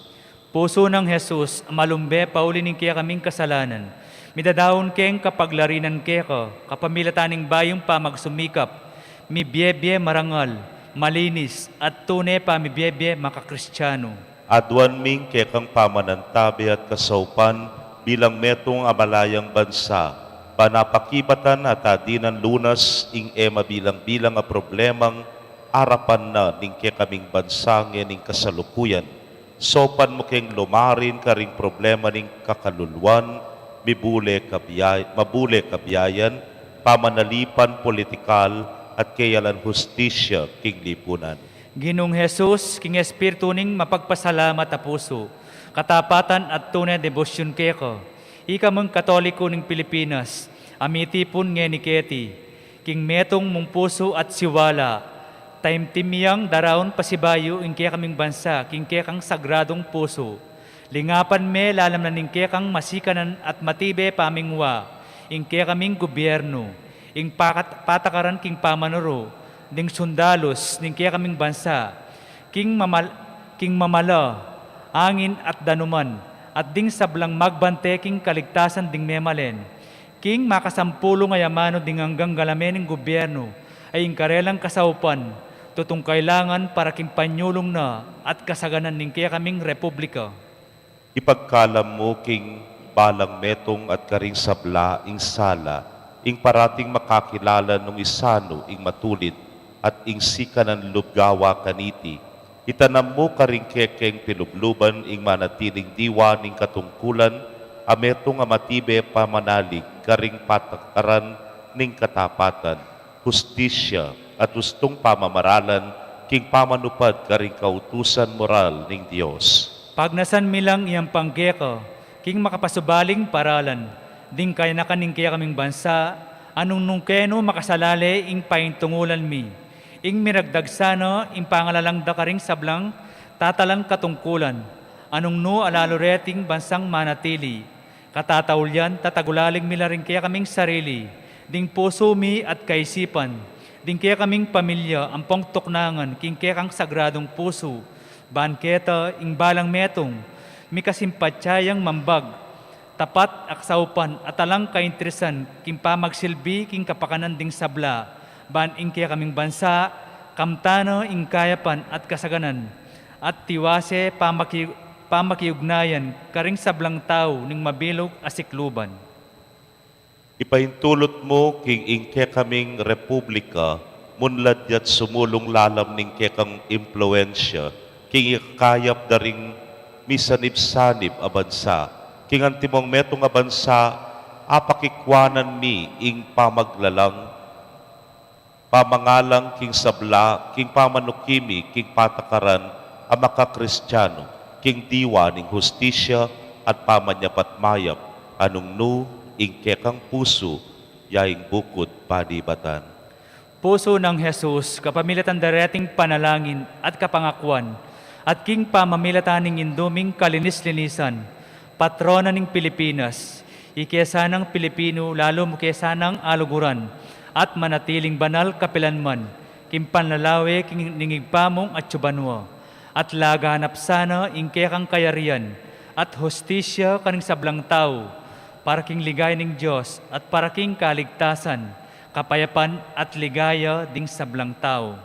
Pusu nang Jesus, malumbe pauli ning kekaming kasalanan, midadaun keng kapaglarinan keka, kapamilatan ning bayung pamagsumikap, mibiebie marangal, malinis, at tune pamibiebie makakristianu. Aduan ming kekang pamanantabe at kasaupan bilang metung a malayang bansa, ban apakibatan at adinan lunas ing e mabilang-bilang a problemang arapan na ning kekaming bansa ngening kasalukuyan. Saupan mu keng lumarin karing problema ning kakaluluan, mibule kabiyay-, mabule kabiyayan, pamanalipan politikal, at keyalan hustisya king lipunan. Ginung Jesus, king espiritu ning mapagpasalamat a pusu, katapatan at tune debosyun keka, ikamung Katoliko ning Pilipinas, a mitipun ngeni keti, king metung mung pusu at siwala, taimtim yang daraun pasibayu ing kekaming bansa king kekang sagradung pusu. Lingapan me lalam na ning kekang masikanan at matibe pamingwa, ing kekaming gubyernu, ing pakat-, patakaran king pamanuru, ding sundalus ning kekaming bansa, king mamal-, king mamala, angin at danuman, at ding sablang magbante king kaligtasan ding memalen, king makasampulung a yamanu ding anggang galame ning gubyernu, a ing karelang kasaupan, tutung kailangan para king panyulung na at kasaganan ning kekaming republika. Ipagkalam mu king balang metung at karing sabla ing sala, ing parating makakilala nung isanu ing matulid at ing sikanan lub gawa kaniti. Itanam mu karing kekeng pilubluban ing manatiling diwa ning katungkulan, a metung a matibe pamanalig karing patakaran ning katapatan, hustisya, at ustung pamamaralan king pamanupad karing kautusan moral ning Dios. Pagnasan mi lang iyang panggeka king makapasubaling paralan ding kayanakan ning kekaming bansa, a nung nung kenu makasalale ing paintungulan mi, ing miragdag sana ing pangalalang da karing sablang tatalang katungkulan, a nung nu alalu reting bansang manatili. Katataulian, tatagulaling mi la ring kekaming sarili, ding pusu mi at kaisipan, ding kekaming pamilya ampong tuknangan king kekang sagradung pusu, ban keta ing balang metung, mikasimpatsayang mambag, tapat a kasaupan at alang kainteresan king pamagsilbi king kapakanan ding sabla, ban ing kekaming bansa, Kamtan na ing kayapan at kasaganan, at tiwase pamaki-, pamakiugnayan karing sablang tau ning mabilug a sikluban. Ipaintulut mu king ing kekaming republika, munlad ya't sumulung lalam ning kekang impluensya, king ikakayap da ring misanib-sanib a bansa, king antimong metung a bansa, apakikwanan mi ing pamaglalang, pamangalang king sabla, king pamanuki mi king patakaran a makakristiyanu, king diwa ning hustisya at pamanyapat mayap, a nung nu ing kekang pusu, ya ing bukud panibatan. Pusu nang Jesus, kapamilatan da reting panalangin at kapangakuan, at king pamamilatan ning Indu ming kalinis-linisan, patrona ning Pilipinas, ike sanang Pilipinu lalu mu ke sanang aluguran, at manatiling banal kapilanman, king panlalawe king ning Ibpa mung atsu banua, at laganap sana ing kekang kayarian at hustisya karing sablang tau, para king ligaya ning Dios at para king kaligtasan, kapayapan at ligaya ding sablang tau.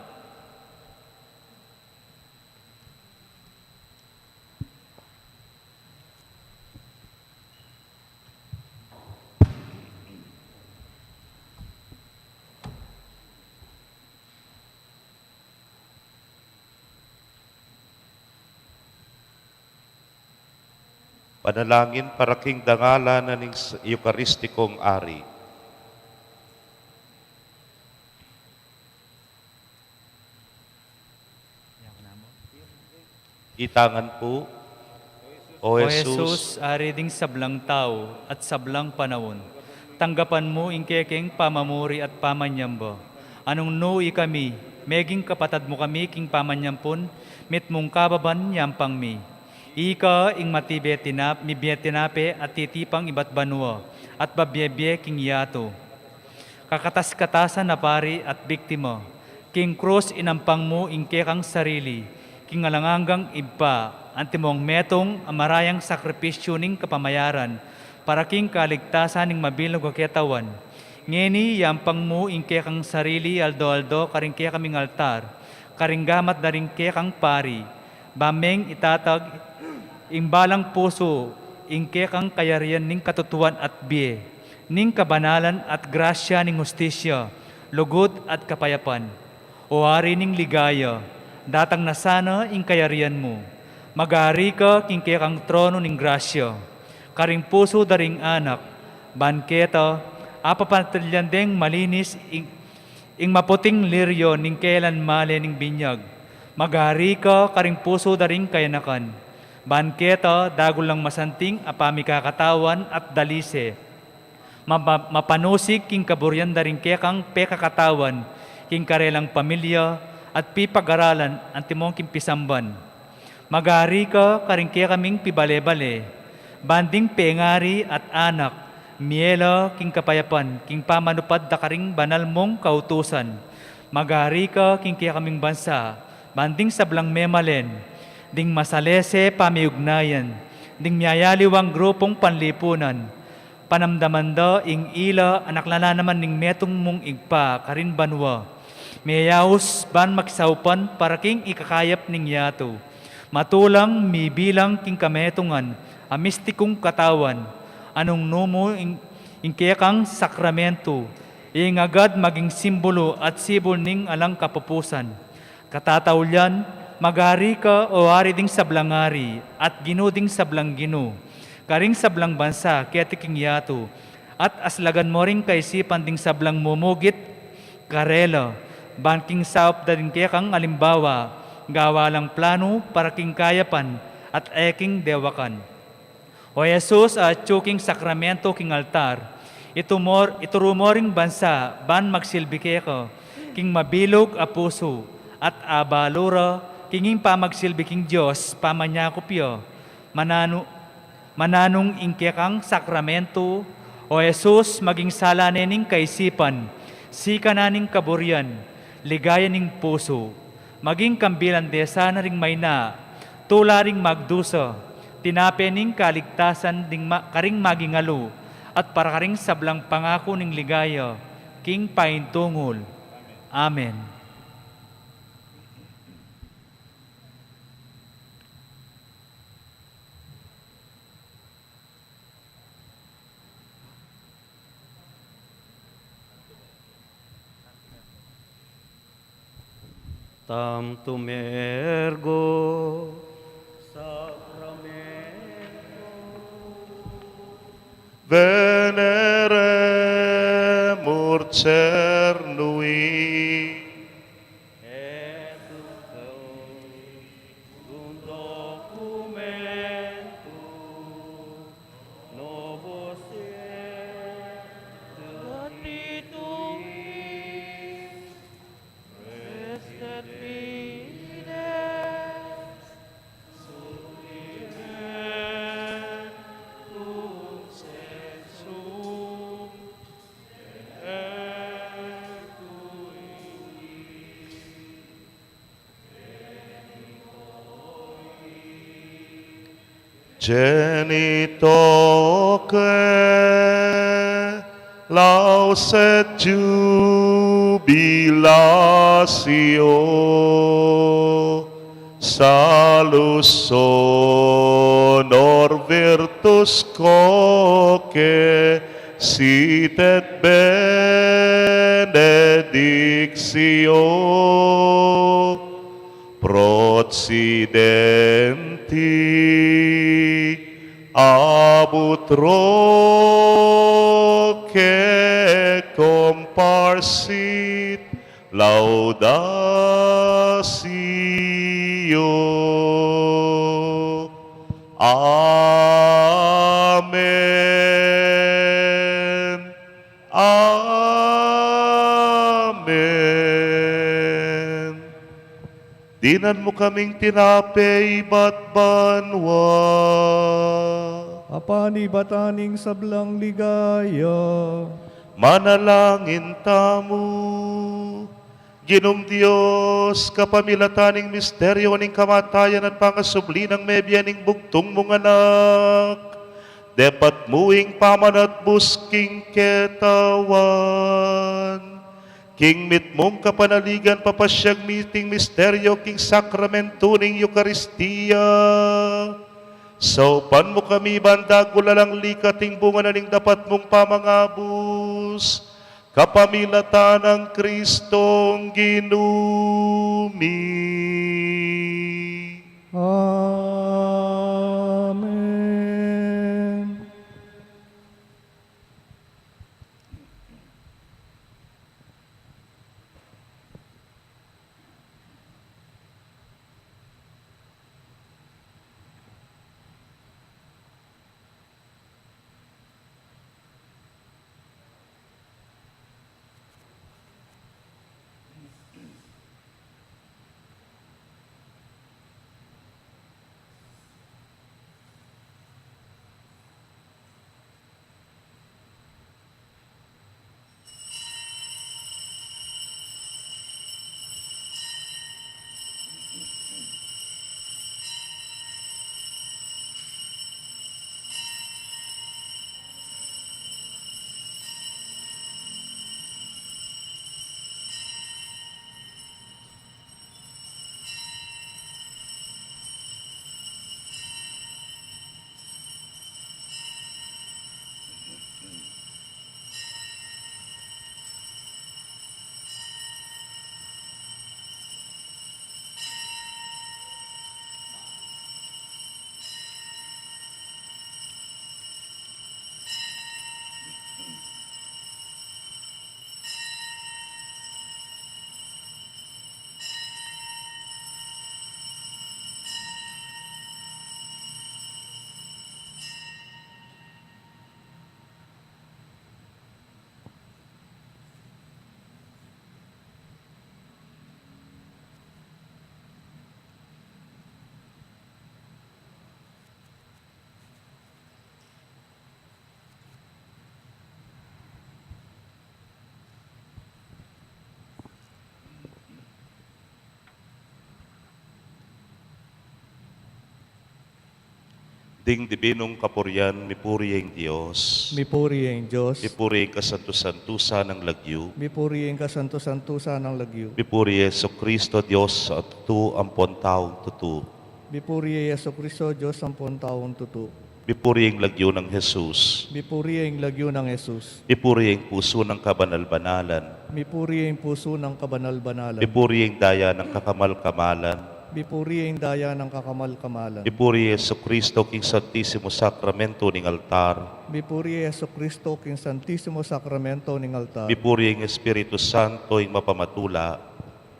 Panalangin para king dangalan na ning s-, Eukaristikong Ari. Itangan pu. O O Jesus, Jesus, Ari ding sablang tau at sablang panaun, tanggapan mu ing kekeng pamamuri at pamanyamba. Anung nu ikami, meging kapatad mu kami king pamanyampun, mitmung kababan yampang mi. Ika ing matibe tinap-, mibie tinape at titipang ibat banua, at babie-bie king yatu. Kakatas-katasan a pari at biktima, king krus inampang mu ing kekang sarili, king alang anggang Ibpa, antimong metung a marayang sakripisyu ning kapamayaran, para king kaligtasan ning mabilug a ketawan. Ngeni yampang mu ing kekang sarili aldo-aldo karing kekaming altar, karing gamat da ring kekang pari, ba meng itatag ing balang pusu ing kekang kayarian ning katutuan at bie, ning kabanalan at grasya ning hustisya, lugud at kapayapan. O Ari ning ligaya, datang na sana ing kayarian mu. Mag-ari ka king kekang tronu ning grasya, karing pusu da ring anak, ban keta, apapanatilian deng malinis ing, ing maputing liryo ning kelan male ning binyag. Mag-ari ka karing pusu da ring kayanakan, ban keta dagul lang masanting a pamikakatawan at dalise. Mapa-, mapanusig king kaburian da ring kekang pekakatawan, king karelang pamilya, at pipag-aralan antimong king pisamban. Mag-ari ka karing kekaming pibale-bale, ban ding pengari at anak, mie la king kapayapan, king pamanupad da karing banal mung kautusan. Mag-ari ka king kekaming bansa, ban ding sablang memalen, ding masalese pamiugnayan, ding miyayaliwang grupung panlipunan, panamdaman da ing ila a naklala naman ning metung mung Ibpa karin banua. Meyaus ban makisaupan para king ikakayap ning yatu. Matulang mibilang king kametungan a mistikung katawan, a nung nu mu ing, ing kekang sakramentu, ing agad maging simbulu at sibul ning alang kapupusan. Katataulian, mag-ari ka, o Ari ding sablang ari, at Ginu ding sablang ginu, karing sablang bansa keti king yatu, at aslagan mu ring kaisipan ding sablang mumugit karela, ban king saup da ring kekang alimbawa, gawa lang planu para king kayapan at e king dewakan. O Jesus, a atsu king sakramentu king altar, itumor-, ituru mo ring bansa ban magsilbi keka king mabilug a pusu, at abalu ra king ing pamagsilbi king Dios pamanyakup ya. Mananu-, mananung ing kekang sakramentu, O Jesus, maging sala ne ning kaisipan, sikanan ning kaburian, ligaya ning pusu. Maging kambilan de sana ring maina, tula ring magdusa, tinape ning kaligtasan ding ma-, karing magingalu, at para karing sablang pangaku ning ligaya king paintungul. Amen. Tam tumergo sacramentum. Veneremur cernui. Et un documentum novus et gratuitus Praestet fides, sumire cum censum Detuique. Cenidoque laus et jubilatio, salus honor virtus quoque sit et benedictio pro accidenti ab utroque comparsit laudatio. Amen. Amen. Dinan mu kaming tinape ibat banua. Apan ibatan ing sablang ligaya. Manalangin tamu. Ginung Dios, kapamilatan ning misteryo ning kamatayan at pangasubli nang mebie ning bugtung mung Anak, depat mu ing pamanatbus king ketawan. King mitmung kapanaligan, papasiag mi iting misteryo king sakramentu ning Eukaristia. Saupan mu kami ban dagul alang lika king bunga na ning dapat mung pamangabus, kapamilatan nang Kristong Ginu mi. Amen. Ding dibinung kapurian, mipuri ing Dios. Mipuri ing Dios. Mipuri ing kasantu-santusan nang lagyu. Mipuri ing kasantu-santusan nang lagyu. Mipuri i Jesucristo, Dios a tutu ampon taung tutu. Mipuri i Jesucristo, Dios ampon taung tutu. Mipuri ing lagyu nang Jesus. Mipuri ing lagyu nang Jesus. Mipuri ing pusu nang kabanal-banalan. Mipuri ing pusu nang kabanal-banalan. Mipuri ing daya nang kakamal-kamalan. Mipuri ing daya nang kakamal-kamalan. Mipuri i Jesucristo king Santisimo Sakramento ning altar. Mipuri i Jesucristo king Santisimo Sakramento ning altar. Mipuri ing Espiritu Santo ing mapamatula.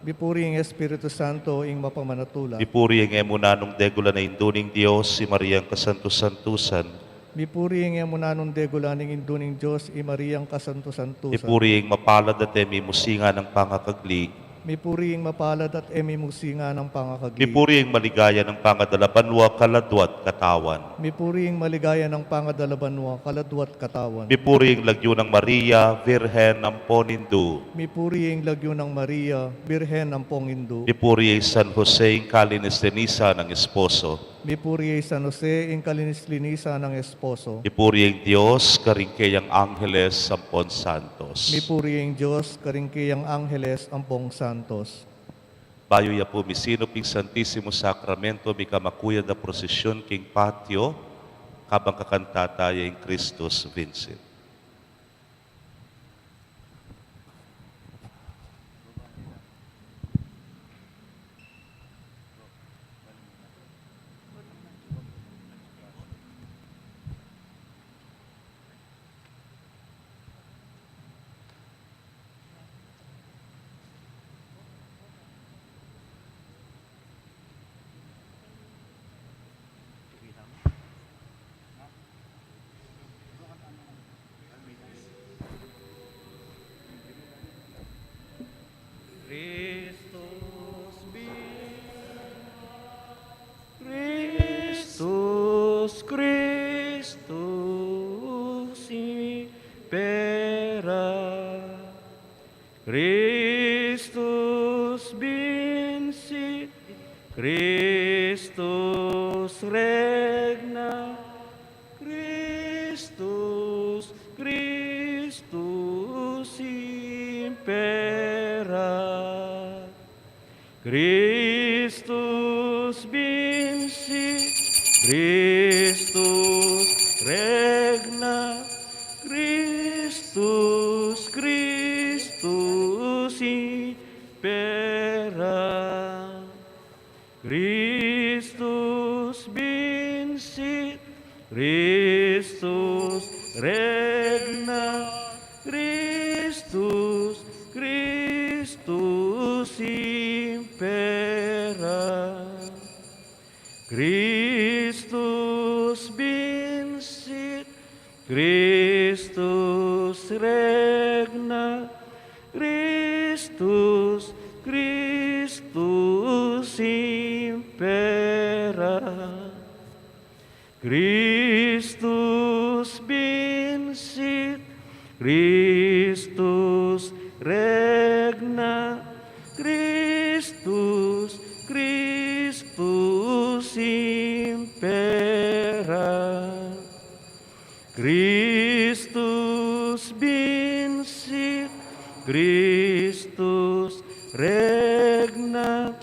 Mipuri ing Espiritu Santo ing mapamanatula. Mipuri ing e mu nanung degulan a Indu ning Dios, i Mariang kasantu-santusan. Mipuri ing e mu nanung degulan ing Indu ning Dios, i Mariang kasantu-santusan. Mipuri ing mapalad at e mimusinga nang pangakagli. Mipuri ing mapalad at e mimusinga nang pangakagli. Mipuri ing maligaya nang pangadalabanwa, kaladwa't katawan. Mipuri ing maligaya nang pangadalabanwa, kaladwa't katawan. Mipuri ing lagyu nang Maria, Virgen ampon Indu. Mipuri ing lagyu nang Maria, Birhen ampong Indu. Mipuri i San Jose, ing kalinis-linisan nang esposo. Mipuri i San Jose, ing kalinis-linisan nang esposo. Mipuri ing Dios karing keyang angheles ampon santos. Mipuri ing Dios karing keyang angheles ampong santos. Bayu ya pu misinup ing Santisimo Sakramento, mika makuyad a prosesyun king patio, kabang kakanta taya ing Christus Vincit. Christus, Christus, Christus impera. Christus vincit, Christus regna, Christus, Christus impera. Christus vincit, Christus regna, Christus, Christus impera. Christus vincit, Christus regna, Christus, Christus impera. Christus vincit, Christus regna, Christus, Christus impera. Christus vincit, Christus regna, Christus, Christus impera. Christus vincit, Christus regna,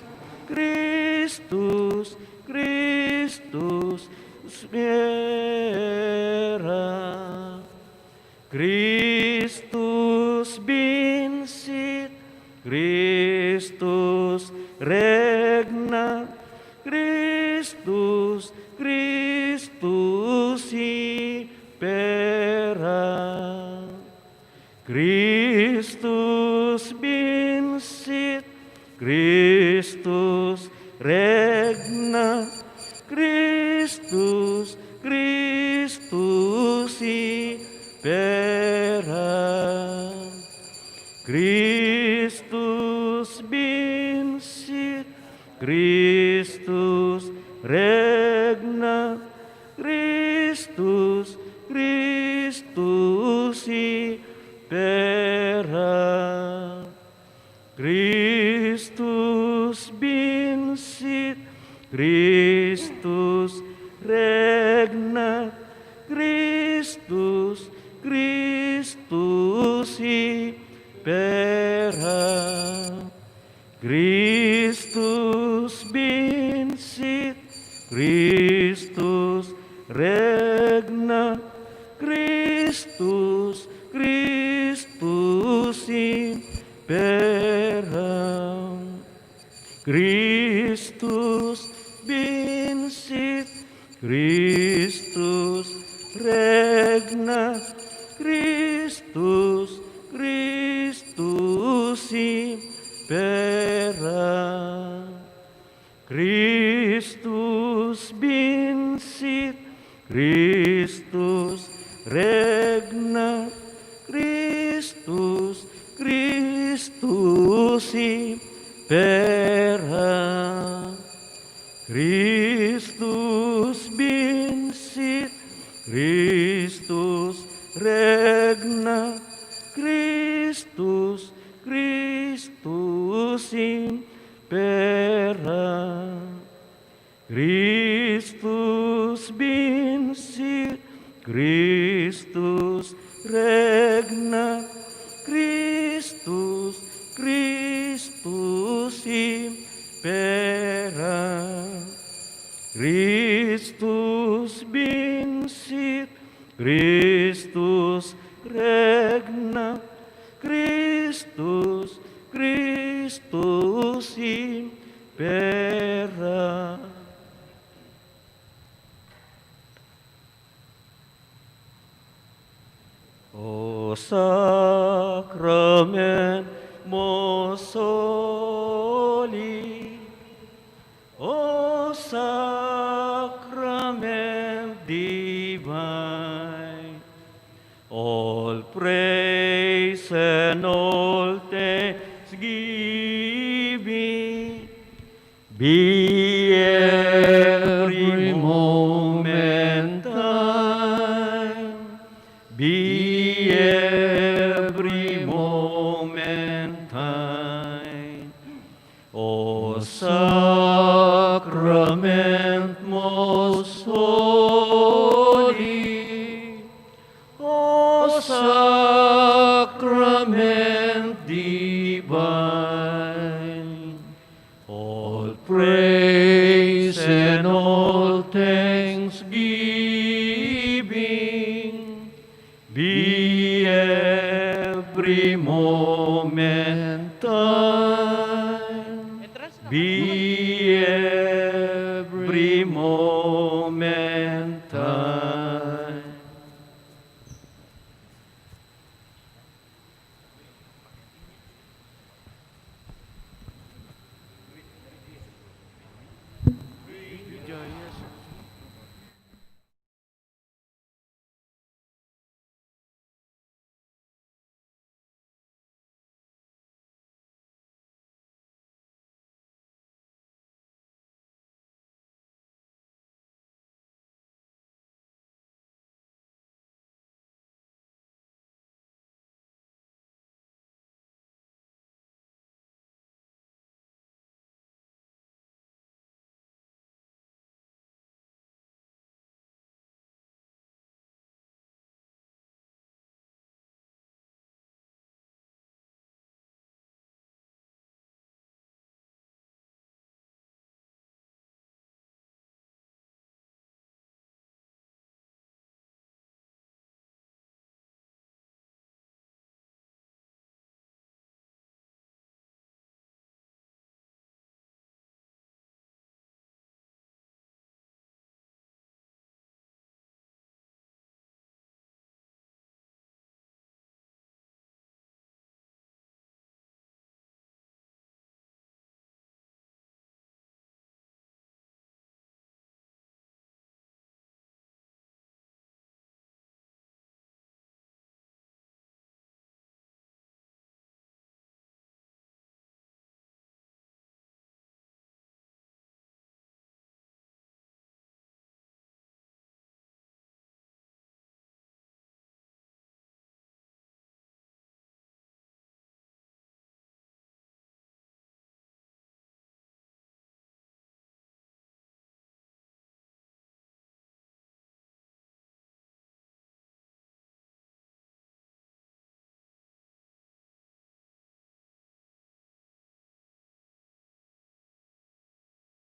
Christus, Christus impera. Christus vincit, Christus regna, Christus, Christus impera. Christus vincit, Christus regna, Christus, Christus impera. Christus vincit, Christus regna, Christus, Christus impera. Christus vincit, Christus regna, Christus, Christus impera. Christus vincit, Christus regna, Christus vincit, Christus regnat, Christus, Christus imperat. Christus vincit, Christus regnat, Christus, Christus imperat. Christus vincit, Christus regnat, Christus, Christus imperat. Christus vincit, Christus regnat, Christus, Christus imperat. Christus vincit, Christus regnat, Christus, Christus imperat. O sacrament most holy, O sacrament divine, all praise and all thanksgiving be every moment thine, be every moment thine. O sacrament most holy, O sacrament divine, all praise and all thanksgiving be every moment thine, be every moment thine.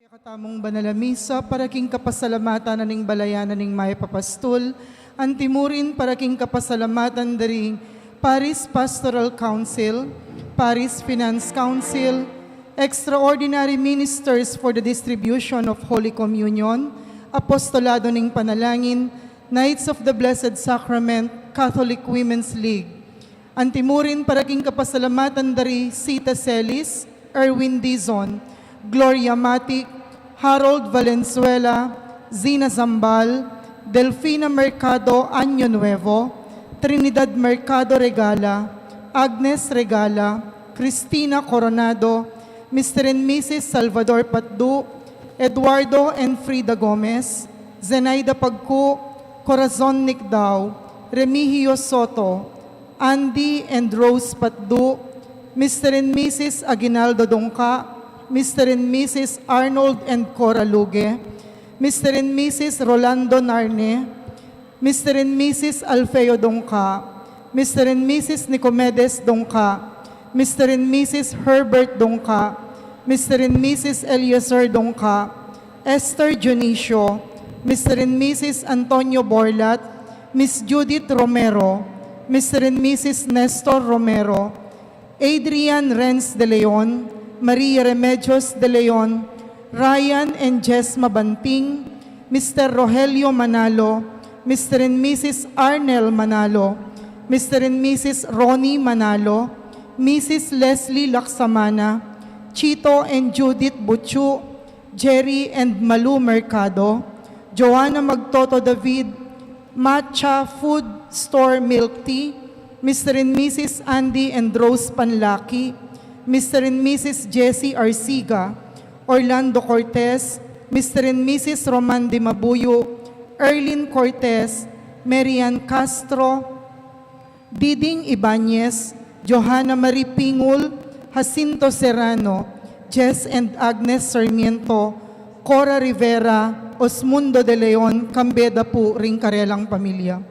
Katamung banal a misa para king kapasalamatan na ning balayan na ning Mayap a Pastul, antimurin para king kapasalamatan da ring Parish Pastoral Council, Parish Finance Council, Extraordinary Ministers for the Distribution of Holy Communion, Apostolado ning Panalangin, Knights of the Blessed Sacrament, Catholic Women's League. Antimurin para king kapasalamatan dari Sita Celis, Erwin Dizon, Gloria Matic, Harold Valenzuela, Zina Zambal, Delfina Mercado Año Nuevo, Trinidad Mercado Regala, Agnes Regala, Cristina Coronado, Mister and Missus Salvador Patdu, Eduardo and Frida Gomez, Zenaida Pagku, Corazon Nicdao, Remigio Soto, Andy and Rose Patdu, Mister and Missus Aguinaldo Dongka, Mister and Missus Arnold and Cora Luge, Mister and Missus Rolando Narne, Mister and Missus Alfeo Dongka, Mister and Missus Nicomedes Dongka, Mister and Missus Herbert Dongka, Mister and Missus Eleazar Dongka, Esther Dionisio, Mister and Missus Antonio Borlat, Miss Judith Romero, Mister and Missus Nestor Romero, Adrian Renz de Leon, Maria Remedios de Leon, Ryan and Jess Mabanting, Mister Rogelio Manalo, Mister and Missus Arnel Manalo, Mister and Missus Ronnie Manalo, Missus Leslie Laksamana, Chito and Judith Buchu, Jerry and Malu Mercado, Joanna Magtoto David, Matcha Food Store Milk Tea, Mister and Missus Andy and Rose Panlaki, Mister and Missus Jessie Arsiga, Orlando Cortez, Mister and Missus Roman Dimabuyo, Erlin Cortez, Marian Castro, Diding Ibanez, Johanna Marie Pingul, Jacinto Serrano, Jess and Agnes Sarmiento, Cora Rivera, Osmundo de Leon, kambe da pu ring karelang pamilya.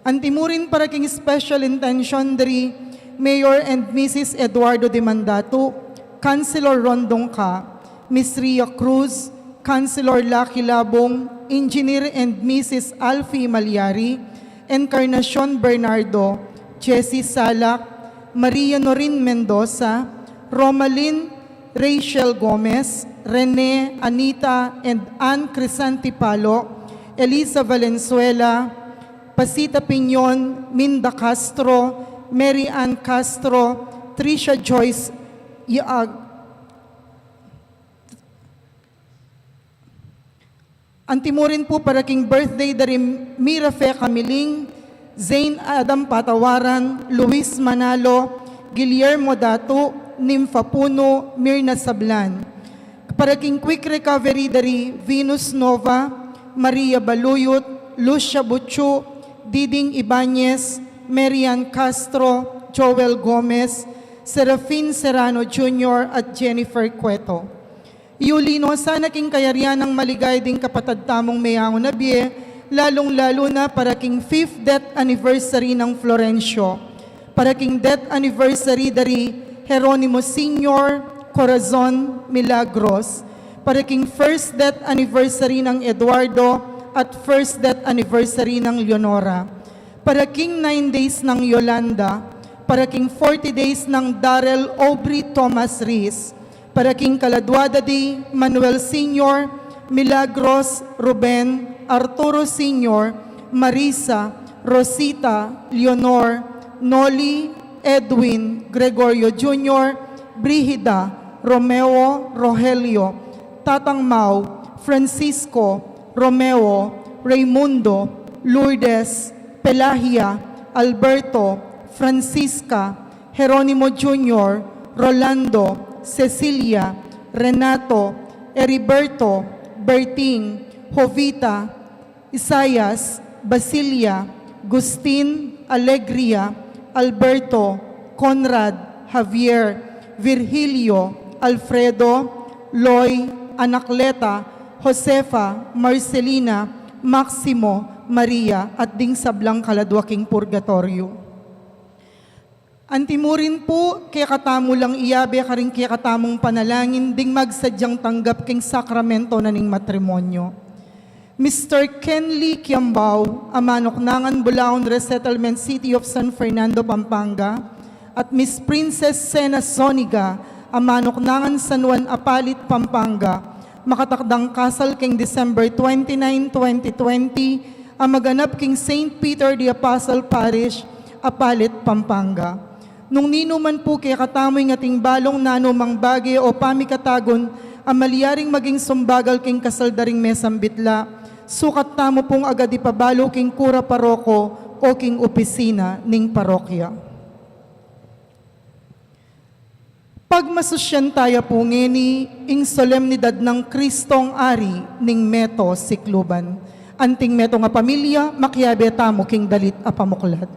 Antimurin para king special intention dari Mayor and Missus Eduardo Dimandatu, Councilor Ron Dongka, Miss Ria Cruz, Councilor Lucky Labong, Engineer and Missus Alfie Malyari, Encarnacion Bernardo, Jessie Salak, Maria Norin Mendoza, Romalyn, Rachel Gomez, Rene, Anita, and Ann Crisanti Palo, Elisa Valenzuela, Pasita Piñon, Minda Castro, Mary Ann Castro, Tricia Joyce Yaag. Antimurin pu para king birthday dari Mirafe Camiling, Zane Adam Patawaran, Luis Manalo, Guillermo Datu, Nympha Puno, Mirna Sablan. Para king quick recovery dari Venus Nova, Maria Baluyut, Lucia Buchu, Diding Ibanez, Marian Castro, Joel Gomez, Serafin Serrano Junior at Jennifer Cueto. Iuli no sana king kayarian nang maligaya ding kapatad tamung meyangu na bie, lalung-lalu na para king fifth death anniversary nang Florencio, para king death anniversary dari Jeronimo Senior, Corazon, Milagros, para king first death anniversary nang Eduardo at first death anniversary nang Leonora, para king nine days nang Yolanda, para king forty days nang Darrell Aubrey Thomas Reese, para king kaladwa da di Manuel Senior, Milagros, Ruben, Arturo Senior, Marisa, Rosita, Leonor, Noli, Edwin, Gregorio Junior, Brigida, Romeo, Rogelio, Tatang Mau, Francisco, Romeo, Raymundo, Lourdes, Pelagia, Alberto, Francisca, Jeronimo Junior, Rolando, Cecilia, Renato, Heriberto, Bertin, Jovita, Isaias, Basilia, Gustin, Alegria, Alberto, Conrad, Javier, Virgilio, Alfredo, Loy, Anacleta, Josefa, Marcelina, Maximo, Maria, at ding sablang kaladwa king purgatoryo. Antimurin pu, kekatamu lang iyabe karing kekatamung panalangin ding magsadyang tanggap king sakramento na ning matrimonyo. Mister Kenley Kiambao, a manuknangan Bulaon Resettlement, City of San Fernando, Pampanga, at Miss Princess Sena Zoniga, Amanuknangan San Juan, Apalit, Pampanga, makatakdang kasal king December twenty-nine, twenty twenty, a maganap king Saint Peter the Apostle Parish, Apalit, Pampanga. Nung ninu man pu kekatamu ing ating balung nanumang bage o pamikatagun a malyaring maging sumbagal king kasal da ring mesang bitla, sukat tamu pung agad ipabalu king kura paroko o king opisina ning parokya. Pagmasusyan taya pu ngeni ing solemnidad nang Kristong Ari ning Meto Sikluban. Anting metung a pamilya, makiabe tamu king dalit a pamuklat.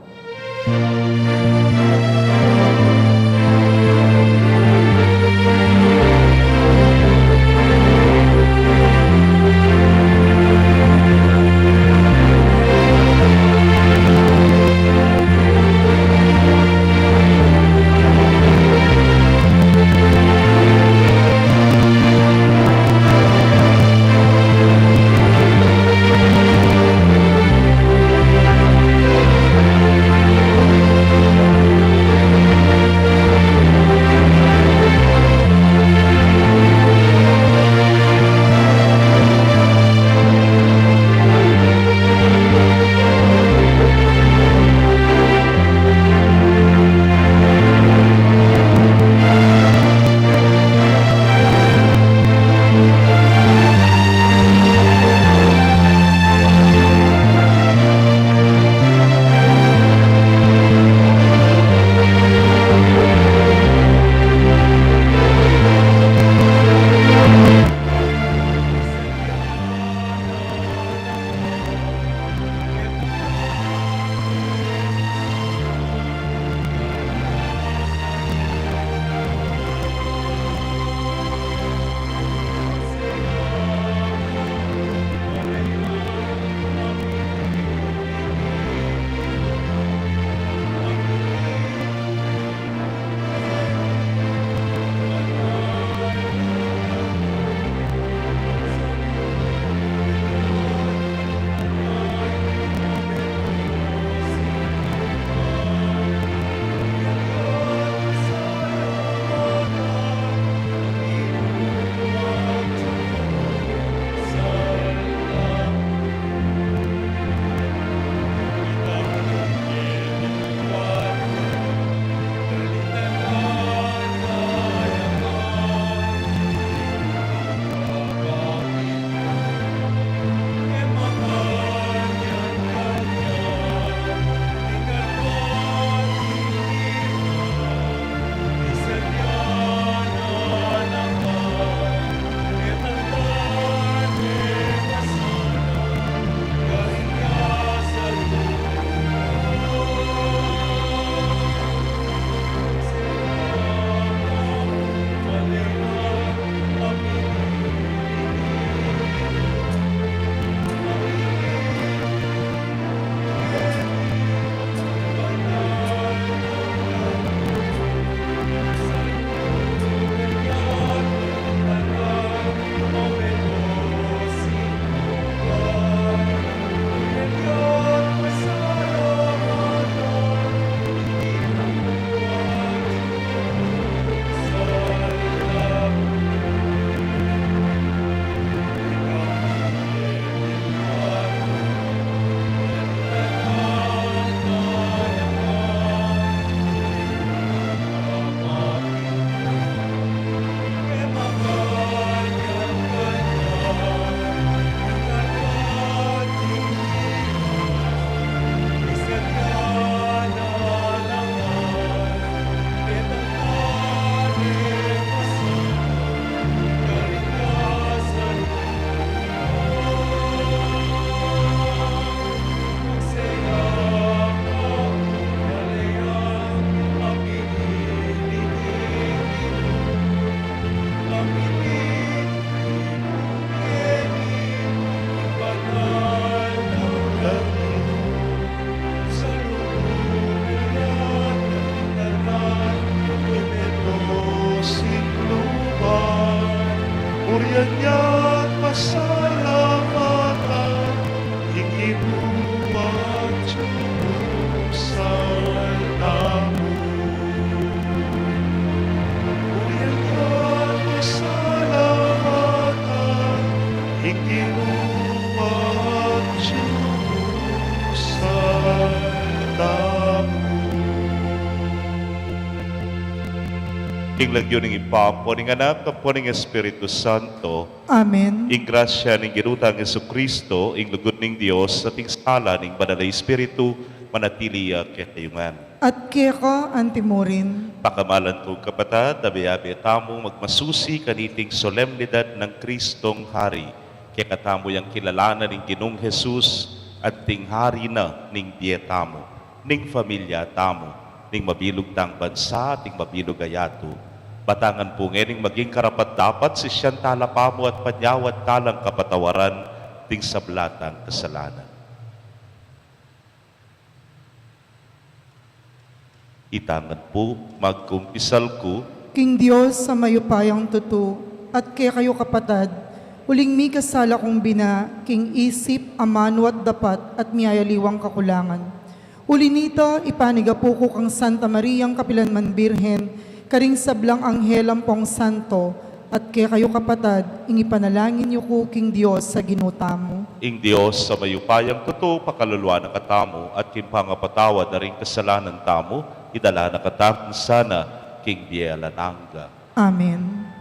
Purian ya at pasalamatan ing Ginu at Dios a Amanung saltamu. Purian ya Ing Ginu atyu sa tamu. King lagyu ning Ibpa, ampo ning Anak, ampo ning Espiritu Santo. Amen. Ing grasya ning Ginu tang Jesucristo, ing lugud ning Dios, at ing sala ning Banal a Espiritu, manatili ya kekayu ngan. At keka antimurin. Pakamalan kung kapatad, abe-abe tamung magmasusi kaniting solemnidad nang Kristong Hari. Kekatamu yang kilalanan ing Ginung Jesus, anting Hari na ning bie tamu, ning familia tamu, ning mabilug tang bansa, at ning mabilug a yatu. Batangan pu ngening maging karapat-dapat sisian tala pamu at panyawad talang kapatawaran ding sabla tang kasalanan. Itang ngan pu, magkumpisal ku king Dios a mayupayang tutu, at kekayu kapatad, uling mikasala kung bina, king isip, amanu at dapat, at miyayaliwang kakulangan. Uli nita, ipanigapu ku kang Santa Mariang kapilan man Birhen, karing sablang anghel ampong santo, at kekayu kapatad, ing ipanalangin yu ku king Dios a Ginu tamu. Ing Dios a mayupayang tutu, pakaluluan na katamu, at king pangapatawad da ring kasalanan tamu, idala na katamu sana king bie alang angga. Amen.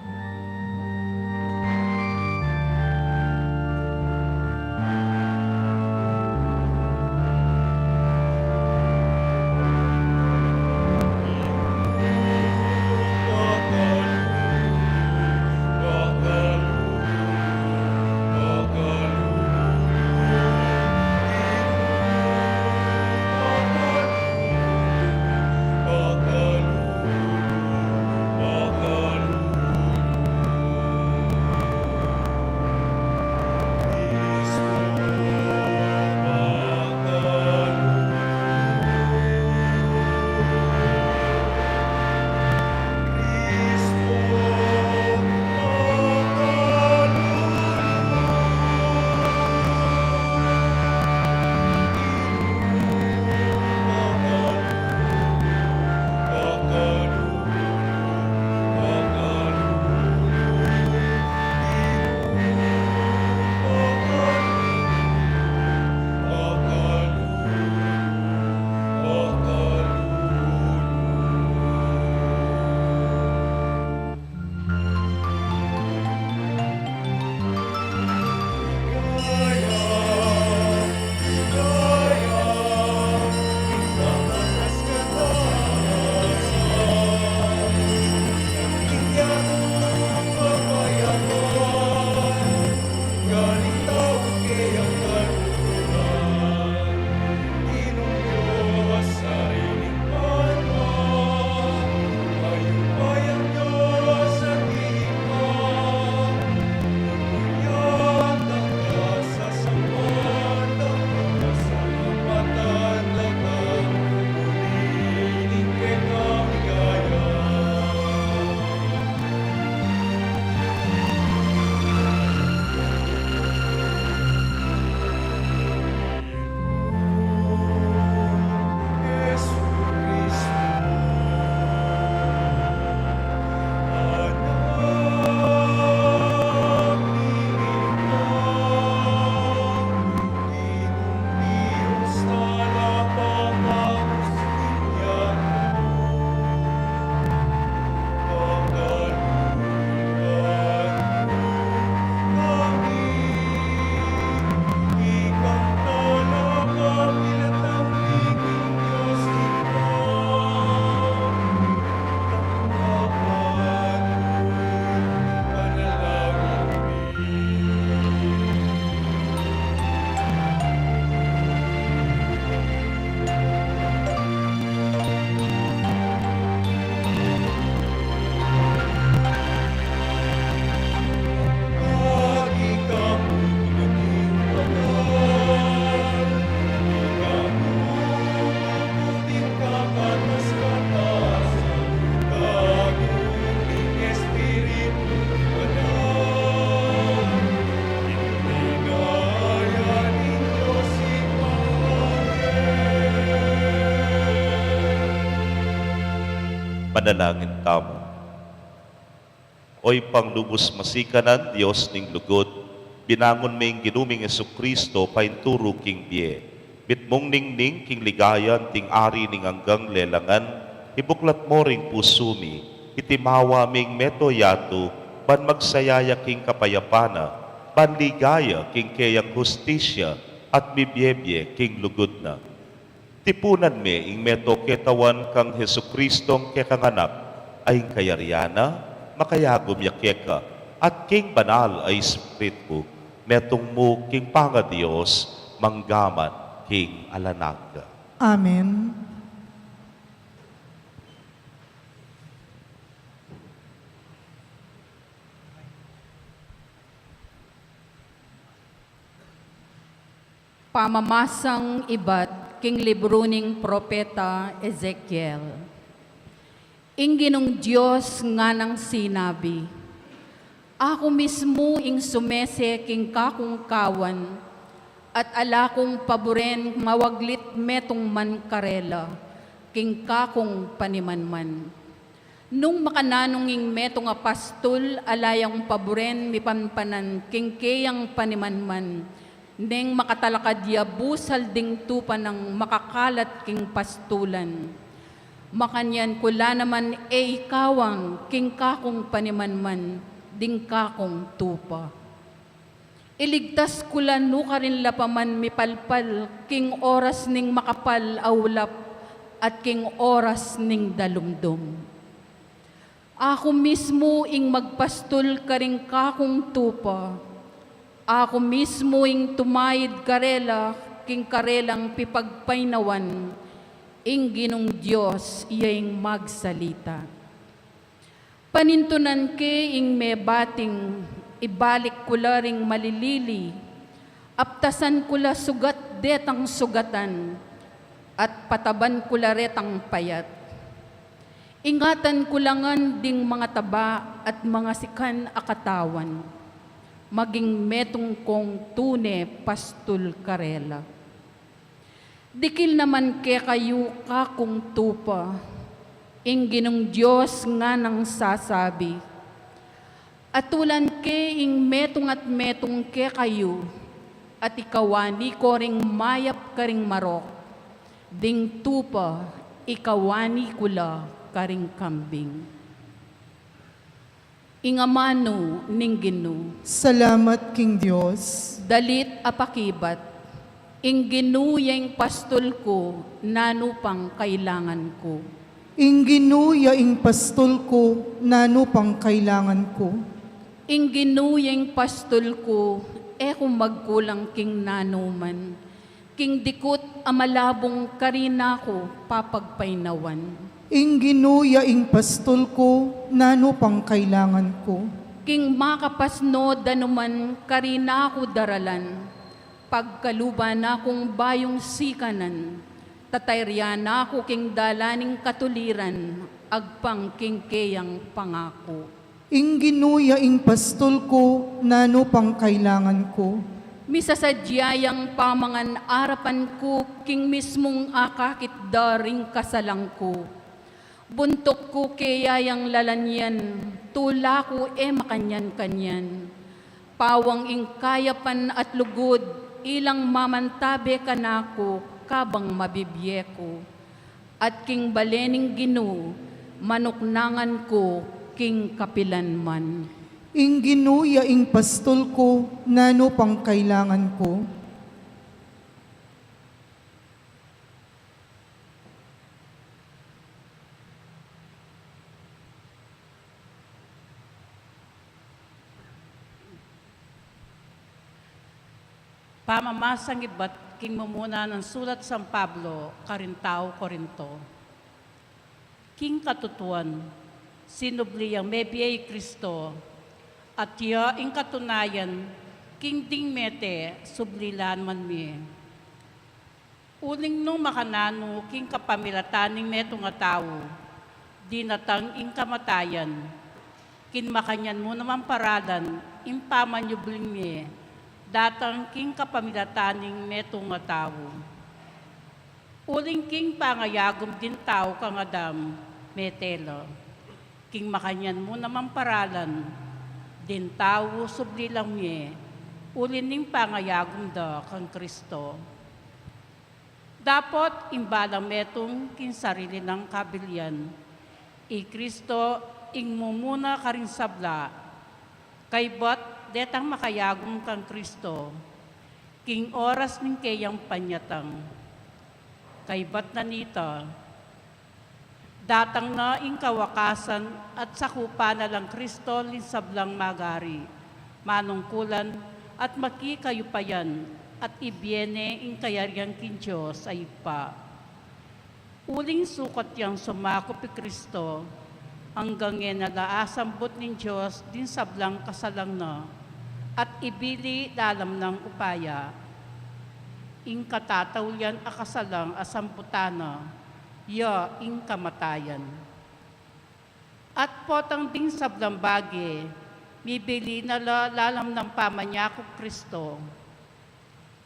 Manalangin tamu. O Ibpang lubus masikanan, Dios ning lugud, Binangun me ing Ginu ming Jesucristo, painturu king bie. Mitmung ningning king ligaya anting Ari ning anggang lelangan, ibuklat mo ring pusu mi, itimawa ming meto yatu, ban magsaya ya king kapayapan na, ban ligaya king keyang hustisya, at mibiebie king lugud na. Tipunan me ing meto ketawan kang Jesucristong kekang Anak, a ing kayarian na, makayagum ya keka, at king Banal a Espiritu, metung mu king pangaDios, manggaman king alang angga. Amen. Pamamasang ibat king libru ning propeta Ezekiel. Ing Ginung Dios nganang sinabi, Aku mismu ing sumese king kakung kawan, at ala kung paburen mawaglit metung man karela king kakung panimanman. Nung makananu ing metung a pastul, ala yang paburen mipanpanan king keyang panimanman, neng makatalakad ya busal ding tupa nang makakalat king pastulan. Makanyan ku la naman e ikawang king kakung panimanman ding kakung tupa. Iligtas ku la nu karin la pa man mipalpal king oras ning makapal a ulap at king oras ning dalumdum. Aku mismu ing magpastul karing kakung tupa. Aku mismu ing tumaid karela king karelang pipagpainawan. Ing Ginung Dios ya ing magsalita. Panintunan ke ing mebating, ibalik ku la ring malilili, aptasan ku la sugat detang sugatan, at pataban ku la retang payat. Ingatan ku la ngan ding mangataba at mangasikan a katawan, maging metung kong tune pastul karela. Dikil naman kekayu kakung tupa, ing Ginung Dios nganang sasabi, atulan ke ing metung at metung kekayu, at ikawani ko ring mayap karing marok, ding tupa ikawani ku la karing kambing. Ing amanu ning Ginu. Salamat king Dios. Dalit a pakibat. Ing Ginu ya ing pastul ku, nanu pang kailangan ku. Ing Ginu ya ing pastul ku, nanu pang kailangan ku. Ing Ginu ya ing pastul ku, e ku magkulang king nanu man. King dikut a malabung karina ku papagpainawan. Ing Ginu ya ing pastul ku, nanu pang kailangan ku. King makapasno danuman karina ku daralan. Pagkaluban na kung bayung sikanan, tatayrian na ku king dalan ning katuliran, agpang king keyang pangaku. Ing Ginu ya ing pastul ku, nanu pang kailangan ku. Misasadya yang pamangan arapan ku, king mismung akakit da ring kasalang ku. Buntuk ku keya yang lalanyan, tula ku e makanyan-kanyan. Pawang ing kayapan at lugud, ilang mamantabe kanaku, kabang mabibie ku. At king bale ning Ginu, manuknangan ku king kapilan man. Ing Ginu ya ing pastul ku, nanu pang kailangan ku. Pamamasang ibat king mumuna nang sulat San Pablo karing tau Corinto. King katutuan, sinubli yang mebie i Kristo, at ya ing katunayan king ding mete subli la naman mie. Uling nung makananu king kapamilatan ning metung a tau, dinatang ing kamatayan, king makanyan mu namang paralan, ing pamanyubling mie datang king kapamilatan ning metung a tau. Uling king pangayagum ding tau kang Adam, mete la. King makanyan mu namang paralan, ding tau subli lang mie, uli ning pangayagum da kang Kristo. Dapot ing balang metung king sarili nang kabilian, i Kristo ing mumuna karing sabla, kaybat detang makayagum kang Kristo, king oras ning keyang panyatang. Kaybat na nita, datang na ing kawakasan at sakupan na lang Kristo ling sablang magari, manungkulan at makikayupayan, at ibie ne ing kayarian king Dios a Ibpa. Uling sukat yang sumakup i Kristo, anggang e na la asambut ning Dios ding sablang kasalang na, at ibili lalam nang upaya. Ing katataulian a kasalang a sambutan na, ya ing kamatayan. At potang ding sablang bage, mibili na la lalam nang pamanyakup Kristo.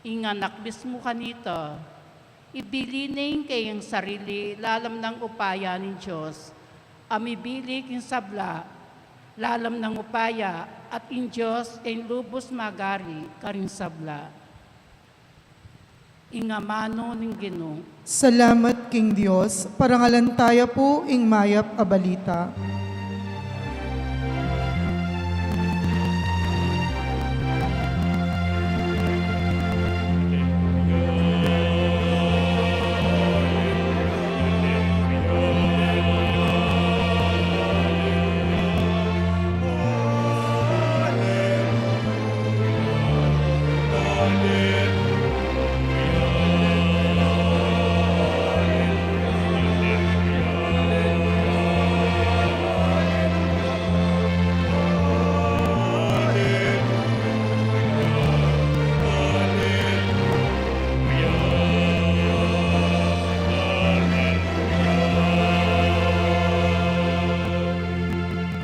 Ing anak mismu kanita, ibili ne ing keyang sarili lalam nang upaya ning Dios, a mibili king sabla lalam nang upaya, at ing Dios e lubus magari karing sabla. Ing amanu ning Ginu. Salamat king Dios. Parangalan taya pu ing mayap a balita.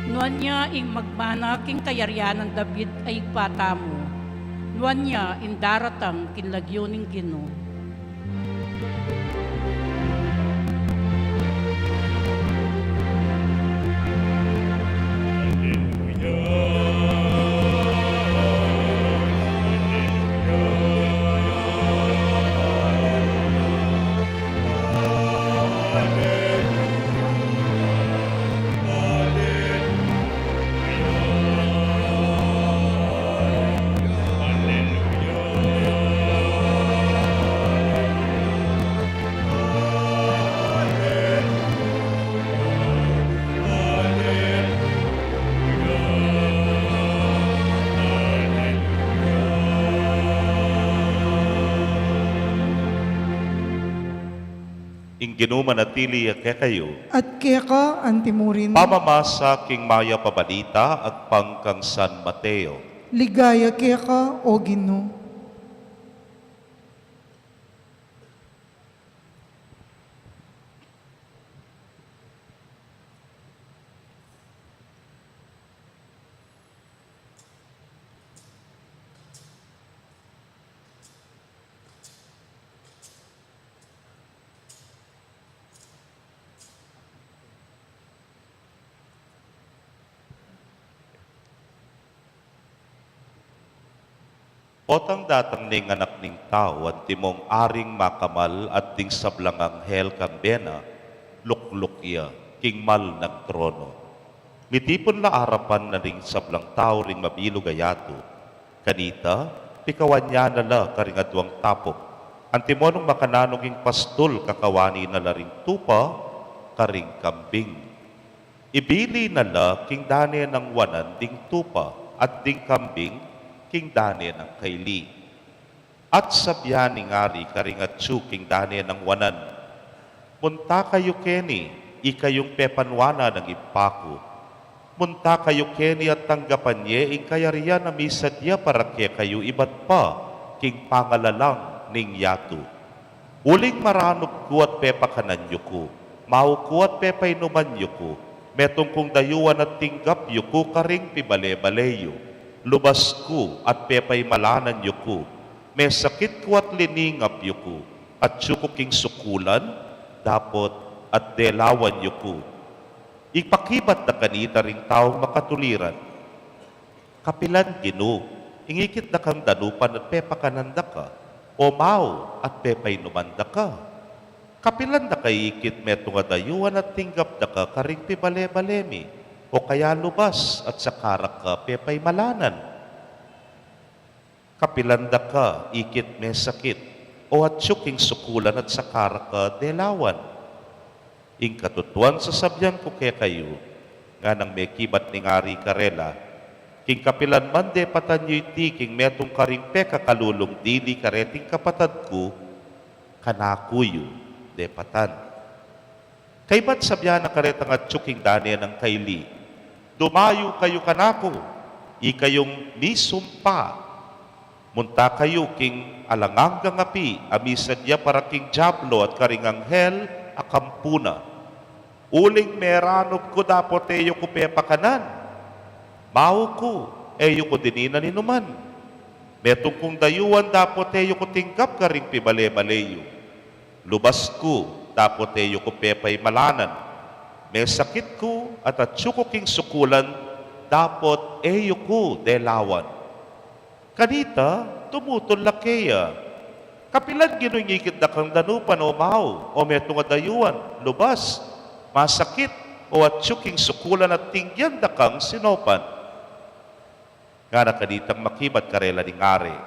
Nuan ya ing magmana king kayarian nang David a ibpa tamu. Nuan ya ing daratang king lagyu ning Ginu. Ing Ginu manatili ya kekayu. At keka antimurin. Pamamasa king mayap a balita agpang kang San Mateo. Ligaya keka, O Ginu. Potang datang ne ing Anak ning Tau, antimong aring makamal at ding sablang anghel kambe na, lukluk ya king mal nang trono. Mitipun la arapan na ring sablang tau ring mabilug a yatu. Kanita, pikawan ya na la karing aduang tapuk. Antimo nung makananu ing pastul, kakawanan na la ring tupa karing kambing. Ibili na la king dane nang wanan ding tupa, at ding kambing king dane nang kaili. At sabian ning ari karing atyu king dane nang wanan, "Munta kayu keni, ikayung pepanuanan nang Ibpa ku. Munta kayu keni at tanggapan ye ing kayarian a misadya para kekayu ibat pa king pangalalang ning yatu. Uling maranup ku at pepakanan yu ku, mau ku at pepainuman yu ku, metung kung dayuan at tinggap yu ku karing pibale-bale yu. Lubas ku at pepaimalanan yu ku, mesakit ku at liningap yu ku, atyu ku king sukulan, dapot at delawan yu ku." Ipakibat da kanita ring taung makatuliran, "Kapilan, Ginu, Ing ikit da kang danupan at pepakanan da ka, o mau at pepainuman da ka. Kapilan da ka ikit metung a dayuan at tinggap da ka karing pibale-bale mi, o kaya lubas at saka ra ka pepaimalanan. Kapilan da ka ikit mesakit, o atyu king sukulan at saka ra ka delawan. Ing katutuan sasabian ku kekayu, nganang mekibat ning ari karela, king kapilan man depatan yu iti king metung karing pekakalulung dili kareting kapatad ku, kanaku yu depatan. Kaybat sabian na karetang atyu king dane nang kaili, dumayu kayu kanaku, ikayung misumpa, munta kayu king alang anggang api a misadya para king diablo at karing anghel a kampu na. Uling meranup ku dapot e yu ku pepakanan, mau ku, e yu ku dininan inuman. Metung kung dayuan dapot e yu ku tinggap karing pibale-bale yu. Lubas ku dapot e yu ku pepaimalanan. Mesakit ku at atyu ku king sukulan dapot e yu ku delawan. Kanita, tumutul la keya. Kapilan Ginu ing ikit da kang danupan, o mau, o metung a dayuan, lubas, masakit, o atyu king sukulan at tinggian da kang sinopan? Ngana kanitang makibat karela ning ari,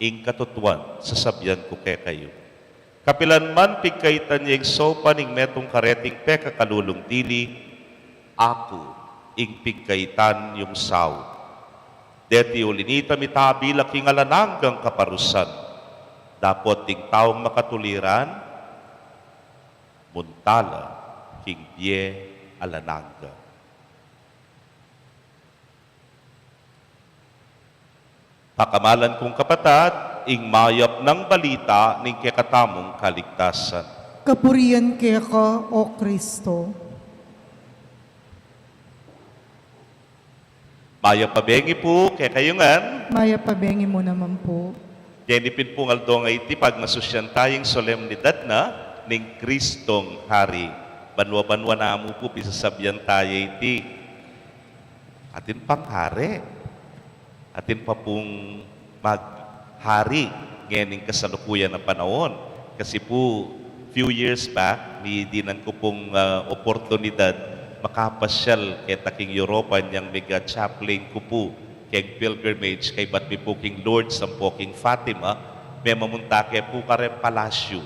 ing katutuan sasabian ku kekayu, kapilan man pigkaitan ye ing sopan ning metung kareting pekakalulung dili, aku ing pigkaitan yung sau. Deti uli nita mitabi la king alang anggang kaparusan, dapot ding taung makatuliran munta la king bie alang angga. Pakamalan kung kapatad, ing mayap nang balita ning kekatamung kaligtasan. Kapurian keka, O Kristo. Mayap a bengi pu kekayu ngan. Mayap a bengi mu naman pu. Ngeni pin pung aldo a iti, pagmasusyan taya ing solemnidad na ning Kristong Hari. Banua-banua namu pu pisasabian taya iti. Atin pang hari. Atin pa pung maghari ngening kasalukuyan a panaun. Kasi pu, few years back, mi dinan ku pung, ah, oportunidad makapasyal keta king Europa, inyang mega chaplain ku pu keng pilgrimage, kaybat mi pu king Lourdes ampo king Fatima, memamunta ke pu kareng palasyu.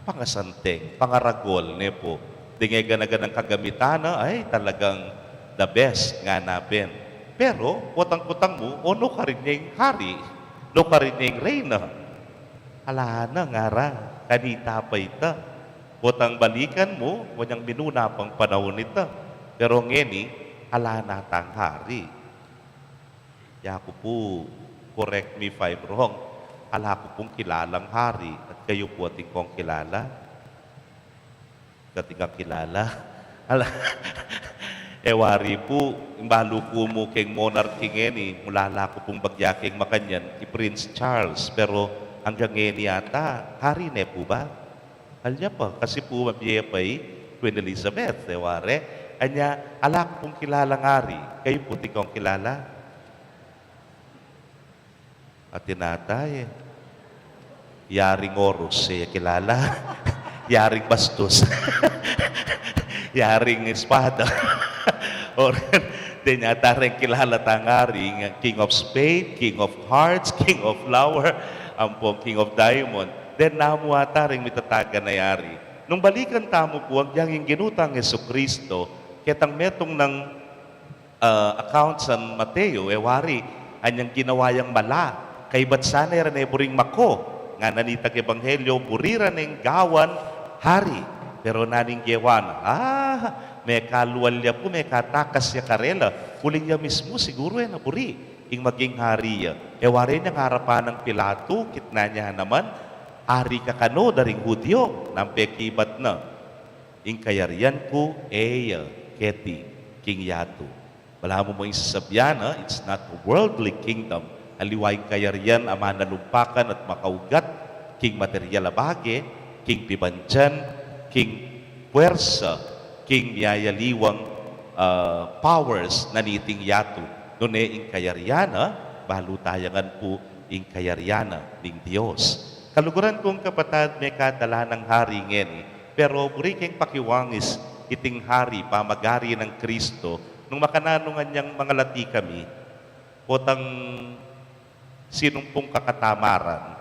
Pangasanteng, pangaragul, ne pu. Deng e gana-ganang kagamitan na, ay, talagang the best, ngana pin. Pero, potang kutang mu, o, nukarin ya ing hari, nukarin ya ing reyna. Ala na, ngara, kanita pa ita. Potang balikan mu, o, inyang minuna pang panaun ita. Pero ngeni, ala na tang hari. Yaku pu, correct me if I'm wrong, ala ku pung kilalang hari, at kayu pu atin kong kilala. Atin kang kilala. Ala, e wari pu, ing balu ku mu keng monarchy ngeni, mulala ku pung bagya keng makanyan, i Prince Charles, pero anggang ngeni ata, hari ne pu ba? Alya pa, kasi pu mabie pa i Queen Elizabeth, e wari. Anya, ala ku pung kilalang hari, kayu pu atin kong kilala. Atin ata e. Yaring oros, e ya kilala. Yaring bastos. Yaring espada. O rin, deng ata reng kilala tang hari, ing King of Spade, King of Hearts, King of Flower, ampong King of Diamond. Deng namu ata reng mitatagan a yari. Nung balikan tamu pu, agyang ing Ginu tang Jesucristo, ketang metung nang ah, account San Mateo, e wari, anyang ginawa yang mala, kaybat sana e ra ne buring mako, ngana nitang ebanghelyo, buri ra neng gawan hari. Pero nanu ing gewa na? Ah, mekalual ya pu, mekatakas ya karela, uling ya mismu siguru e na buri ing maging hari ya. E wari nyang arapan nang Pilato, kitnan ya naman, "Ari ka kanu da ring Judio?" Nanu pu kibat na? "Ing kayarian ku e ya keti king yatu." Balamu mu ing sasabian na, it's not a worldly kingdom. Aliwa ing kayarian a manalumpakan at makaugat king material a bage, king pibandian, king puersa, king miyayaliwang, ah, powers na niting yatu. Nune ing kayarian na balu taya ngan pu ing kayarian na ning Dios. Kaluguran kung kapatad, mekad ala nang hari ngeni, pero buri keng pakiwangis iting hari, pamagari nang Kristo, nung makananu ngan yang mangalati kami, potang sinung pung kakatamaran,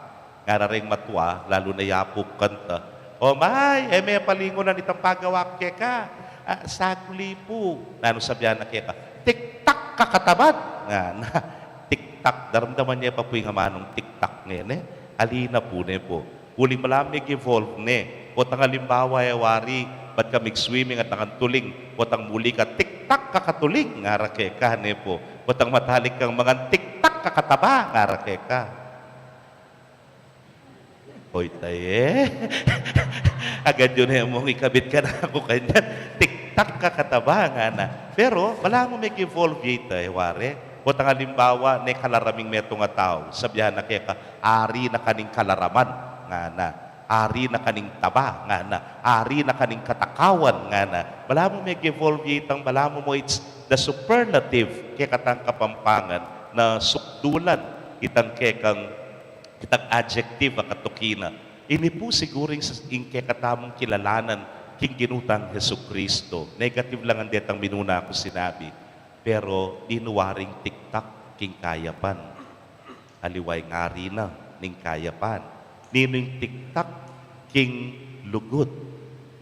ngara reng matua, lalu na ya pu kanta, "O may, e me palingunan itang pagawa ku keka, ah, saguli pu." Nanu sabian na keka? "Tiktak kakataban," ngana. Tiktak, daramdaman ye pa pu ing amanung tiktak ngeni? Ali na pu ne pu. Uling balamu meg-evolve ne. Potang alimbawa, e wari, bat ka mig-swimming at nakatuling, potang muli ka, "Tiktak kakatuling," ngara keka ne pu. Potang matalik kang mangan, "Tiktak kakataba," ngara keka. Hoy, taye. Agad yu ne mung ikabit kanaku kanyan, "Tiktak kakataba," ngana. Pero balamu meg-evolve ye ita, e wari. Potang alimbawa, ne kalaraming metung a tau, sabian na keka, "Ari na ka ning kalaraman," ngana. "Ari na ka ning taba," ngana. "Ari na ka ning katakawan," ngana. Balamu meg-evolve ye itang, balamu mo, it's the superlative kekatang Kapampangan na sukdulan itang kekang, itang adjective a katuki na. Ini pu siguru ing, ing kekatamung kilalanan king Ginu tang Jesucristo. Negative la ngan detang minuna kung sinabi. Pero ninu waring tiktak king kayapan? Aliwa ing hari na ning kayapan. Ninu ing tiktak king lugud?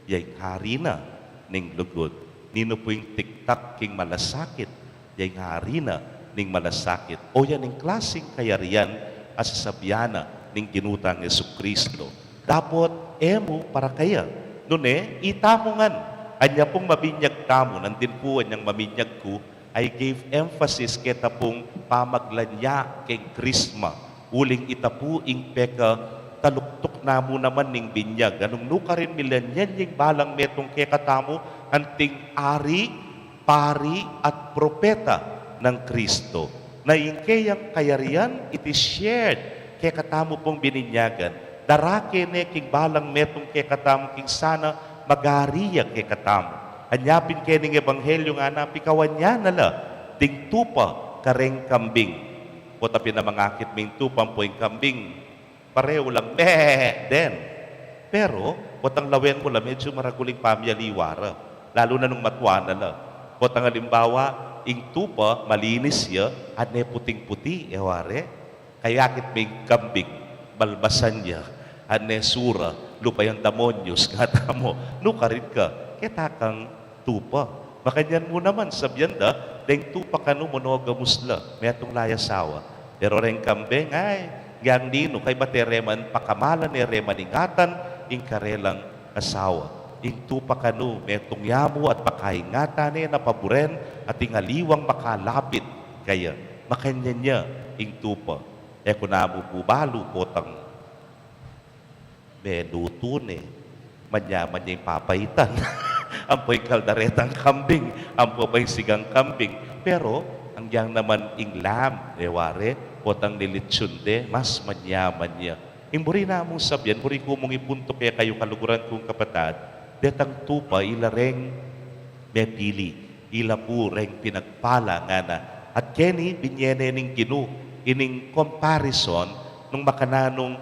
Ya ing hari na ning lugud. Ninu pu ing tiktak king malasakit? Ya ing hari na ning malasakit. O ya ing klasing kayarian a sasabian na ning Ginu tang Jesucristo. Dapot e mu para kaya. Nune, itamu ngan. Anya pung mabinyag tamu, nandin pu anyang maminyag ku, I gave emphasis keta pung pamaglanya keng Krisma. Uling ita pu ing pekataluktuk na mu naman ning binyag. Nung nukarin milanyan ya ing balang metung kekatamu, anting ari, pari, at propeta nang Kristo. Na ing keyang kayarian, it is shared kekatamu pung bininyagan. Darake ne king balang metung kekatamu king sana magari ya kekatamu. Anya pin kening ebanghelyu ngana, pikawan ya na la ding tupa kareng kambing. Potang pinamangakit me ing tupa ampo ing kambing, parehu lang, "Me!" den. Pero potang lawen mu la, medyu maragul ing pamialiwa ra. Lalu na nung matua na la. Potang alimbawa, ing tupa, malinis ya, at ne puting-puti, e wari. Kayakit me ing kambing, balbasan ya, at ne sura, lupa yang damonyus, ngatamu, nukarin ka, keta kang tupa. Makanyan mu naman, sabian da, deng tupa kanu monogamous la, metung la ya asawa. Pero reng kambing, ay, yang ninu, kaybat e re man pakamalan, e re man ingatan ing karelang asawa. Ing tupa kanu, metung ya mu at pakaingatan ne na paburen, at ing aliwang makalapit kaya. Makanyan ya ing tupa. E ku na mu pu balu potang melutu ne, manya-manya ing papaitan. Ampo ing kaldaretang kambing, ampo pa ing sigang kambing. Pero, anggiyang naman ing lamb, e wari, potang nilitsun de, mas manya-manya. Ing buri namung sabian, buri ku mung ipunto kekayu, kaluguran kung kapatad, detang tupa, ila reng mepili, ila pu reng pinagpala, ngana. At keni, binye ne ning Ginu ining comparison nung makananung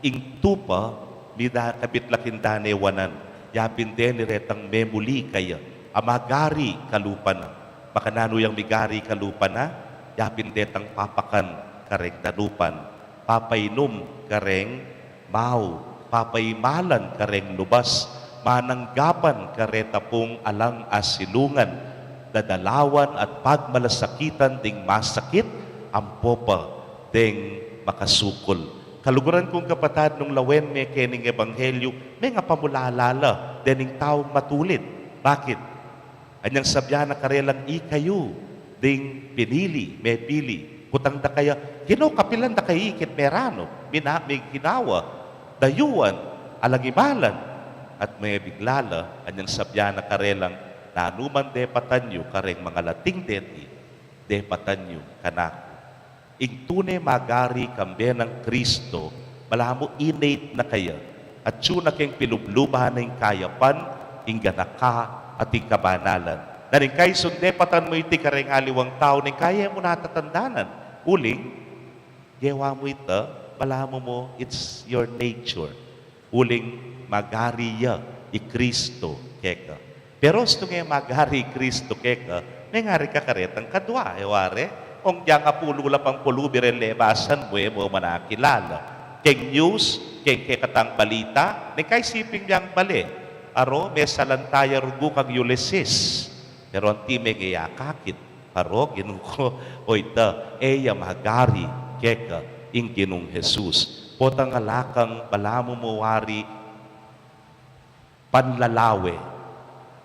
ing tupa, mida kabit la king danewanan, yapin deni retang memuli kaya a magari kalupa na. Makananu yang migari kalupa na? Yapin detang papakan kareng danupan, papainum kareng mau, papaimalan kareng lubas, mananggapan kareta pung alang asilungan, dadalawan at pagmalasakitan ding masakit, ampo pa deng makasukul. Kaluguran kung kapatad, nung lawen me kening ebanghelyu, mengapamulala la dening taung matulid. Bakit? Anyang sabian na karelang, "Ikayu ding pinili, mepili." Kutang da kaya, "Ginu, kapilan da kaya ikit meranu, mina-, miginawa, dayuan, alang imalan?" At mebigla la, anyang sabian na karelang, "Nanu man depatan yu kareng mangalating deti, depatan yu kanaku." Ing tune magari kambe nang Kristo, balamu innate na kaya, atyu na keng pilubluban na ing kayapan, ing ganaka, at ing kabanalan. Na ning kaisun depatan mu iti kareng aliwang tau, ning kaya e mu na tatandanan, Uling, gewa mu ita, balamu mu, it's your nature. Uling magari ya i Kristo keka. Pero ustung e magari i Kristo keka, mengari ka karetang kadwa, e wari? Ong dyang apulu la pang pulubi reng lebasan mu, e mu manakilala. Keng news, keng kekatang balita, neng kaisiping yang bale. Aro, mesalan taya rugu kang Ulysses. Pero anti meng e ya akakit. Aro, Ginu ku, o ita, e ya magari keka ing Ginung Jesus. Potang ala kang balamu mu wari panlalawe.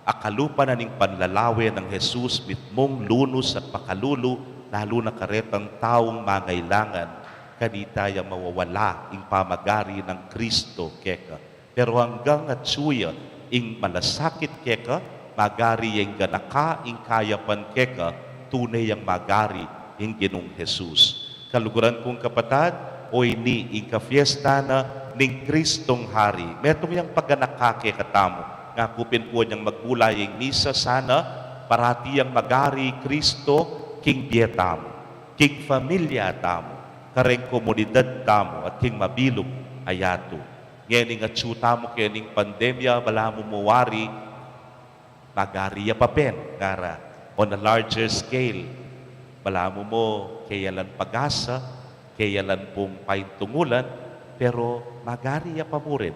Akalupa na ning panlalawe nang Jesus mitmung lunus at pakalulu, lalu na karetang taung mangailangan, kanita ya mawawala ing pamagari nang Kristo keka. Pero anggang atyu ya ing malasakit keka, magari ya ing ganaka, ing kayapan keka, tune yang magari ing Ginung Jesus. Kaluguran kung kapatad, o ini ing kafiesta na ning Kristong Hari. Metung yang paganaka kekatamu. Ngaku pin pu yang magbulay ing misa sana, parati yang magari Kristo king bie tamu, king familia tamu, kareng komunidad tamu, at king mabilug a yatu. Ngening atyu tamu kening pandemya, balamu mu wari, magari ya pa pin, ngara. On a larger scale, balamu mu, keyalan pag-asa, keyalan pung paintungulan, pero magari ya pa murin.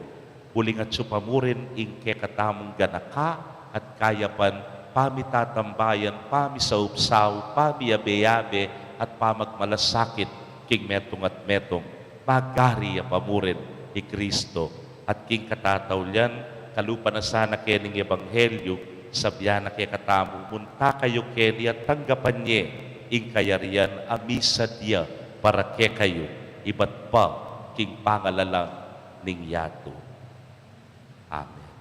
Uling atyu pa murin ing kekatamung ganaka at kayapan, pamitatambayan, pamisaupsaup, pamiyabe-yabe, at pamagmalasakit king metung at metung. Magari ya pa murin i Kristo. At king katataulian, kalupa na sana kening ebanghelyu, sabyan na kekatamu, munta kayu keni at tanggapan ye ing kayarian a misadia para kekayu, ibat pa king pangalalang ning yatu. Amen.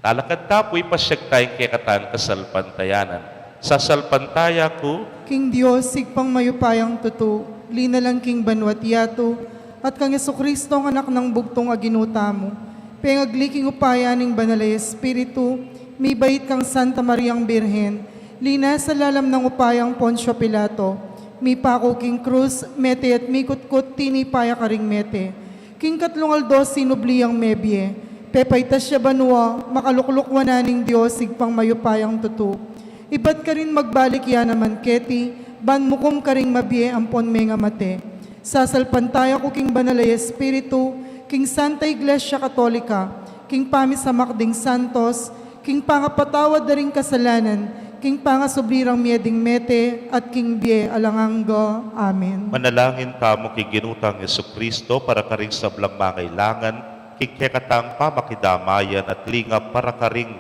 Talakad ta pu, ipasyag taya ing kekatang kasalpantayanan. Sasalpantaya ku king Dios, Ibpang mayupayang tutu, linalang king banua't yatu, at kang Jesucristo, anak nang bugtung a Ginu tamu, pengagli king upaya ning Banal a Espiritu, mibait kang Santa Mariang Birhen, linasa lalam nang upayang Poncio Pilato, mipaku king krus, mete at mikutkut, tinipa ya karing mete. King katlung aldo sinubli yang mebie, pepaitas ya banua, makalukluk wanan ning Dios, Ibpang mayupayang tutu. Ibat karin magbalik ya naman keti, ban mukum karing mabie ampon mengamate. Sasalpantaya ku king Banal a Espiritu, king Santa Iglesia Katolika, king pamisamak ding santos, king pangapatawad da ring kasalanan, king pangasubli rang mie ding mete, at king bie alang angga. Amen. Manalangin tamu king Ginu tang Jesucristo para karing sablang mangailangan king kekatang pamakidamayan at lingap, para karing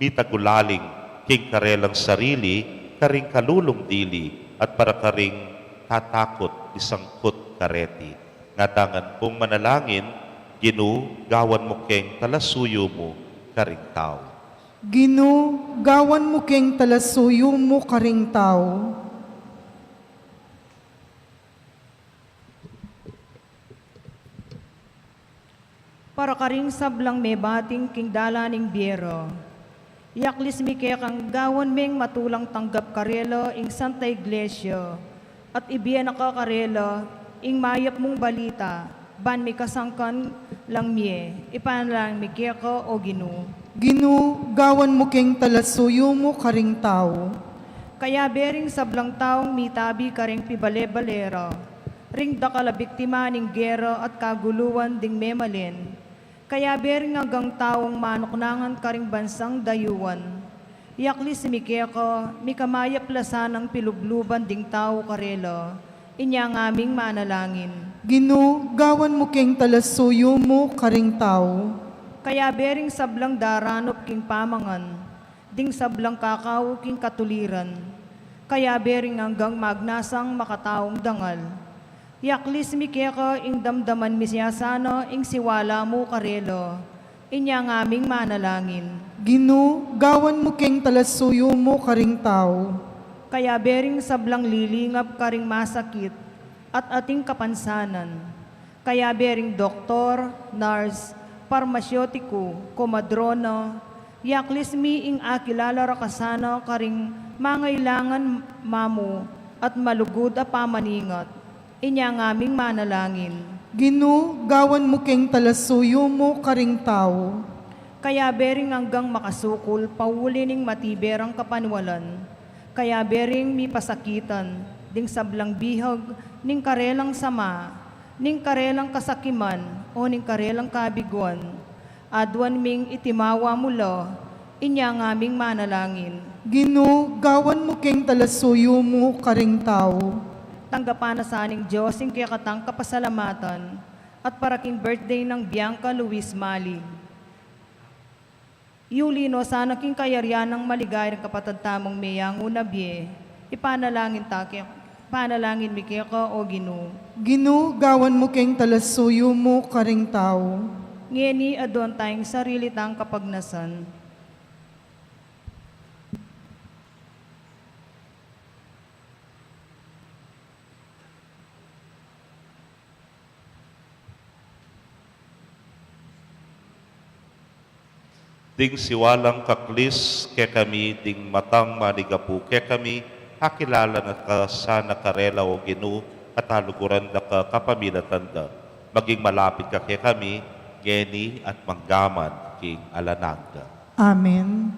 mitagulaling king karelang sarili, karing kalulung dili, at para karing tatakut misangkut kareti. Ngatangan pung manalangin, Ginu, gawan mu keng talasuyu mu karing tau. Ginu, gawan mu keng talasuyu mu karing tau. Para karing sablang mebating king dalan ning bie ra, yaklis mi kekang gawan meng matulang tanggap karela ing Santa Iglesia, at ibie na ka karela ing mayap mung balita, ban mikasangkan lang mie. Ipanalangin mi keka, o Ginu. Ginu, gawan mu keng talasuyu mu karing tau. Kayabe ring sablang taung mitabi karing pibale-bale ra, ring dakal a biktima ning gera at kaguluan ding memalen, kayabe ring anggang taung manuknangan karing bansang dayuan, yaklis mi keka, mikamayap la sanang pilubluban ding tau karela. Inya ngaming manalangin. Ginu, gawan mu keng talasuyu mu karing tau. Kayabe ring sablang daranup king pamangan, ding sablang kakau king katuliran, kayabe ring anggang magnasang makataung dangal, yaklis mi keka, ing damdaman mi ya sana ing siwala mu karela. Inya ngaming manalangin. Ginu, gawan mu keng talasuyu mu karing tau. Kayabe ring sablang lilingap karing masakit at ating kapansanan, kayabe ring doktor, nurse, parmasyotiku, komadrona, yaklis mi ing akilala ra ka sana karing mangailangan mamu, at malugud a pamaningat. Inya ngaming manalangin. Ginu, gawan mu keng talasuyu mu karing tau. Kayabe ring anggang makasukul pauli ning matibe rang kapanwalan. Kayabe ring mipasakitan ding sablang bihag ning karelang sama, ning karelang kasakiman, o ning karelang kabiguan. Aduan ming itimawa mu la, inya ngaming manalangin. Ginu, gawan mu keng talasuyu mu karing tau. Tanggapan na sa ning Dios ing kekatang kapasalamatan at para king birthday nang Bianca Luis Mali. Yuli no sana king kayarian nang maligaya ring kapatad tamung meyangu na bie. Ipanalangin ta ke, ipanalangin mi keka, O Ginu. Ginu, gawan mu keng talasuyu mu karing tau. Ngeni aduan taya ing sarili tang kapagnasan. Ding siwalang kaklis kekami, ding matang manigapu kekami, akilala na ka sana karela, O Ginu, at aluguran da ka kapamilatan da. Maging malapit ka kekami, ngeni at manggaman king alang angga. Amen.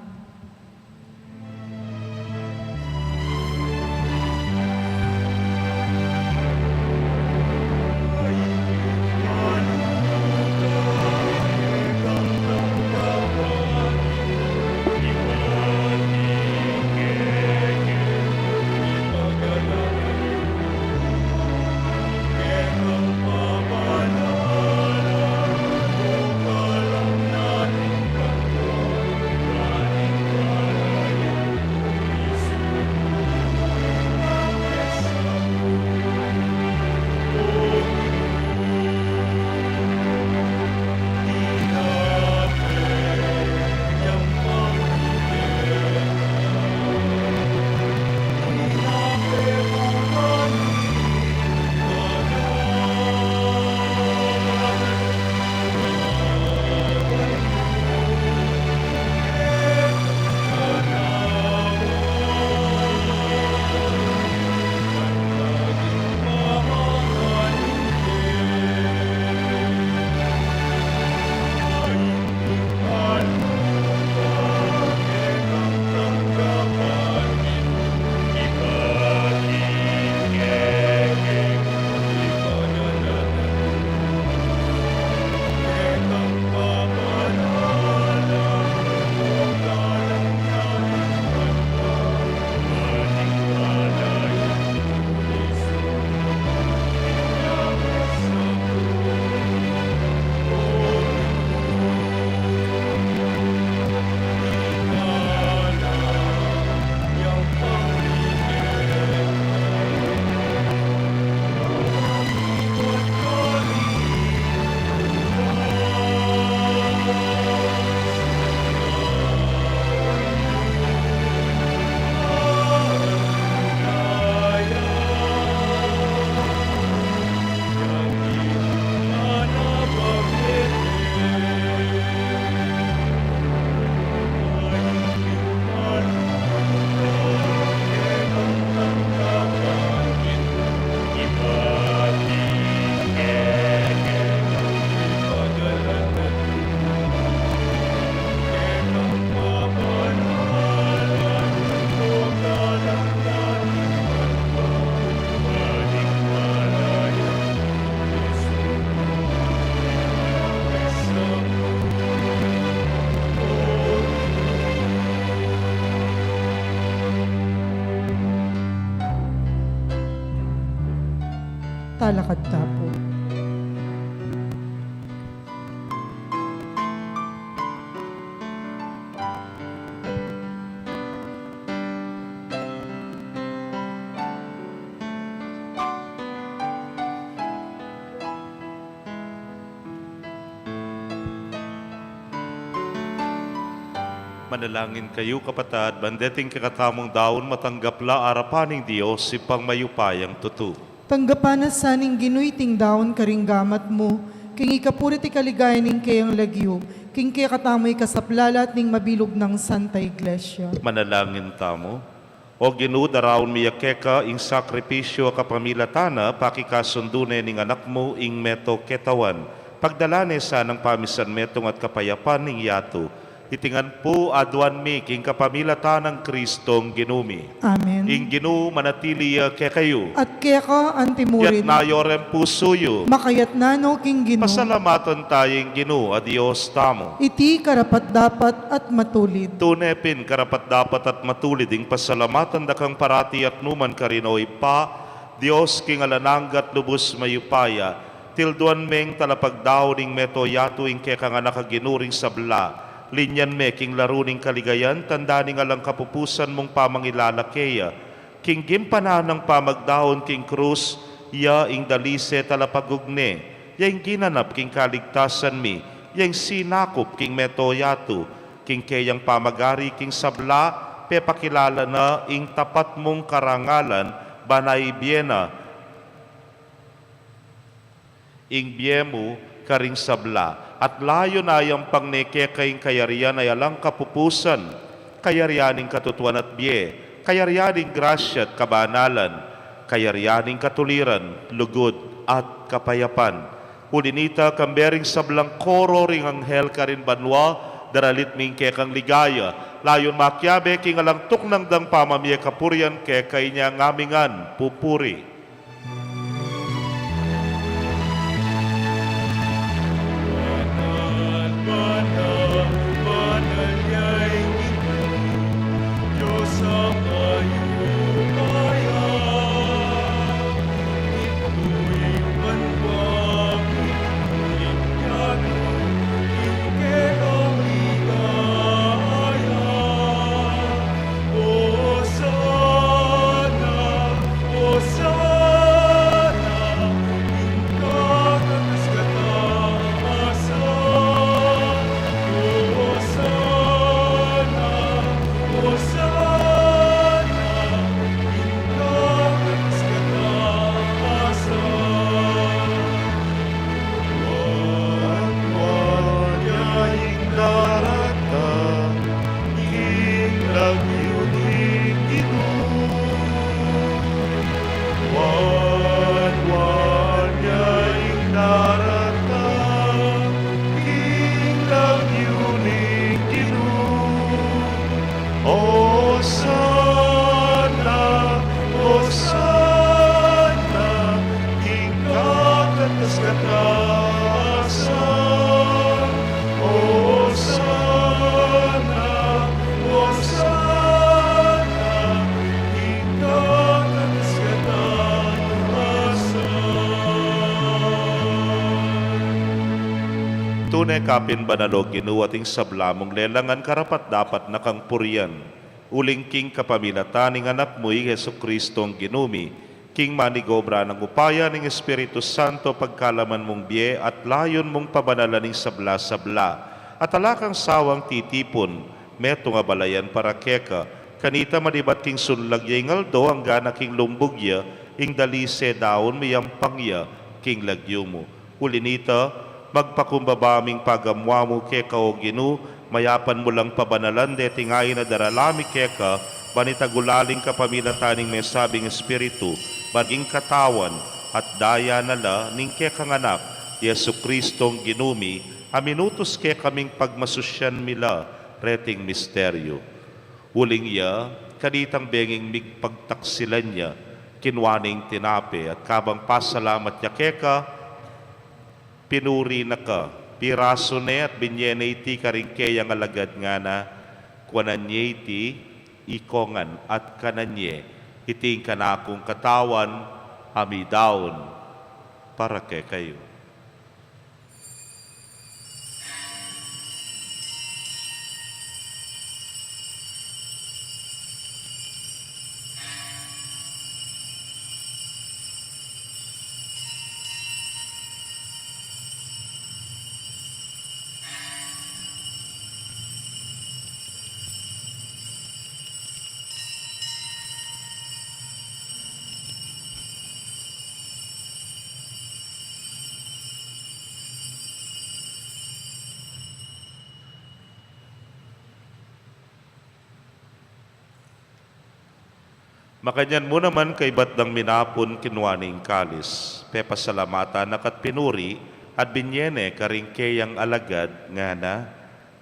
Talakad ta pu. Manalangin kayu, kapatad, ban deting kekatamung daun matanggap la arapan ning Dios, Ibpang mayupayang tutu. Tanggapan na sa ning Ginu iting daun karing gamat mu, king ikapuri at ikaligaya ning keyang lagyu, king kekatamu ikasaplala at ning mabilug nang Santa Iglesia. Manalangin tamu. O Ginu, daraun mi ya keka ing sakripisyu a kapamilatan na pakikasundu ne ning Anak mu ing meto ketawan. Pagdalan ne sanang pamisan metung at kapayapan ning yatu. Iti ngan pu aduan mi king kapamilatan nang Kristong Ginu mi. Amen. Ing Ginu manatili ya kekayu. At keka antimurin. Itas yu reng pusu yu. Makaitas no king Ginu. Pasalamatan taya ing Ginu a Dios tamu. Iti karapat-dapat at matulid. Tune pin karapat-dapat at matulid ing pasalamatan da kang parati at nukarin man, O Ibpa, Dios king alang angga at lubus mayupaya. Tilduan meng talapagdaun ning meto yatu ing kekang Anak a Ginu ring sabla. Linyan me king laru ning kaligayan, tanda ning alang kapupusan mung pamangilala keya. King gimpanan nang pamagdaun king krus, ya ing dalise talapagugne, ya ing ginanap king kaligtasan mi, ya ing sinakup king meto yatu, king keyang pamagari king sabla, pepakilala na ing tapat mung karangalan, ban ibie na ing bie mu karing sabla, at layun ayampang ne keka ing kayarian a alang kapupusan, kayarian ning katutuan at bie, kayarian ning grasya at kabanalan, kayarian ning katuliran, lugud at kapayapan. Uli nita, kambe ring sablang koro ring anghel karin banua, daralit mi ing kekang ligaya, layun makiabe king alang tuknang dang pamamie kapurian keka. Inya ngan mi ngan pupuri. King lagyu ning Ginu. Wanwan ya ing daratang king lagyu ning Ginu. Osana, Osana, king kakatas-katasan. Osana, Osana, king kakatas-katasan. Tune ka pin banal, O Ginu, at ing sabla mung lelangan karapat-dapat na kang purian. Uling king kapamilatan ning Anak mu, i Jesucristong Ginu mi, king manigobra nang upaya ning Espiritu Santo, pagkalaman mung bie at layun mung pabanalan ning sabla-sabla, at ala kang sawang titipun metung a balayan para keka, kanita manibat king sunlag ya ing aldo, anggana king lumbug ya ing dalise daun, miyampang ya king lagyu mu. Uli nita, magpakumbaba ming pagamuan mu keka, O Ginu, mayapan mu lang pabanalan deting ain a darala mi keka, ban itagulaling kapamilatan ning mesabing Espiritu, maging katawan at daya na la ning kekang Anak, Jesucristong Ginu mi, a minutus kekaming pagmasusyan mi la reting misteryu. Uling ya, kanitang benging migpagtaksilan ya, kinua ne ing tinape, at kabang pasalamat ya keka, pinuri na ka, pirasu ne at binye ne iti karing keyang alagad, ngana, kuanan ye iti ikongan at kanan ye, iti ing kanakung katawan a midaun para kekayu. Makanyan mu naman kaybat dang minapun kinua ne ing kalis, pepasalamatan na ka't pinuri, at binye ne karing keyang alagad, ngana: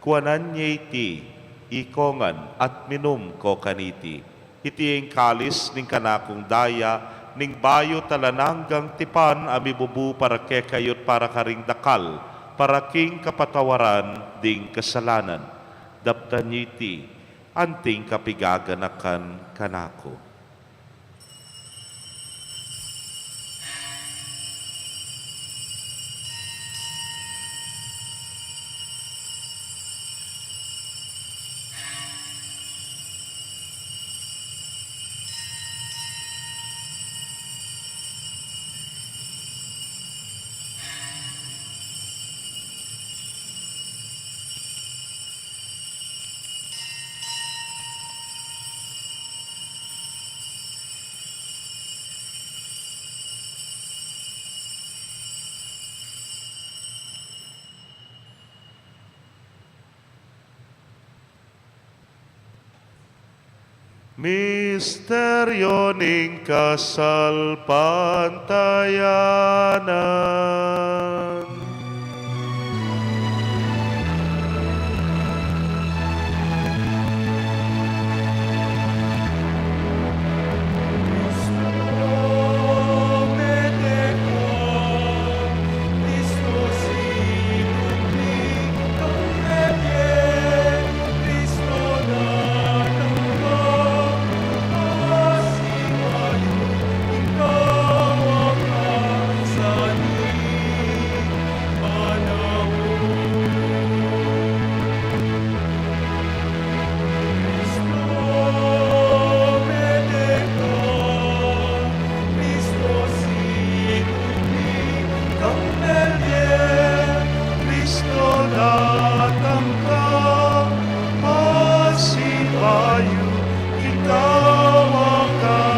Kuanan ye iti, ikongan, at minum ko kaniti. Iti ing kalis ning kanakung daya, ning bayu at alang anggang tipan a mibubu para kekayu't para karing dakal, para king kapatawaran ding kasalanan. Daptan ye iti, anting kapigaganakan kanaku. Misteryo ning kasalpantayanan. Kristo, datang ka, pasibayu king kawakasan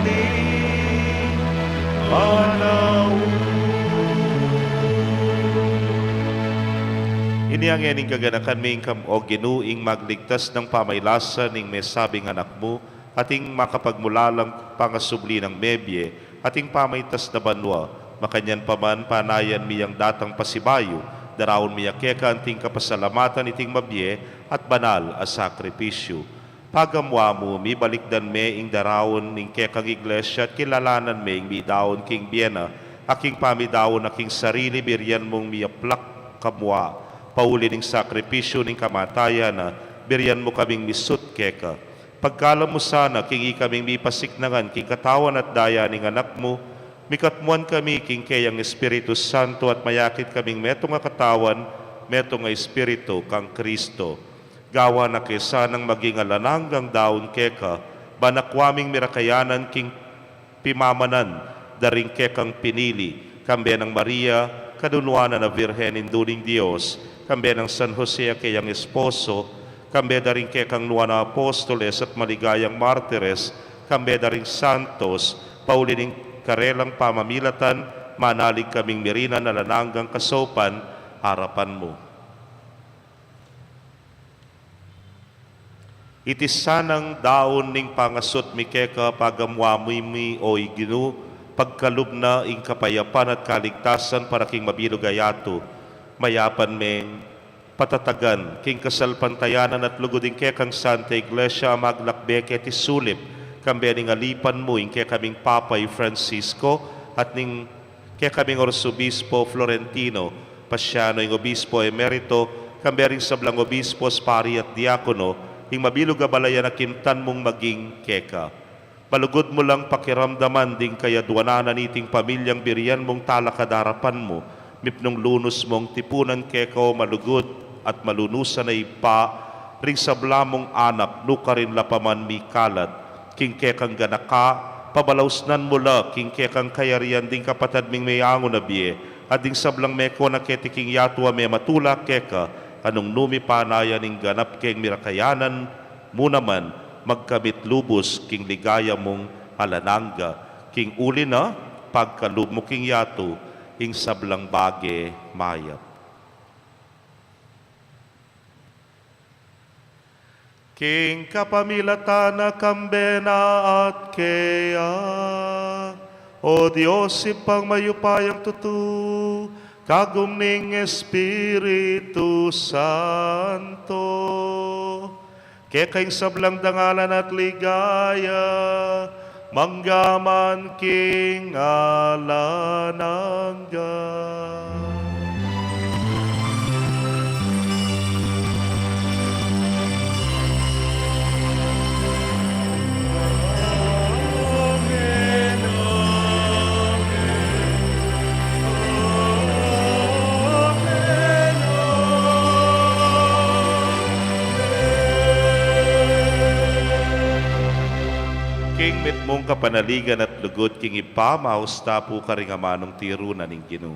ning panaun. Inya ngening kaganakan mi ing kam-, O Ginu, ing magligtas nang pamaylasa ning mesabing Anak mu, at ing makapagmulalang pangasubli nang mebie, at ing pamaitas na banua. Makanyan pa man, panayan mi yang datang pasibayu, daraun mi ya keka anting kapasalamatan iting mabie at banal a sakripisyu. Pagamua mu, mibalikdan me ing daraun ning kekang iglesia at kilalanan me ing midaun king bie na, a king pamidaun na king sarili, birian mung miyaplak kamua, pauli ning sakripisyu ning kamatayan na, birian mu kaming misut keka. Pagkalam mu sana, king ikaming mipasiknangan king katawan at daya ning Anak mu, mikatmuan kami king keyang Espiritu Santo at mayakit kaming metung a katawan, metung a Espiritu kang Kristo. Gawan na ke sanang maging alang anggang daun keka, ban akua ming mirakayanan king pimamanan da ring kekang pinili, kambe nang Maria, kanunuan a Virgen, Indu ning Dios, kambe nang San Jose a keyang esposo, kambe da ring kekang nuan a apostoles at maligayang martires, kambe da ring santos, pauli ning karelang pamamilatan, manalig kaming mirinan alang anggang kasaupan arapan mu. Iti sanang daun ning pangasut mi keka, pagamua mu mi, o Ginu, pagkalub na ing kapayapan at kaligtasan para king mabilug a yatu. Mayapan meng patatagan king kasalpantayanan at lugud ing kekang Santa Iglesia a maglakbe keti sulip, kambe ning alipan mu ing kekaming Papa i Francisco, at ning kekaming Arsobispo Florentino Paciano, ing Obispo Emerito, kambe ring sablang obispos, pari at diakono, ing mabilug a balayan a kimtan mung maging keka. Malugud mu lang pakiramdaman ding kayaduanan na niting pamilyang birian mung talakad arapan mu, mipnung lunus mung tipunan keka, o malugud at malunusan a Ibpa, ring sabla mung anak, nukarin la pa man mikalat, king kekang ganaka, pabalausnan mu la king kekang kayarian ding kapatad ming meangu na bie, at ding sablang meko na keti king yatu a mematula keka, a nung nu mipanayan ing ganap keng mirakayanan mu naman, magkamit lubus king ligaya mung alang angga, king uli na pagkalub mu king yatu ing sablang bage mayap. King kapamilatan na, kambe na at keya, O Dios, Ibpang mayupayang tutu, kagum ning Espiritu Santo, keka ing sablang dangalan at ligaya, mangga man king alang angga. King mitmung kapanaligan at lugud king Ibpa, maus ta pu karing amanung tiru na ning Ginu.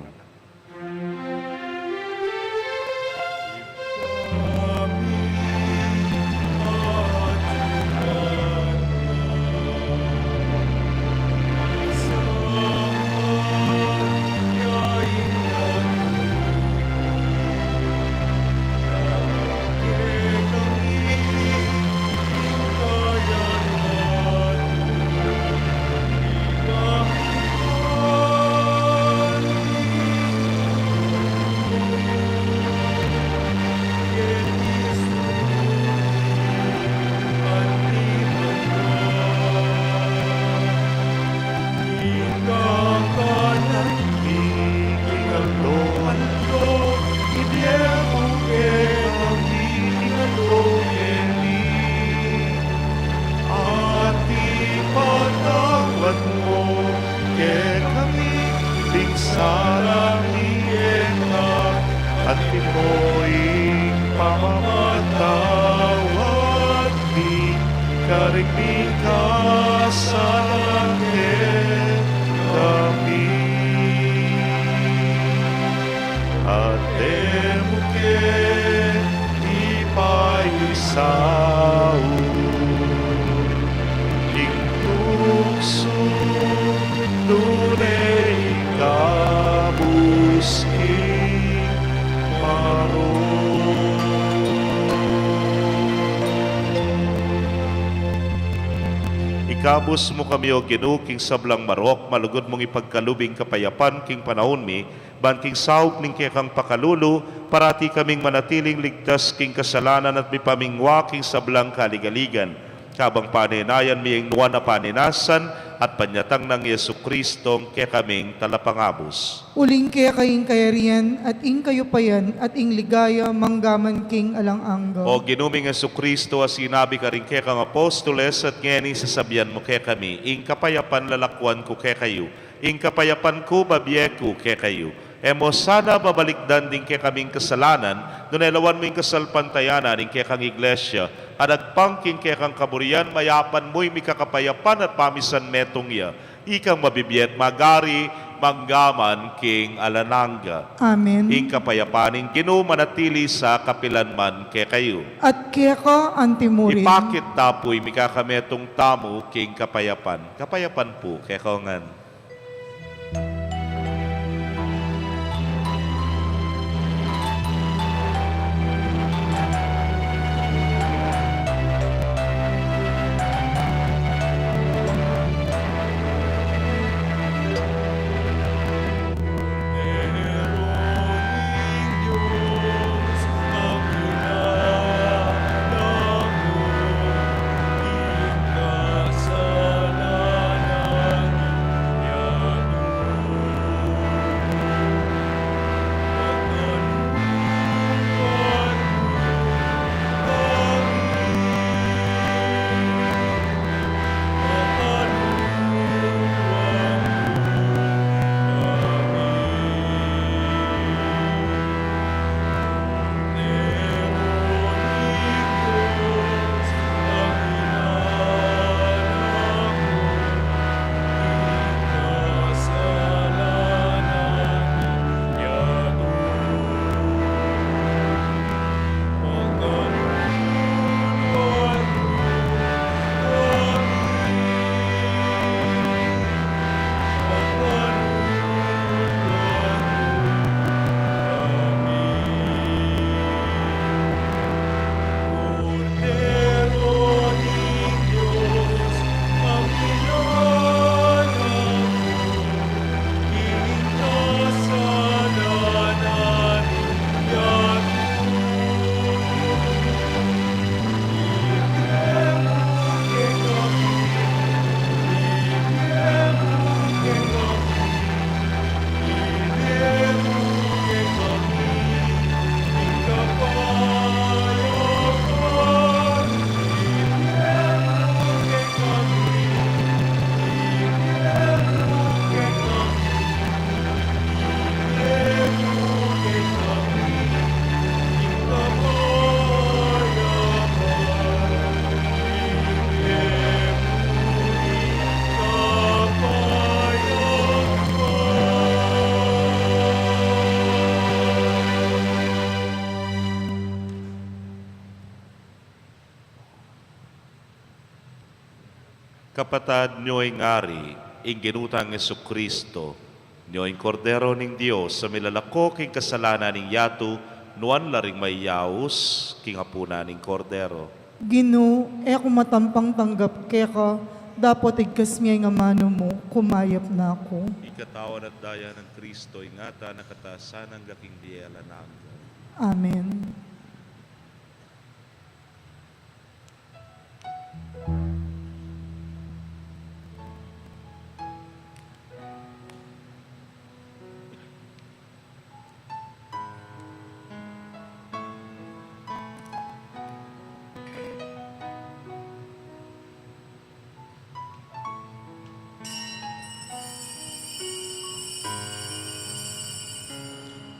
At ipatawad mu kekami ding sala mi keka, anti mu ing pamamatawad mi karing mikasala kekami. At e mu ke ipaisaul king tuksu, nune ikabus king marok. Ikabus mu kami, O Ginu, king sablang marok, malugud mung ipagkalub ing kapayapan king panaun mi, ban king saup ning kekang pakalulu, parati kaming manatiling ligtas king kasalanan at mipamingwa king sablang kaligaligan. Kabang panenayan mi ing nuan a paninasan at panyatang nang Jesucristo, ing kekaming Talapangabus. Uling keka ing kayarian, at ing kayupayan, at ing ligaya, mangga man king alang angga. O Ginu ming Jesucristo, a sinabi karing kekang apostoles, at ngeni sasabian mu kekami, ing kapayapan lalakuan ku kekayu, ing kapayapan ku bibie ku kekayu. E mu sana babalikdan ding kekaming kasalanan, nune lawan mu ing kasalpantayanan ning kekang Iglesia, at agpang king kekang kaburian, mayapan mu ing mikakapayapan at pamisan metung ya, ikang mabibie at magari, mangga man king alang angga. Amen. Ing kapayapan ning Ginu manatili sa kapilan man kekayu. At keka anti murin. Ipakit ta pu ing mikakametung tamu king kapayapan. Kapayapan pu kekayu ngan. Kapatad, nyo ing Ari, ing Ginu tang Jesucristo, nyo ing Kordero ning Dios, a milalako king kasalanan ning yatu, nuan la ring mayaus king apunan ning Kordero. Ginu, e ku matampang tanggap keka, dapot igkas me ing amanu mu, kumayap na ku. Ing katawan at daya nang Kristo, ingatan na katasan angga king bie alang angga. Amen.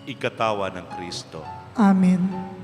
Ing katawan nang Kristo. Amen.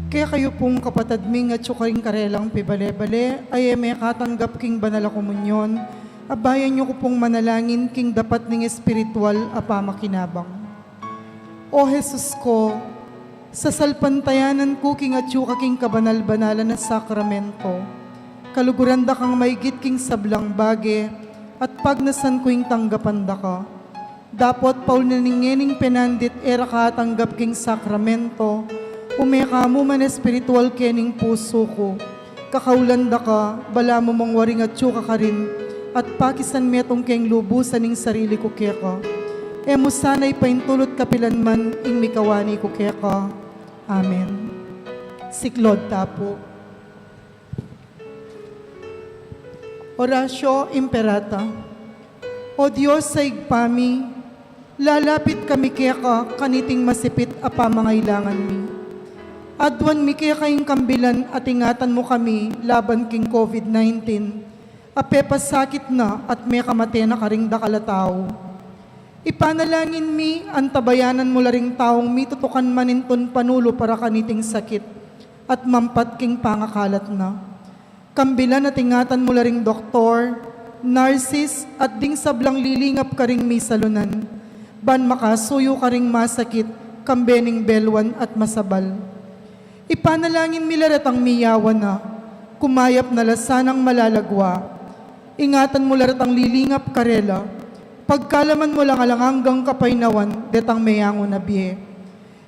Kekayu pung kapatad ming atyu karing karelang pibale-bale a e mekatanggap king banal a komunyon, abayan yu ku pung manalangin king dapat ning espiritual a pamakinabang. O Jesus ko, sasalpantayanan ku king atyu ka king kabanal-banalan a sakramento. Kaluguran da kang maigit king sablang bage, at pagnasan ku ing tanggapan da ka. Dapot pauli na ning ngening penandit e ra ka atanggap king sakramento, ume ka mu man espiritual kening pusu ku. Kakaulan da ka, balamu mung waring atyu ka karin, at pakisan metung keng lubusan ing sarili ku keka. E mu sana ipaintulut kapilan man ing mikawani ku keka. Amen. Siklaud ta pu. Oratio Imperata. O Dios a Ibpa mi, lalapit kami keka kaniting masipit a pamangailangan mi. Aduan mi keka ing kambilan at ingatan mu kami laban king COVID nineteen, a pepasakit na at mekamate na karing dakal a tau. Ipanalangin mi, antabayanan mu la ring taung mitutukan manintun panulu para kaniting sakit at mampat king pangakalat na. Kambilan at ingatan mu la ring doktor, narsis, at ding sablang lilingap karing misalunan, ban makasuyu karing masakit, kambe ning belwan at masabal. Ipanalangin mi la retang miyawan na, kumayap na la sanang malalagwa. Ingatan mu la retang lilingap karela, pagkalaman mu lang alang anggang kapaynawan detang meyangu na bie.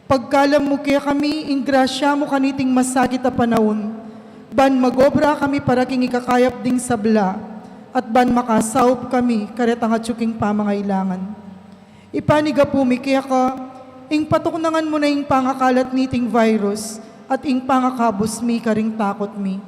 Pagkalam mu kekami ing grasya mu kaniting masakit a panaun, ban magobra kami para king ikakayap ding sabla, at ban makasaup kami karetang atyu king pamangailangan. Ipanigapu mi keka ing patuknangan mu na ing pangakalat niting virus at ing pangakabus mi karing takut mi.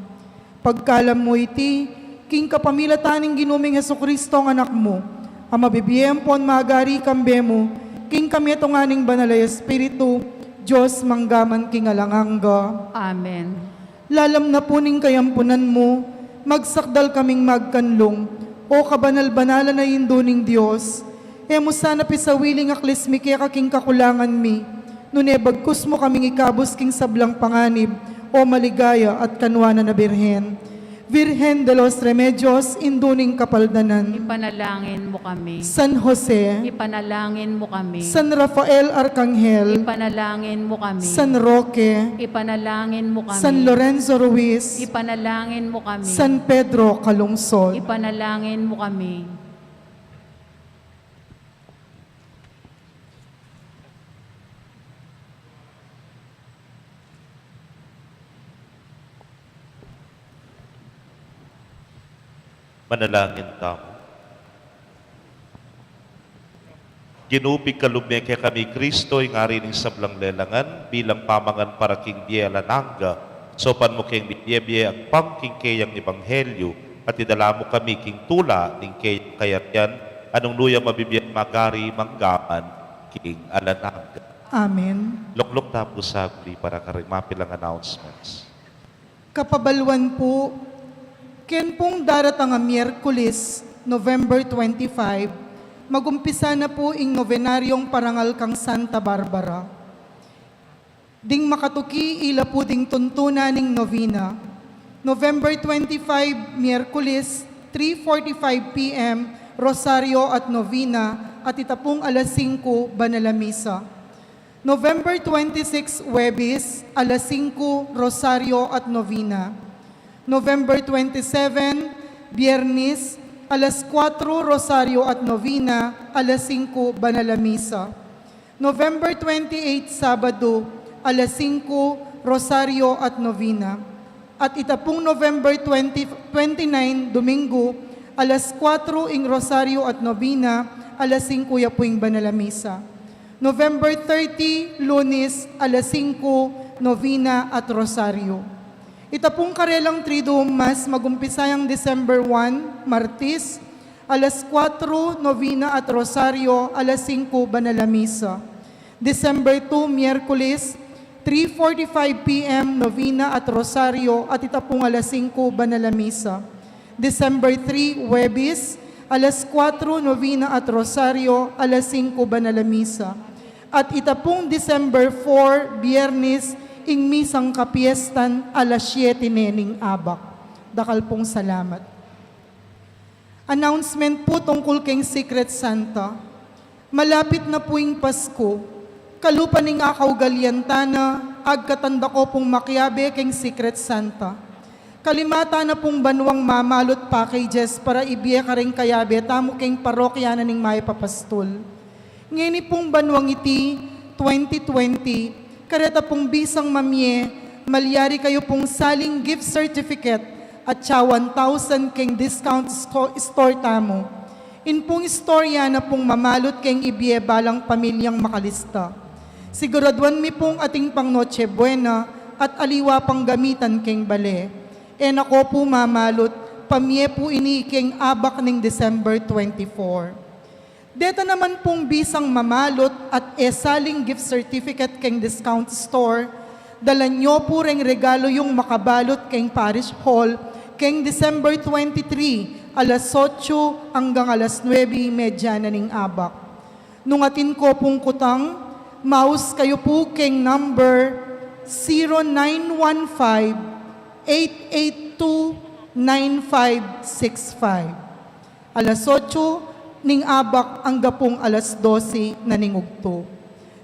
Pagkalam mu iti king kapamilatan ning Ginu ming Jesucristo a Anak mu, a mabibie ampon magari kambe mu, king kametungan ning Banal a Espiritu, Dios mangga man king alang angga. Amen. Lalam na pu ning kayampunan mu, magsakdal kaming magkanlung, O kabanal-banalan a Indu ning Dios. E mu sana pisawili ing aklis mi keka king kakulangan mi, nune bagkus mu kaming ikabus king sablang panganib, O maligaya at kanuanan a Birhen. Virgen de los Remedios, Indu ning Kapaldanan. Ipanalangin mu kami. San Jose. Ipanalangin mu kami. San Rafael Arkanghel. Ipanalangin mu kami. San Roque. Ipanalangin mu kami. San Lorenzo Ruiz. Ipanalangin mu kami. San Pedro Calungsod. Ipanalangin mu kami. Manalangin tamu. Ginu, pikalub me kekami i Kristo, ing Ari ning sablang lelangan, bilang pamangan para king bie alang angga, saupan mu keng mibie-bie agpang king keyang ebanghelyu, at idala mu kami king tula ning keyang kayarian, a nung nu ya mabibie at magari mangga man king alang angga. Amen. Lukluk ta pu saglit para karing mapilang announcements. Kapabaluan pu, ken pung daratang a Miyerkules, November twenty-five, magumpisa na pu ing novenaryong parangal kang Santa Barbara. Ding makatuki, ila pu ding tuntunan ning novena. November twenty-five, Miyerkules, three forty-five P M, Rosario at Novena, at ita pung alas singku, Banal a Misa. November twenty-six, Huwebes, alas singku, Rosario at Novena. November twenty-seven, Biyernes, alas kuwatro, Rosario at Novena, alas singku, Banal a Misa. November twenty-eight, Sabado, alas singku, Rosario at Novena. At ita pung November twenty, twenty-nine, Domingo, alas kuwatro ing Rosario at Novena, alas singku ya pu ing Banal a Misa. November thirty, Lunes, alas singku, Novena at Rosario. Ita pung karelang Triduum Mass magumpisa yang December one, Martes, alas kuwatro, Novena at Rosario, alas singku, Banal a Misa. December two, Miyerkules, three forty-five P M, Novena at Rosario, at ita pung alas singku, Banal a Misa. December three, Huwebes, alas kuwatro, Novena at Rosario, alas singku, Banal a Misa. At ita pung December four, Biyernes, ing misang kapiestan alas siyete ne ning abak. Dakal pung salamat. Announcement pu tungkul keng Secret Santa. Malapit na pu ing Pasku. Kalupa ning akaugalian tana, agkatan da ko pung makiabe keng Secret Santa. Kalima tana pung banuang mamalu at packages para ibie kareng kayabe tamu keng parokya na ning Mayap a Pastul. Ngeni pung banuang iti, twenty twenty, kareta pung bisang mamie, malyari kayu pung saling gift certificate at sa one thousand keng discount sco-, store tamu. In pung istorya na pung mamalu at keng ibie balang pamilyang makalista. Siguraduan mi pung atin pang Noche Buena at aliwa pang gamitan keng bale. E na ko pu mamalu at pamie pu ini keng abak ning December twenty-four. Deta naman pung bisang mamalu at e saling gift certificate keng discount store, dalan yu pu reng regalu yung makabalu at keng Parish Hall keng December twenty-three, alas otso anggang alas nuebe y media na ning abak. Nung atin ko pung kutang, maus kayu pu keng number zero nine one five, eight eight two, nine five six five. Alas otso ning abak angga pung alas dose na ning ugtu.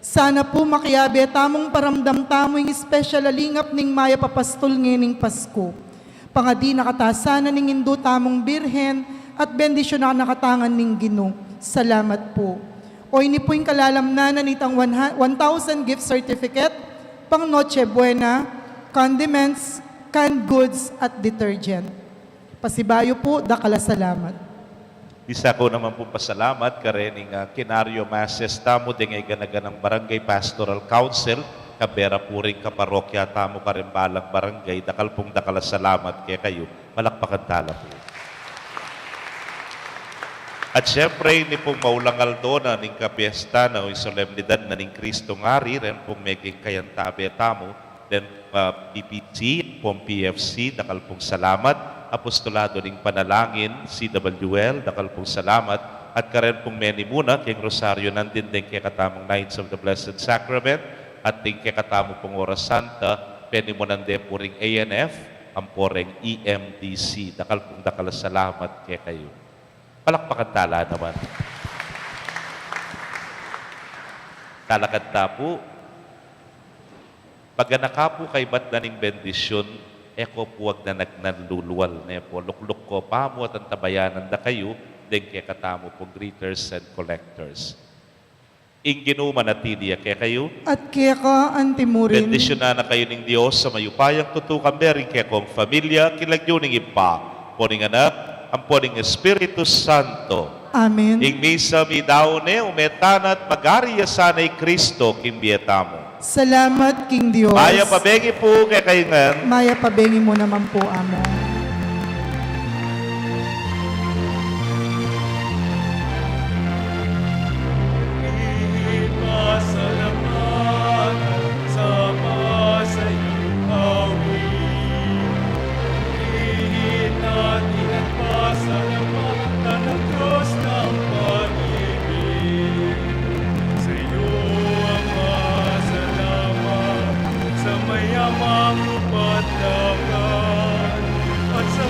Sana pu makiabe tamung paramdam tamu ing special a lingap ning Mayap a Pastul ngening Pasku. Pangadi na kata sana ning Indu tamung Birhen at bendisyunan na kata ngan ning Ginu. Salamat pu. O ini pu ing kalalamnan na nitang one ha-, one thousand gift certificate, pang Noche Buena, condiments, canned goods at detergent. Pasibayu pu, dakal a salamat. Misa ku naman pung pasalamat kareng, ah, kinaryo masses tamu deng gana-ganang Barangay Pastoral Council, kayabe ra pu ring kaparokya tamu kareng balang barangay, dakal pung dakal a salamat kekayu. Palakpakan tala pu. At siyempre, ini pung maulang aldo na ning kapiesta na o ing solemnidad na ning Kristong Ari, ren pung meging kayantabe tamu, den, ah, P P C, pung P F C, dakal pung salamat, Apostolado ning Panalangin, C W L, dakal pung salamat, at karen pung menimuna keng Rosaryo nandin deng kekatamung Knights of the Blessed Sacrament, at deng kekatamu pung Oras Santa, penimunan de pu ring A N F, ampo reng E M D C, dakal pung dakal a salamat kekayu. Palakpakan tala naman. Talakad ta pu. Paganaka pu kaybat da ning bendisyun, e ko pu agnanagnan lulual, ne pu, lukluk ko pamu at antabayanan da kayu, deng kekatamu pung greeters and collectors. Ing Ginu manatili ya kekayu. At keka antimurin. Bendisyunan na kayu ning Dios a mayupayang tutu, kambe ring kekong familia, king lagyu ning Ibpa, ampo ning Anak, ampo ning Espiritu Santo. Amen. Ing misa midaun ne, ume tana at magari ya sana i Kristo king bie tamu. Salamat king Dios. Mayap a bengi pu kekayu ngan. Mayap a bengi mu naman pu, Among. Pasalamatan ang Diyos ng pag-ibig. Sa iyo, Ama, salamat sa mayamang kapatawaran at sa